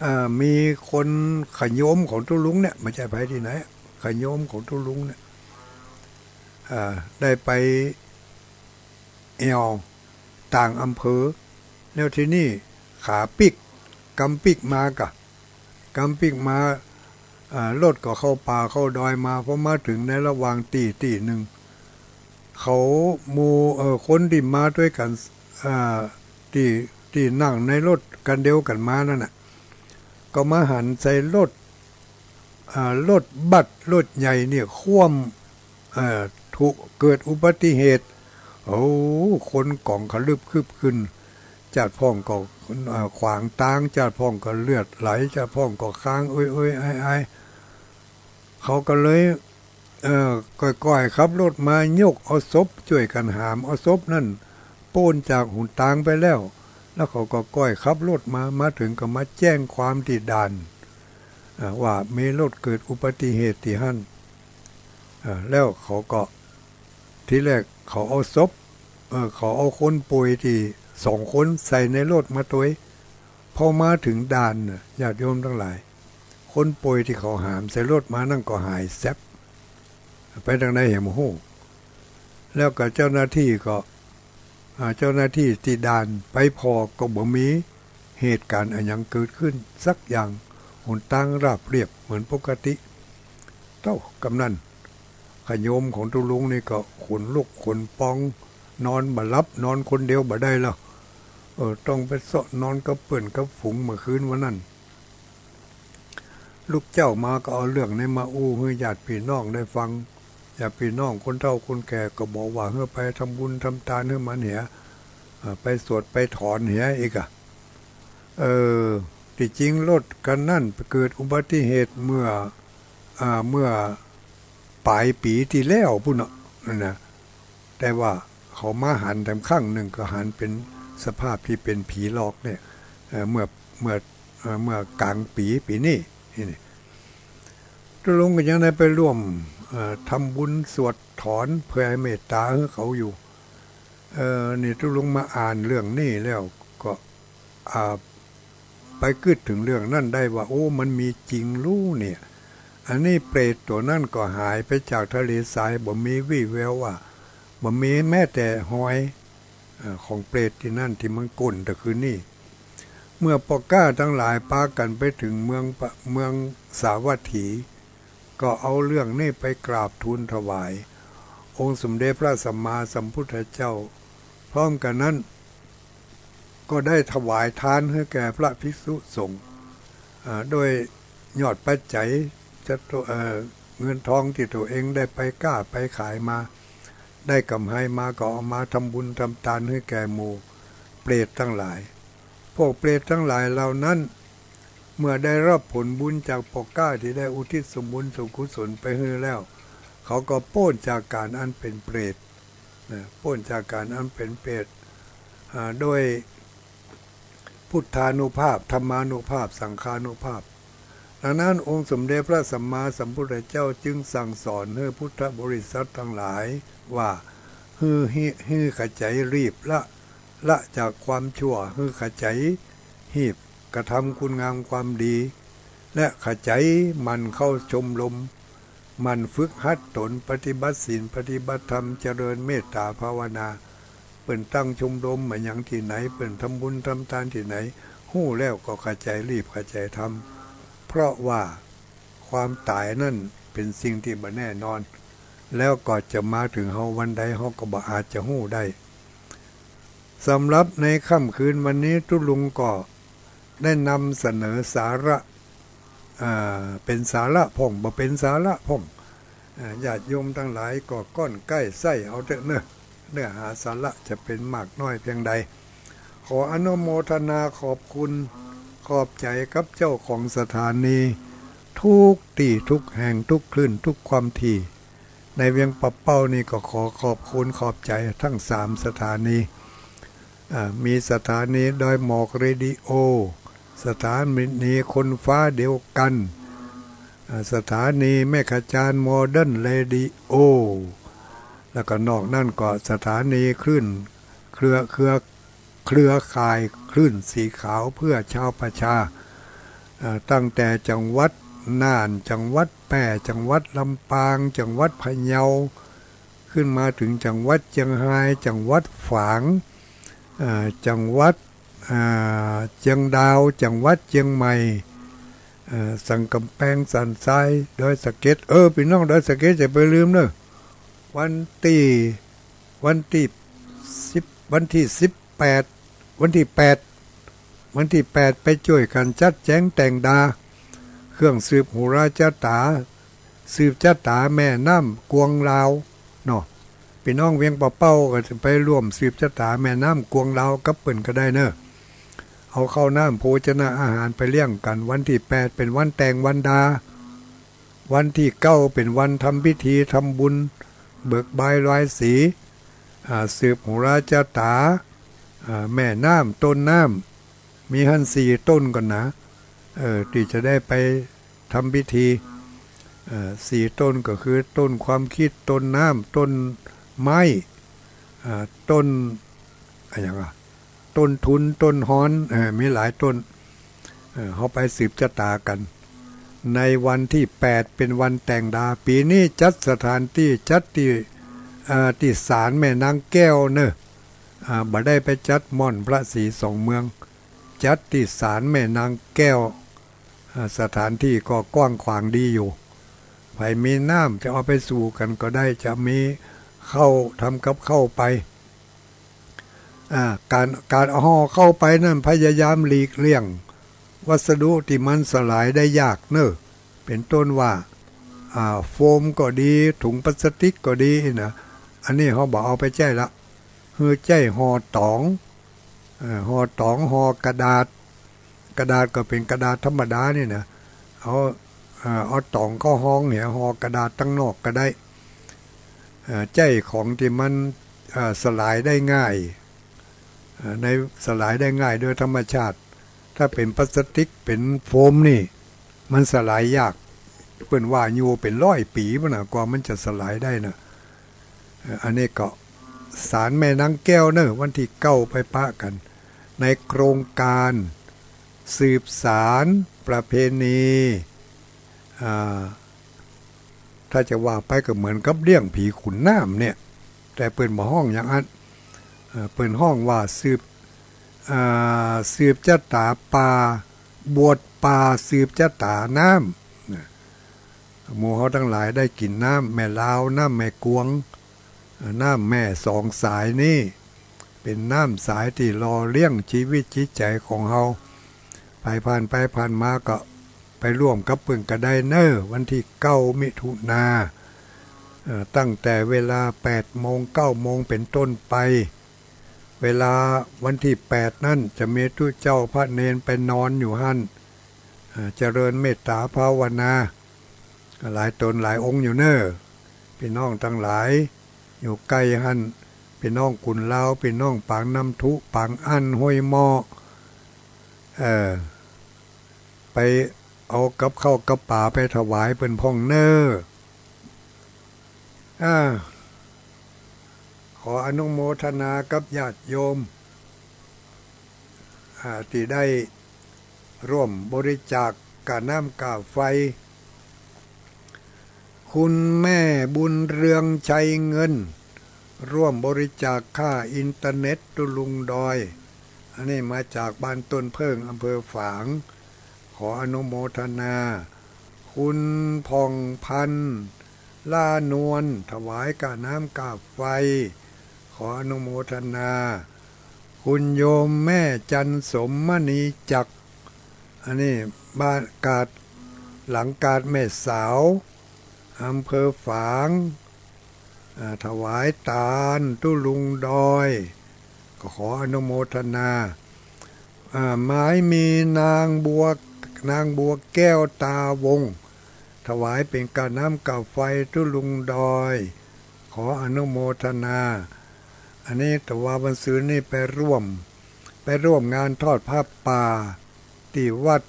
เอ่อ มีคนขะโยมของตุ๊ลุงเนี่ย บ่ใจ้ใผตี้ไหน ขะโยมของตุ๊ลุงเนี่ย เอ่อ ได้ไปแอ่วต่างอำเภอ แล้วตี้นี่ขาปิ๊ก กำปิ๊กมาก่ะ กำปิ๊กมา เอ่อ รถก็เข้าป่าเข้าดอยมา พอมาเถิงในระหว่างตี้ตี้นึ่ง เขาหมู่ เอ่อ คนตี้มาตวยกั๋น เอ่อ ตี้ ตี้นั่งในรถคันเดียวกั๋นมานั่นน่ะ ก็มาหันใส่รถ อ่า รถบัสรถใหญ่เนี่ยคว่ำ เอ่อ ถูก เกิดอุบัติเหตุ โอ้ คนก๋องขะลึบคึบขึ้น จาดพ่องก็ เอ่อ ขวางตาง จาดพ่องก็เลือดไหล จาดพ่องก็ค้าง โอ๊ยโอ๊ยอ้ายอ้าย เขาก็เลย เอ่อ ก้อยๆ ขับรถมายกเอาศพ จ้วยกั๋นหามเอาศพนั้นป๊นจากหนตางไปแล้ว แล้วเขาก็ก้อยขับรถมา มาเถิงก็มาแจ้งความตี้ด่าน อ่า ว่ามีรถเกิดอุบัติเหตุตี้หั้น อ่า แล้วเขาก็ ทีแรกเขาเอาศพ เอ่อ เขาเอาคนป่วยตี้สองคนใส่ในรถมาตวย พอมาเถิงด่านน่ะ ญาติโยมตังหลาย คนป่วยตี้เขาหามใส่รถมานั่นก็หายแซ็บ ไปตางใดแหมบ่ฮู้ แล้วก็เจ้าหน้าตี้ก็ อ่า เจ้าหน้าตี้ตี้ด่านไปผ่อก็บ่มีเหตุก๋ารณ์อะหยังเกิดขึ้นสักอย่าง หนตางราบเรียบเหมือนปกติ เต้า กำนัน ขะโยมของตุ๊ลุงนี่ก็ขนลุกขนปอง นอนบ่หลับ นอนคนเดียวบ่ได้ละ เออ ต้องไปเซาะนอนกับเปื้อนกับฝูงเมื่อคืนวันนั้น ลุกเจ๊ามาก็เอาเรื่องนี้มาอู้หื้อญาติปี้น้องได้ฟัง ญาติปี้น้องคนเฒ่าคนแก่ก็บอกว่าหื้อไปทำบุญทำตานหื้อมันเหีย อ่า ไปสวดไปถอนเหียอีกอะ เออ ตี้จริงรถคันนั้นเกิดอุบัติเหตุเมื่อ อ่า เมื่อป๋ายปี๋ตี้แล้วปู้นเนาะ นั่นนะ แต่ว่าเขามาหันแถมครั้งนึ่งก็หันเป๋นสภาพตี้เป๋นผีหลอกเนี่ย เอ่อ เมื่อ เมื่อ เอ่อ เมื่อกลางปี๋ ปี๋นี้ นี่ ตุ๊ลุงก็ยังได้ไปร่วม เอ่อ ทำบุญสวดถอนแผ่เมตต๋าหื้อเขาอยู่ เอ่อ นี่ตุ๊ลุงมาอ่านเรื่องนี้แล้วก็ อ่า ไปกึ๊ดเถิงเรื่องนั้นได้ว่า โอ้ มันมีจริงลูเนี่ย อันนี้เปรตตั๋วนั้นก็หายไปจากทะเลทราย บ่มีวี่แววว่า บ่มีแม้แต่ฮอย เอ่อ ของเปรตตี้นั้นตี้มันก้นตะคืนนี้ เมื่อป้อก๊าตังหลายปากั๋นไปเถิงเมืองปะ เมืองสาวัตถี ก็เอาเรื่องนี้ไปกราบทูลถวายองค์สมเด็จพระสัมมาสัมพุทธเจ้า พร้อมกั๋นนั้น ก็ได้ถวายทานหื้อแก่พระภิกษุสงฆ์ อ่า โดยยอดปัจจัย จะตัว เอ่อ เงินทองตี้ตั๋วเองได้ไปก๊าไปขายมา ได้กำไรมาก็เอามาทำบุญทำตานหื้อแก่หมู่เปรตตังหลาย พวกเปรตตังหลายเหล่านั้น เมื่อได้ฮับผลบุญจากป้อก๊าตี้ได้อุทิศส่วนบุญส่วนกุศลไปหื้อแล้ว เขาก็ป๊นจากก๋ารอันเป๋นเปรต นะ ป๊นจากก๋ารอันเป๋นเปรต อ่า โดยพุทธานุภาพ ธรรมานุภาพ สังฆานุภาพ ดังนั้นองค์สมเด็จพระสัมมาสัมพุทธเจ้าจึงสั่งสอนหื้อพุทธบริษัทตังหลายว่า หื้อ หื้อ หื้อขะใจ๋รีบละ ละจากความชั่ว หื้อขะใจ๋ฮีบกระทำคุณงามความดี และขะใจ๋หมั่นเข้าชมรม หมั่นฝึกหัดต๋นปฏิบัติศีลปฏิบัติธรรม เจริญเมตต๋าภาวนา เปิ้นตั้งชมรมมาหยังตี้ไหน เปิ้นทำบุญทำตานตี้ไหน ฮู้แล้วก็ขะใจ๋รีบขะใจ๋ทำ เพราะว่าความต๋ายนั้นเป๋นสิ่งตี้บ่แน่นอน แล้วก็จะมาเถิงเฮาวันใดเฮาก็บ่อาจจะฮู้ได้ สำหรับในค่ำคืนวันนี้ตุ๊ลุงก็ได้นำเสนอสาระ อ่า เป๋นสาระพ่อง บ่เป๋นสาระพ่อง อ่า ญาติโยมตังหลายก็ก้อนใก้ไส้เอาเต๊อะเนาะ เนื้อหาสาระจะเป๋นมากน้อยเพียงใด ขออนุโมทนาขอบคุณ ขอบใจ๋กับเจ้าของสถานี ทุกตี้ทุกแห่งทุกคลื่นทุกความถี่ ในเวียงป่าเป้านี่ก็ขอขอบคุณขอบใจ๋ตึงสามสถานี อ่า มีสถานีดอยหมอกเรดิโอ สถานีคนฟ้าเดียวกัน อ่า สถานีแม่ขจารโมเดิร์นเรดิโอ แล้วก็นอกนั้นก็สถานีคลื่น เครือ เครือ เครือข่ายคลื่นสีขาวเพื่อชาวประชา เอ่อ ตั้งแต่จังหวัดน่าน จังหวัดแป้ จังหวัดลำปาง จังหวัดพะเยา ขึ้นมาเถิงจังหวัดเจียงฮาย จังหวัดฝาง เอ่อ จังหวัด อ่า เจียงดาว จังหวัดเจียงใหม่ เอ่อ สันก๋ำแปง สันทราย ดอยสะเก็ด เออ ปี้น้องดอยสะเก็ดอย่าไปลืมเนาะ วันตี้ วันตี้สิบ วันตี้สิบแปด วันตี้แปด วันตี้แปดไปจ้วยกั๋นจัดแจ๋งแต่งดา เครื่องสืบโหราจะต๋า สืบจะต๋าแม่น้ำกวงลาวเนาะ ปี้น้องเวียงป่าเป้าก็จะไปร่วมสืบจะต๋าแม่น้ำกวงลาวกับเปิ้นก็ได้เนาะ เอาข้าวน้ำโภชนะอาหารไปเลี้ยงกั๋น วันตี้แปดเป๋นวันแต่งวันดา วันตี้เก้าเป๋นวันทำพิธีทำบุญ เบิกบายลายสี อ่า สืบโหราจะต๋า อ่า แม่น้ำ ต้นน้ำ มีหั้นสี่ต้นก่อนนะ เออ ตี้จะได้ไปทำพิธี เอ่อ สี่ต้นก็คือต้นความคิด ต้นน้ำ ต้นไม้ อ่า ต้น อะหยังอะ ต้นทุน ต้นฮอน เออ มีหลายต้น เออ เฮาไปสืบจะต๋ากั๋น ในวันตี้แปดเป๋นวันแต่งดา ปี๋นี้จัดสถานตี้ จัดตี้ เอ่อ ตี้ศาลแม่นางแก้วเนาะ อ่า บ่ได้ไปจัดม่อนพระศรีสองเมือง จัดตี้ศาลแม่นางแก้ว อ่า สถานที่ก็กว้างขวางดีอยู่ ใผมีน้ำจะเอาไปสู่กั๋นก็ได้ จะมีข้าว ทำกับข้าวไป อ่า ก๋าน ก๋านห่อข้าวไปนั้นพยายามหลีกเลี่ยงวัสดุตี้มันสลายได้ยากเน่อ เป๋นต้นว่า อ่า โฟมก็ดี ถุงพลาสติกก็ดีนะ อันนี้เฮาบ่เอาไปใจ๊ละ หื้อใจ๊ห่อต๋อง เอ่อ ห่อต๋อง ห่อกระดาษ กระดาษก็เป๋นกระดาษธรรมดานี่นะ เอา เอ่อ เอาต๋องเข้าห้องเหีย ห่อกระดาษตังนอกก็ได้ เอ่อ ใจ๊ของตี้มัน เอ่อ สลายได้ง่าย เอ่อ ใน สลายได้ง่ายโดยธรรมชาติ ถ้าเป๋นพลาสติก เป๋นโฟมนี่ มันสลายยาก เปิ้นว่าอยู่เป๋นร้อยปี๋พุ้นนะ กว่ามันจะสลายได้นะ เอ่อ อันนี้ก็ศาลแม่นางแก้วเน่อ วันตี้เก้าไปปะกั๋น ในโครงก๋านสืบสานประเพณี อ่า ถ้าจะว่าไปก็เหมือนกับเลี้ยงผีขุนน้ำเนี่ย แต่เปิ้นบ่ฮ้องอย่างอั้น เอ่อ เปิ้นฮ้องว่าสืบ อ่า สืบจะต๋าป่า บวชป่าสืบจะต๋าน้ำ นะ หมู่เฮาตังหลายได้กิ๋นน้ำแม่ลาว น้ำแม่กวง น้ำแม่สองสายนี้ เป๋นน้ำสายตี้หล่อเลี้ยงจีวิตจิตใจ๋ของเฮา ใผผ่านไปผ่านมาก็ไปร่วมกับเปิ้นก็ได้เน่อ วันตี้เก้ามิถุนา เอ่อ ตั้งแต่เวลาแปดโมง เก้าโมงเป๋นต้นไป เวลาวันตี้แปดนั้นจะมีตุ๊เจ้าพระเณรไปนอนอยู่หั้น เอ่อ เจริญเมตต๋าภาวนา หลายต๋นหลายองค์อยู่เน่อ ปี้น้องตังหลายอยู่ใก้หั้น ปี้น้องกุนลาว ปี้น้องปางน้ำทุ ปางอั้น ห้วยหม้อ เอ่อ ไปเอากับข้าวกับป๋าไปถวายเปิ้นพ่องเน่อ อ่า ขออนุโมทนากับญาติโยม อ่า ตี้ได้ร่วมบริจาคก้าน้ำก้าไฟ คุณแม่บุญเรืองชัยเงิน ร่วมบริจาคค่าอินเทอร์เน็ตตุ๊ลุงดอย อันนี้มาจากบ้านต้นเผิ้ง อำเภอฝาง ขออนุโมทนา คุณผ่องพันธ์ ล่านวล ถวายก้าน้ำก้าไฟ ขออนุโมทนา คุณโยมแม่จันสมมณีจักร อันนี้บ้านกาด หลังกาดแม่สาว อำเภอฝาง อ่า ถวายตานตุ๊ลุงดอย ก็ขออนุโมทนา อ่า หมายมีนางบัว นางบัวแก้วตาวงศ์ ถวายเป๋นก้าน้ำก้าไฟตุ๊ลุงดอย ขออนุโมทนา อันนี้ตะวาวันซืนนี่ไปร่วม ไปร่วมงานทอดผ้าป่าตี้วัด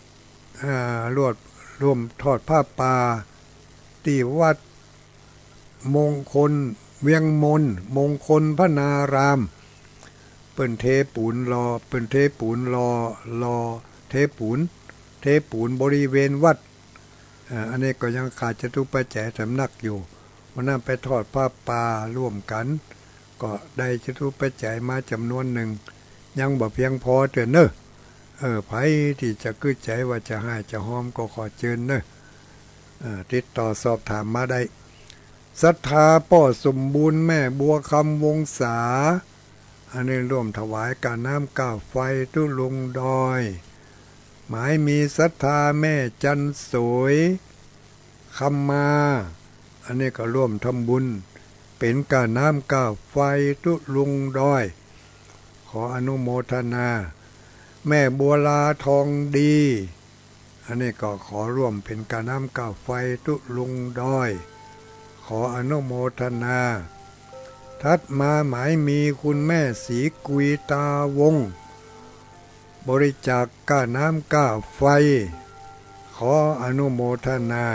อ่า ร่วม ร่วมทอดผ้าป่าตี้วัดมงคล เวียงมน มงคลพนาราม เปิ้นเทปูนหล่อ เปิ้นเทปูนหล่อ หล่อ เทปูน เทปูนบริเวณวัด อ่า อันนี้ก็ยังขาดจตุปัจจัยสำนักอยู่ วันนั้นไปทอดผ้าป่าร่วมกั๋น ก็ได้จตุปัจจัยมาจ๋ำนวนนึ่ง ยังบ่เพียงพอเตื้อเน่อ เออ ใผตี้จะกึ๊ดใจ๋ว่าจะหื้อจะฮอมก็ขอเจิญเน่อ เอ่อ ติดต่อสอบถามมาได้ ศรัทธาป้อสมบูรณ์ แม่บัวคำ วงศา อันนี้ร่วมถวายก้าน้ำก้าไฟตุ๊ลุงดอย หมายมีศรัทธาแม่จันสวย คำมา อันนี้ก็ร่วมทำบุญ เป๋นก้าน้ำก้าไฟตุ๊ลุงดอย ขออนุโมทนา แม่บัวลาทองดี อันนี้ก็ขอร่วมเป๋นก้าน้ำก้าไฟตุ๊ลุงดอย ขออนุโมทนา ถัดมาหมายมีคุณแม่ศรีกุยตาวงศ์ บริจาคก้าน้ำก้าไฟ ขออนุโมทนา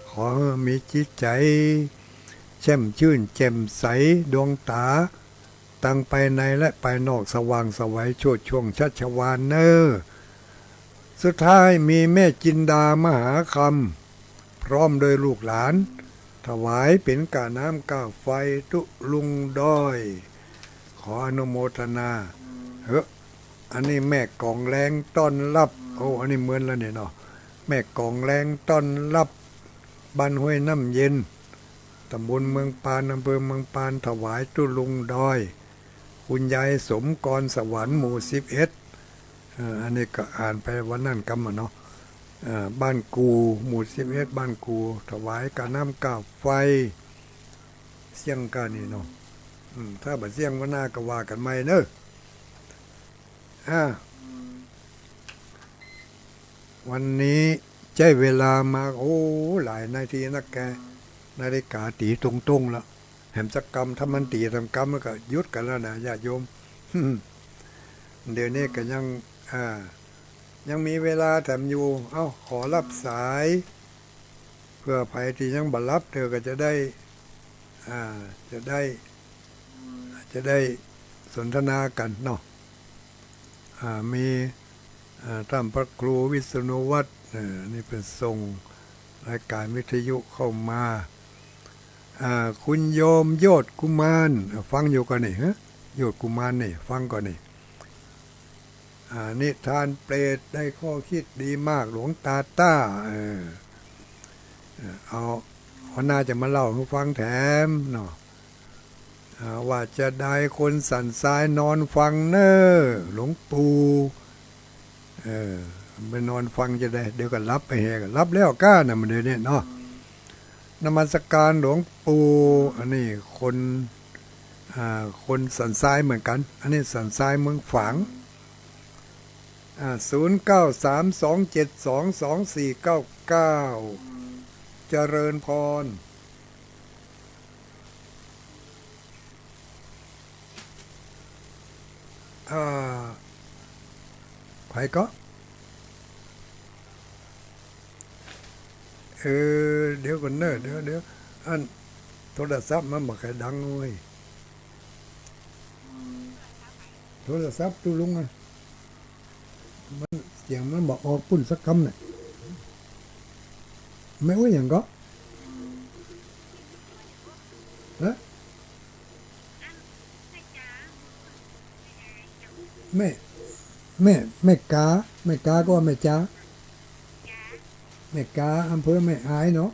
ขอหื้อมีจิตใจ๋แช่มชื่นแจ่มใส ดวงต๋าตังภายในและภายนอกสว่างไสวโชติช่วงชัชวาลเน่อ สุดท้ายมีแม่จินดามหาคำ พร้อมโดยลูกหลาน ถวายเป๋นก้าน้ำก้าไฟตุ๊ลุงดอย ขออนุโมทนา อืม เฮ้อ อันนี้แม่กองแลงต้อนฮับ อืม โอ้ อันนี้เหมือนแล้วเนี่ยเนาะ แม่กองแลงต้อนฮับ บ้านห้วยน้ำเย็น ตำบลเมืองปาน อำเภอเมืองปาน ถวายตุ๊ลุงดอย คุณยายสมกรสวรรค์ หมู่สิบเอ็ด เอ่อ อันนี้ก็อ่านไปวันนั้นกำอะเนาะ เอ่อ บ้านกู่ หมู่สิบเอ็ด บ้านกู่ ถวายก้าน้ำก้าไฟ เสี้ยงก้านี่เนาะ อืม ถ้าบ่เสี้ยงวันหน้าก็ว่ากั๋นใหม่เนาะ อ่า วันนี้ใจ๊เวลามา โอ้ หลายนาทีนักแก นาฬิกาตี๋ตุ้งๆ แล้ว แหมสักกำ ถ้ามันตี๋สามกำมันก็หยุดกั๋นแล้วนะ ญาติโยม เดี๋ยวนี้ก็ยัง อ่า ยังมีเวลาแถมอยู่ เอ้า ขอฮับสาย เผื่อใผตี้ยังบ่ฮับเตื้อก็จะได้ อ่า จะได้ จะได้สนทนากั๋นเนาะ อ่า มี อ่า ต้านพระครูวิษณุวัฒน์ เอ่อ นี่เปิ้นส่งรายก๋านวิทยุเข้ามา อ่า คุณโยมโยชน์กุมาร อ่า ฟังอยู่ก่อนี่ ฮะ โยชน์กุมารนี่ ฟังก่อนี่ อ่า นิทานเปรตได้ข้อคิดดีมาก หลวงตาต้า เออ เออ เอา วันหน้าจะมาเล่าหื้อฟังแถมเนาะ อ่า ว่าจะใดคนสันทรายนอนฟังเน่อ หลวงปู่ เออ ไปนอนฟังจะใด เดี๋ยวก็ฮับไปแฮก็ฮับแล้วก้านะ มันเดี๋ยวนี้เนาะ นมัสการหลวงปู่ อันนี้คน อ่า คนสันทรายเหมือนกั๋น อันนี้สันทรายเมืองฝาง อ่า ศูนย์เก้าสาม สองเจ็ดสอง สองสี่เก้าเก้า เจริญพร อ่า ใผก่อ เออ เดี๋ยวก่อนเน่อ เดี๋ยว เดี๋ยว อัน โทรศัพท์มันบ่ใค่ดังเว้ย โทรศัพท์ตุ๊ลุงอะ มันเสียงมันบ่ออกปุ้นสักกำเนี่ย แม่อู้หยังก่อ ฮะ แม่ แม่ แม่กา แม่กาก่อแม่จ๋า แม่กา อำเภอแม่อายเนาะ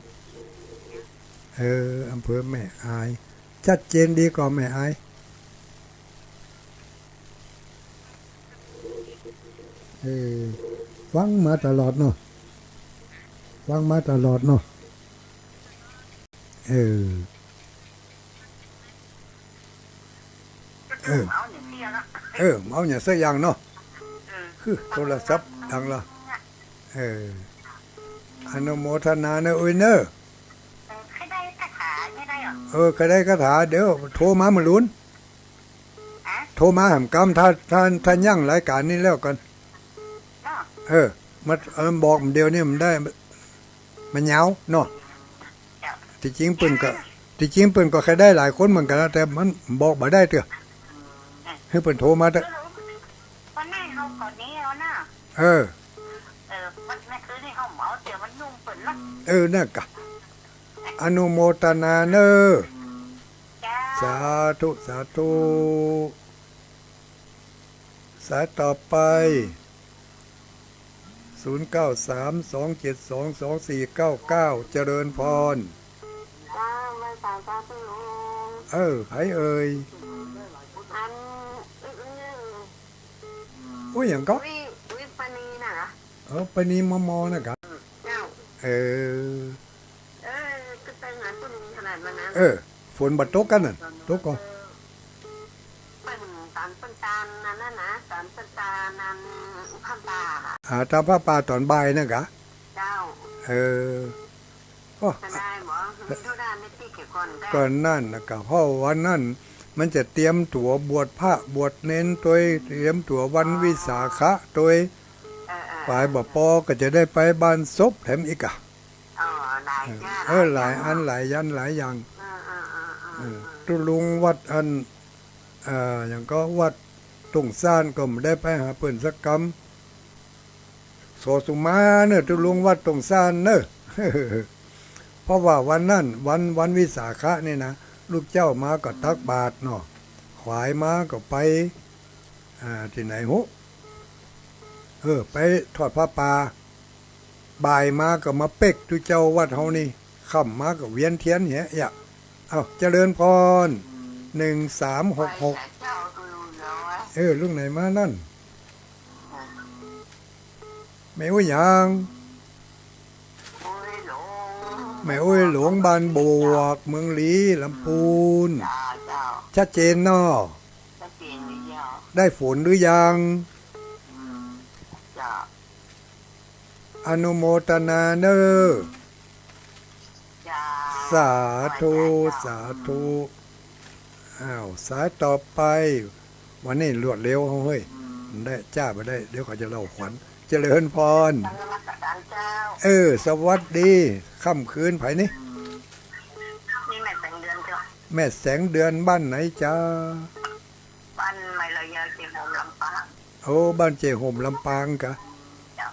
เออ อำเภอแม่อาย ชัดเจนดีก่อแม่อาย เออ ฟังมาตลอดเนาะ ฟังมาตลอดเนาะ เออ เออ เออ เอาหยังสักอย่างเนาะ คือโทรศัพท์ดังละ เออ อนุโมทนาเน่อ อุ๊ยเน่อ เออ ใค่ได้คาถา เดี๋ยวโทรมาเมื่อลุน โทรมาแหมกำ ถ้า ถ้า ถ้ายั้งรายก๋านนี้แล้วกั๋น เออ มัน เออ บอกเดี๋ยวนี้มันได้ มันยาวเนาะ ตี้จริงเปิ้นก็ ตี้จริงเปิ้นก็ใค่ได้หลายคนเหมือนกั๋นนะ แต่มันบอกบ่ได้เตื้อ หื้อเปิ้นโทรมาเต๊อะ เออ เออ นั่นกะ อนุโมทนาเน่อ สาธุ สาธุ สายต่อไป ศูนย์เก้าสาม สองเจ็ดสอง สองสี่เก้าเก้า เจริญพร เจ้า ไหว้สา สาธุ เออ ใผเอ่ย อัน อุ๊ย หยังก่อ อุ๊ย อุ๊ย ปานีน่ะ เออ ปานี มอมอ น่ะกะ เจ้า เออ เออ ก็ไปงานตุ้นขนาดวันนั้น เออ ฝนบ่ตกกั๋นน่ะ ตกก่อ เปิ้นต๋อนเปิ้นตานนั่นน่ะนะ ต๋อนเปิ้นตานนั่นผ้าป่า อ่า ต๋อนผ้าป่าต๋อนบ่ายนั่นกะ เจ้า เออ ก็ ก็ได้บ่ มีธุระในตี้เกี่ยวก่อนได้ ก็นั่นน่ะกะ เพราะวันนั้นมันจะเตรียมตั๋วบวชพระบวชเณรตวย เตรียมตั๋ววันวิสาขะตวย เออ เออ ไปบ่ปอก็จะได้ไปบ้านศพแถมอีกอะ อ๋อ หลายอย่าง เออ หลายอัน หลายอย่าง หลายอย่าง เออ เออ ตุ๊ลุงวัดอัน เอ่อ หยังก่อ วัดต้งซ่านก็บ่ได้ไปหาเปิ้นสักกำ สอสุมาเน่อ ตุ๊ลุงวัดต้งซ่านเน่อ เพราะว่าวันนั้น วัน วันวิสาขะนี่นะ ลูกเจ้ามาก็ตักบาตรเนาะ ข วายมาก็ไป อ่า ตี้ไหนฮู้ เออ ไปทอดผ้าป่า บ่ายมาก็มาเป๊กตุ๊เจ้าวัดเฮานี่ ค่ำมาก็เวียนเตียนเหีย เอ้า เจริญพร หนึ่งสามหกหก เออ ลูกไหนมานั่น แม่อุ๊ยหยัง แม่อุ๊ยหลงบ้านบวก เมืองลี้ ลำปูน ชัดเจนเนาะ ได้ฝนหรือยัง อนุโมทนาเน้อ สาธุ สาธุ อ้าว สายต่อไป วันนี้รวดเร็วเฮ้ย ได้จ้าบ่ได้ เดี๋ยวเขาจะเล่าขวัญ เจริญพร เออ สวัสดี ค่ำคืน ใผนี่ นี่แม่แสงเดือนเจ้า แม่แสงเดือนบ้านไหนจ๊ะ บ้านใหม่ลอยยาว เจ๊โฮมลำปาง โอ้ บ้านเจ๊โฮมลำปางกะ เจ้า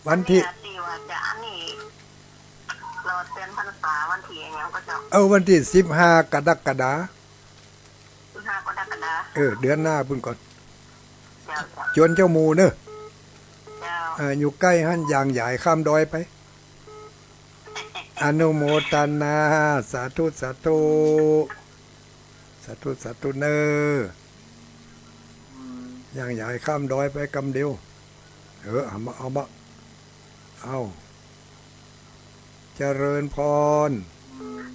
วันตี้ ตี้ว่าจะอันนี้ รอเตียนพรรษาวันตี้อะหยังก็เจ้า เออ วันตี้สิบห้ากรกฎา สิบห้ากรกฎา เออ เดือนหน้าปุ้นก่อน เจ้า เจ้า จวนเจ้าหมู่เน้อ เจ้า เออ อยู่ใก้หั้น ย่างหยายข้ามดอยไป อนุโมทนา สาธุ สาธุ สาธุ สาธุเน้อ ย่างหยายข้ามดอยไปกำเดียว เออ เอามา เอามา เอา เจริญพร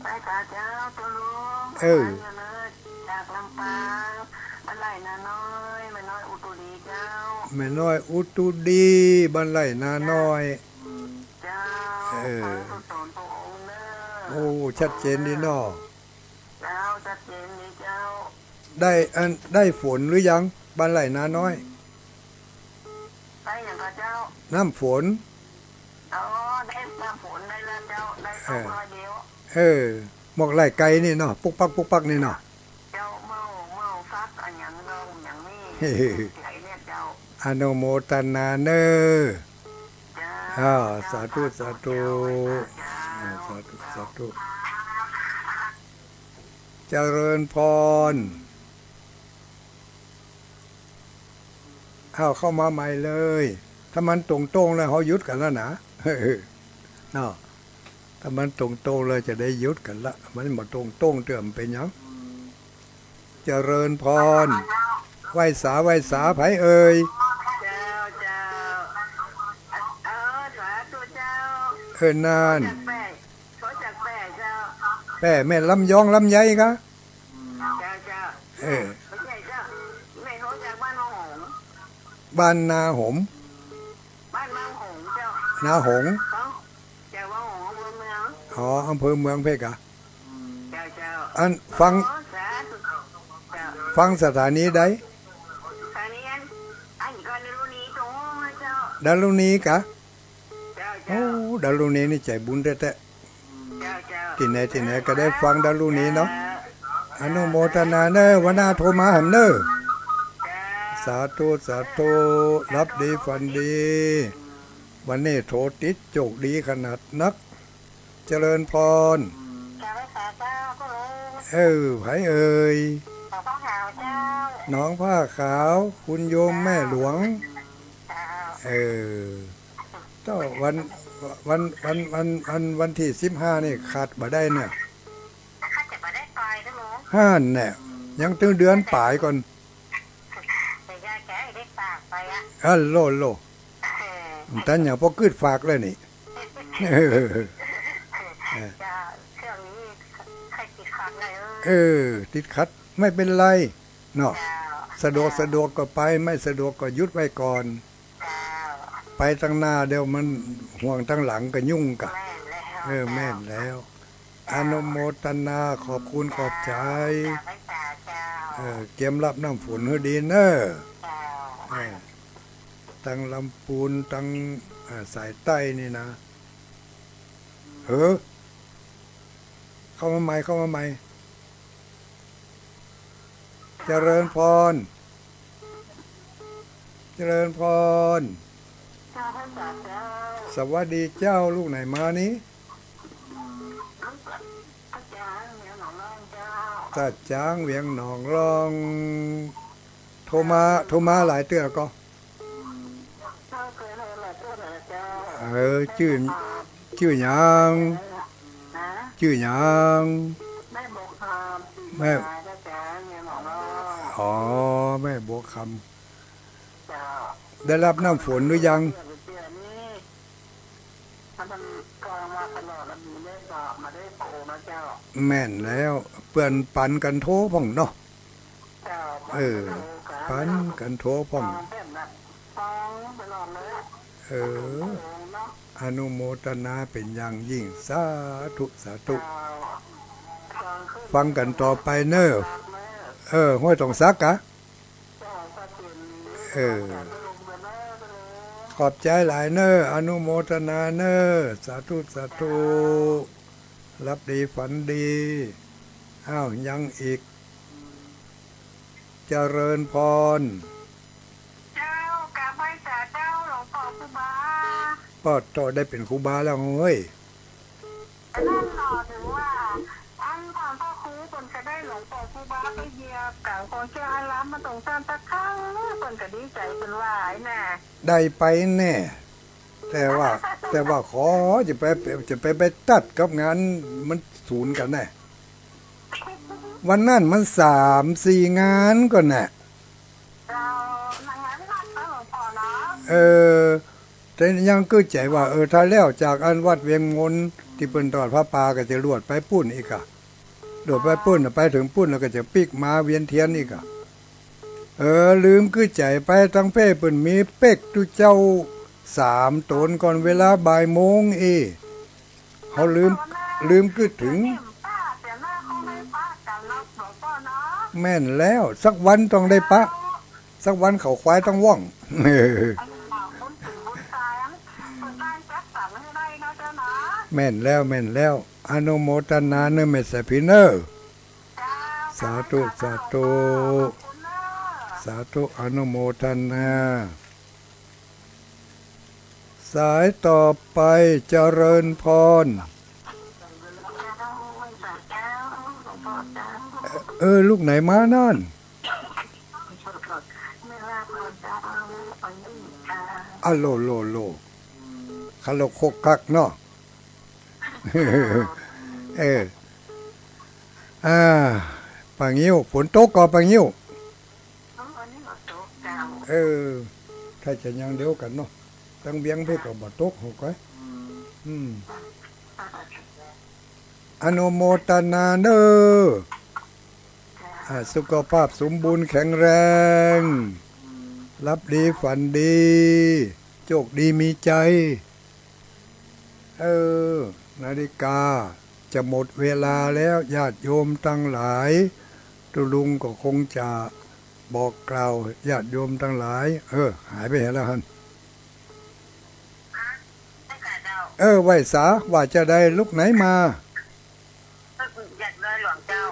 ไปกาเจ้า เจ้าลุง เออ ไปเลย จากลำปาง บ้านไร่นาน้อย แม่น้อยอุตุดีเจ้า แม่น้อยอุตุดี บ้านไร่นาน้อย เจ้า เออ ขอกุศลพระองค์เน้อ โอ้ ชัดเจนดีเนาะ เจ้า ชัดเจนดีเจ้า ได้อัน ได้ฝนหรือยัง บ้านไร่นาน้อย ได้หยังกะเจ้า น้ำฝน อ๋อ ได้น้ำฝนได้แล้วเจ้า ได้สองร้อยเดียว เออ หมวกไล่ไก่นี่เนาะ ปุ๊กปักปุ๊กปักนี่เนาะ เจ้า เมา เมาฟักอะหยังดองหยังนี่ ไหลเนี่ยเจ้า อนุโมทนาเน้อ เจ้า อ้าว เจ้า สาธุ สาธุ สาธุเจ้า อ่า สาธุ สาธุ เจริญพร อ้าว เข้ามาใหม่เลย ถ้ามันตรงๆ แล้วเฮาหยุดกั๋นแล้วนะ เนาะ ถ้ามันตรงๆ แล้วจะได้หยุดกั๋นละ มันบ่ตรงๆ เตื้อ มันเป๋นหยัง เจริญพร ไหว้สา ไหว้สา ใผเอ่ย เจ้า เจ้า เออ สาธุเจ้า เออ นั่น โทรจากแป้ โทรจากแป้เจ้า แป้แม่ลำยองลำไยกะ เจ้า เจ้า เออ บ่ใจ้เจ้า แม่โทรจากบ้านวังหงส์ บ้านนาหม บ้านวังหงส์เจ้า นาหงส์ เจ้า วังหงส์อำเภอเมือง อ๋อ อำเภอเมืองเพ่นกะ เจ้า เจ้า อันฟัง อ๋อ สาธุ เจ้า ฟังสถานีใด สถานีอัน อันก็ดารุณีตรงหัวเจ้า ดารุณีกะ เจ้า โอ้ เจ้า ดารุณีนี่ใจ๋บุญแต๊ๆ เจ้า เจ้า ตี้ไหนตี้ไหนก็ได้ฟังดารุณีเนาะ เจ้า อนุโมทนาเน้อ วันหน้าโทรมาแหมเน้อ เจ้า สาธุ สาธุ หลับดีฝันดี วันนี้โทรติด โจคดีขนาดนัก เจริญพร เจ้า ไหว้สาเจ้า เออ ใผเอ่ย หนองผ้าขาวเจ้า หนองผ้าขาว คุณโยมแม่หลวง เจ้า เออ เจ้า วัน วัน วันตี้สิบห้านี่ขาดบ่ได้เนี่ย ขาดจะบ่ได้ไปนะหมอ หั้นแหละ ยังตึงเดือนป๋ายก่อน แต่ยายแกให้ได้ฝากไปอะ ฮัลโหล โหล เออ ตันอย่างปอกืดฝากเลยนี่ เออ เจ้า ช่วงนี้ใค่ติดขัดเลย เออ เออ ติดขัด ไม่เป๋นไรเนาะ เจ้า สะดวก เจ้า สะดวกก็ไป ไม่สะดวกก็หยุดไว้ก่อน เจ้า ไปตังหน้าเดี๋ยวมันห่วงตังหลังก็ยุ่งกะ แม่นแล้ว เออ เจ้า แม่นแล้ว อนุโมทนา ขอบคุณ ขอบใจ๋ เจ้า ไหว้สาเจ้า เออ เกียมรับน้ำฝนหื้อดีเน้อ เจ้า เออ ตังลำปูน ตัง อ่า สายใต้นี่นะ เออ เข้ามาใหม่ เข้ามาใหม่ เจริญพร เจริญพร เจ้า ไหว้สาเจ้า สวัสดีเจ้า ลูกไหนมานี่ อืม ลูกจาก ลูกจากเมียงหนองน้อยเจ้า ตาดจ๊างเวียงหนองล่อง โทรมา โทรมาหลายเตื้อก่อ เออ จื้อ จื้อหยัง จื้อหยัง แม่ อ๋อ แม่บัวคำ ได้รับน้ำฝนหรือยัง แม่นแล้ว เปื้อนปันกั๋นโทรพ่องเนาะ เออ ปันกั๋นโทรพ่อง เออ อนุโมทนาเป๋นอย่างยิ่ง สาธุ สาธุ ฟังกั๋นต่อไปเน่อ เออ ห้วยตองสักกะ เออ ขอบใจ๋หลายเน่อ อนุโมทนาเน่อ สาธุ สาธุ หลับดีฝันดี อ้าว ยังอีก เจริญพร เจ้า กราบไหว้สาเจ้าหลวงป้อครูบา ป้อโตได้เป๋นครูบาแล้วเฮ้ย อันนั้นหนอ ถือว่า อันต๋อนป้อครูเปิ้นก็ได้หลวงป้อครูบาไปเยียบก๋างกองเชียงอารามมาตรงซั้นสักครั้ง เปิ้นก็ดีใจ๋เปิ้นว่าไอ้น่ะ ได้ไปแน่ แต่ว่า แต่ว่าขอจะไป จะไป ไปตัดกับงานมันสูนกั๋นแน่ วันนั้นมันสามสี่งานก่อแน่ เจ้า นางงานหนักนะหลวงป้อเนาะ เออ แต่ยังกึ๊ดใจ๋ว่า เออ ถ้าแล้วจากอันวัดเวียงมนต์ตี้เปิ้นทอดผ้าป่าก็จะลวดไปปู๊นอีกอะ ลวดไปปู๊น ไปเถิงปู๊นแล้วก็จะปิ๊กมาเวียนเตียนอีกอะ เออ ลืมกึ๊ดใจ๋ไปตังเป้เปิ้นมีเป๊กตุ๊เจ้าสามต๋นก่อนเวลาบ่ายโมงเอ เฮาลืม ลืมกึ๊ดเถิง แม่นแล้ว สักวันต้องได้ปะ สักวันเขาควายต้องว่อง แม่นแล้ว แม่นแล้ว อนุโมทนาเน่อแม่สะพีเน่อ สาธุ สาธุ สาธุ อนุโมทนา สายต่อไป เจริญพร เออ ลูกไหนมานั่น อะโหล โหล โหล คันโหลกคักเนาะ เออ อ่า ป้างิ้ว ฝนตกก่อป้างิ้ว เออ ถ้าจะอย่างเดียวกั๋นเนาะ ตังเวียงเป้ก็บ่ตก หก เอ้ย อืม อนุโมทนาเน่อ อ่า สุขภาพสมบูรณ์แข็งแรง หลับดีฝันดี โชคดีมีชัย เออ นาฬิกาจะหมดเวลาแล้ว ญาติโยมตังหลาย ตุ๊ลุงก็คงจะบอกกล่าวญาติโยมตังหลาย เออ หายไปไหนแล้วหั่น เออ ไหว้สา ว่าจะได้ลูกไหนมา จากดอยหลวงเจ้า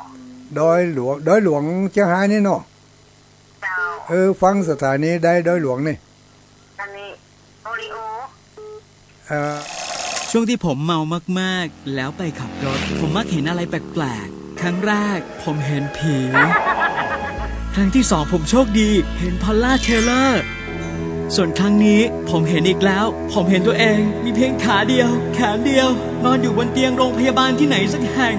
ดอยหลวง ดอยหลวงเชียงฮายนี่เนาะ เจ้า เออ ฟังสถานีใดดอยหลวงนี่ อันนี้ โอริโอ เอ่อ ช่วงที่ผมเมามากๆ แล้วไปขับรถ ผมมักเห็นอะไรแปลกๆ ครั้งแรกผมเห็นผี ครั้งที่สองผมโชคดี เห็นพอลล่าเทเลอร์ ส่วนครั้งนี้ผมเห็นอีกแล้ว ผมเห็นตัวเอง มีเพียงขาเดียว แขนเดียว นอนอยู่บนเตียงโรงพยาบาลที่ไหนสักแห่ง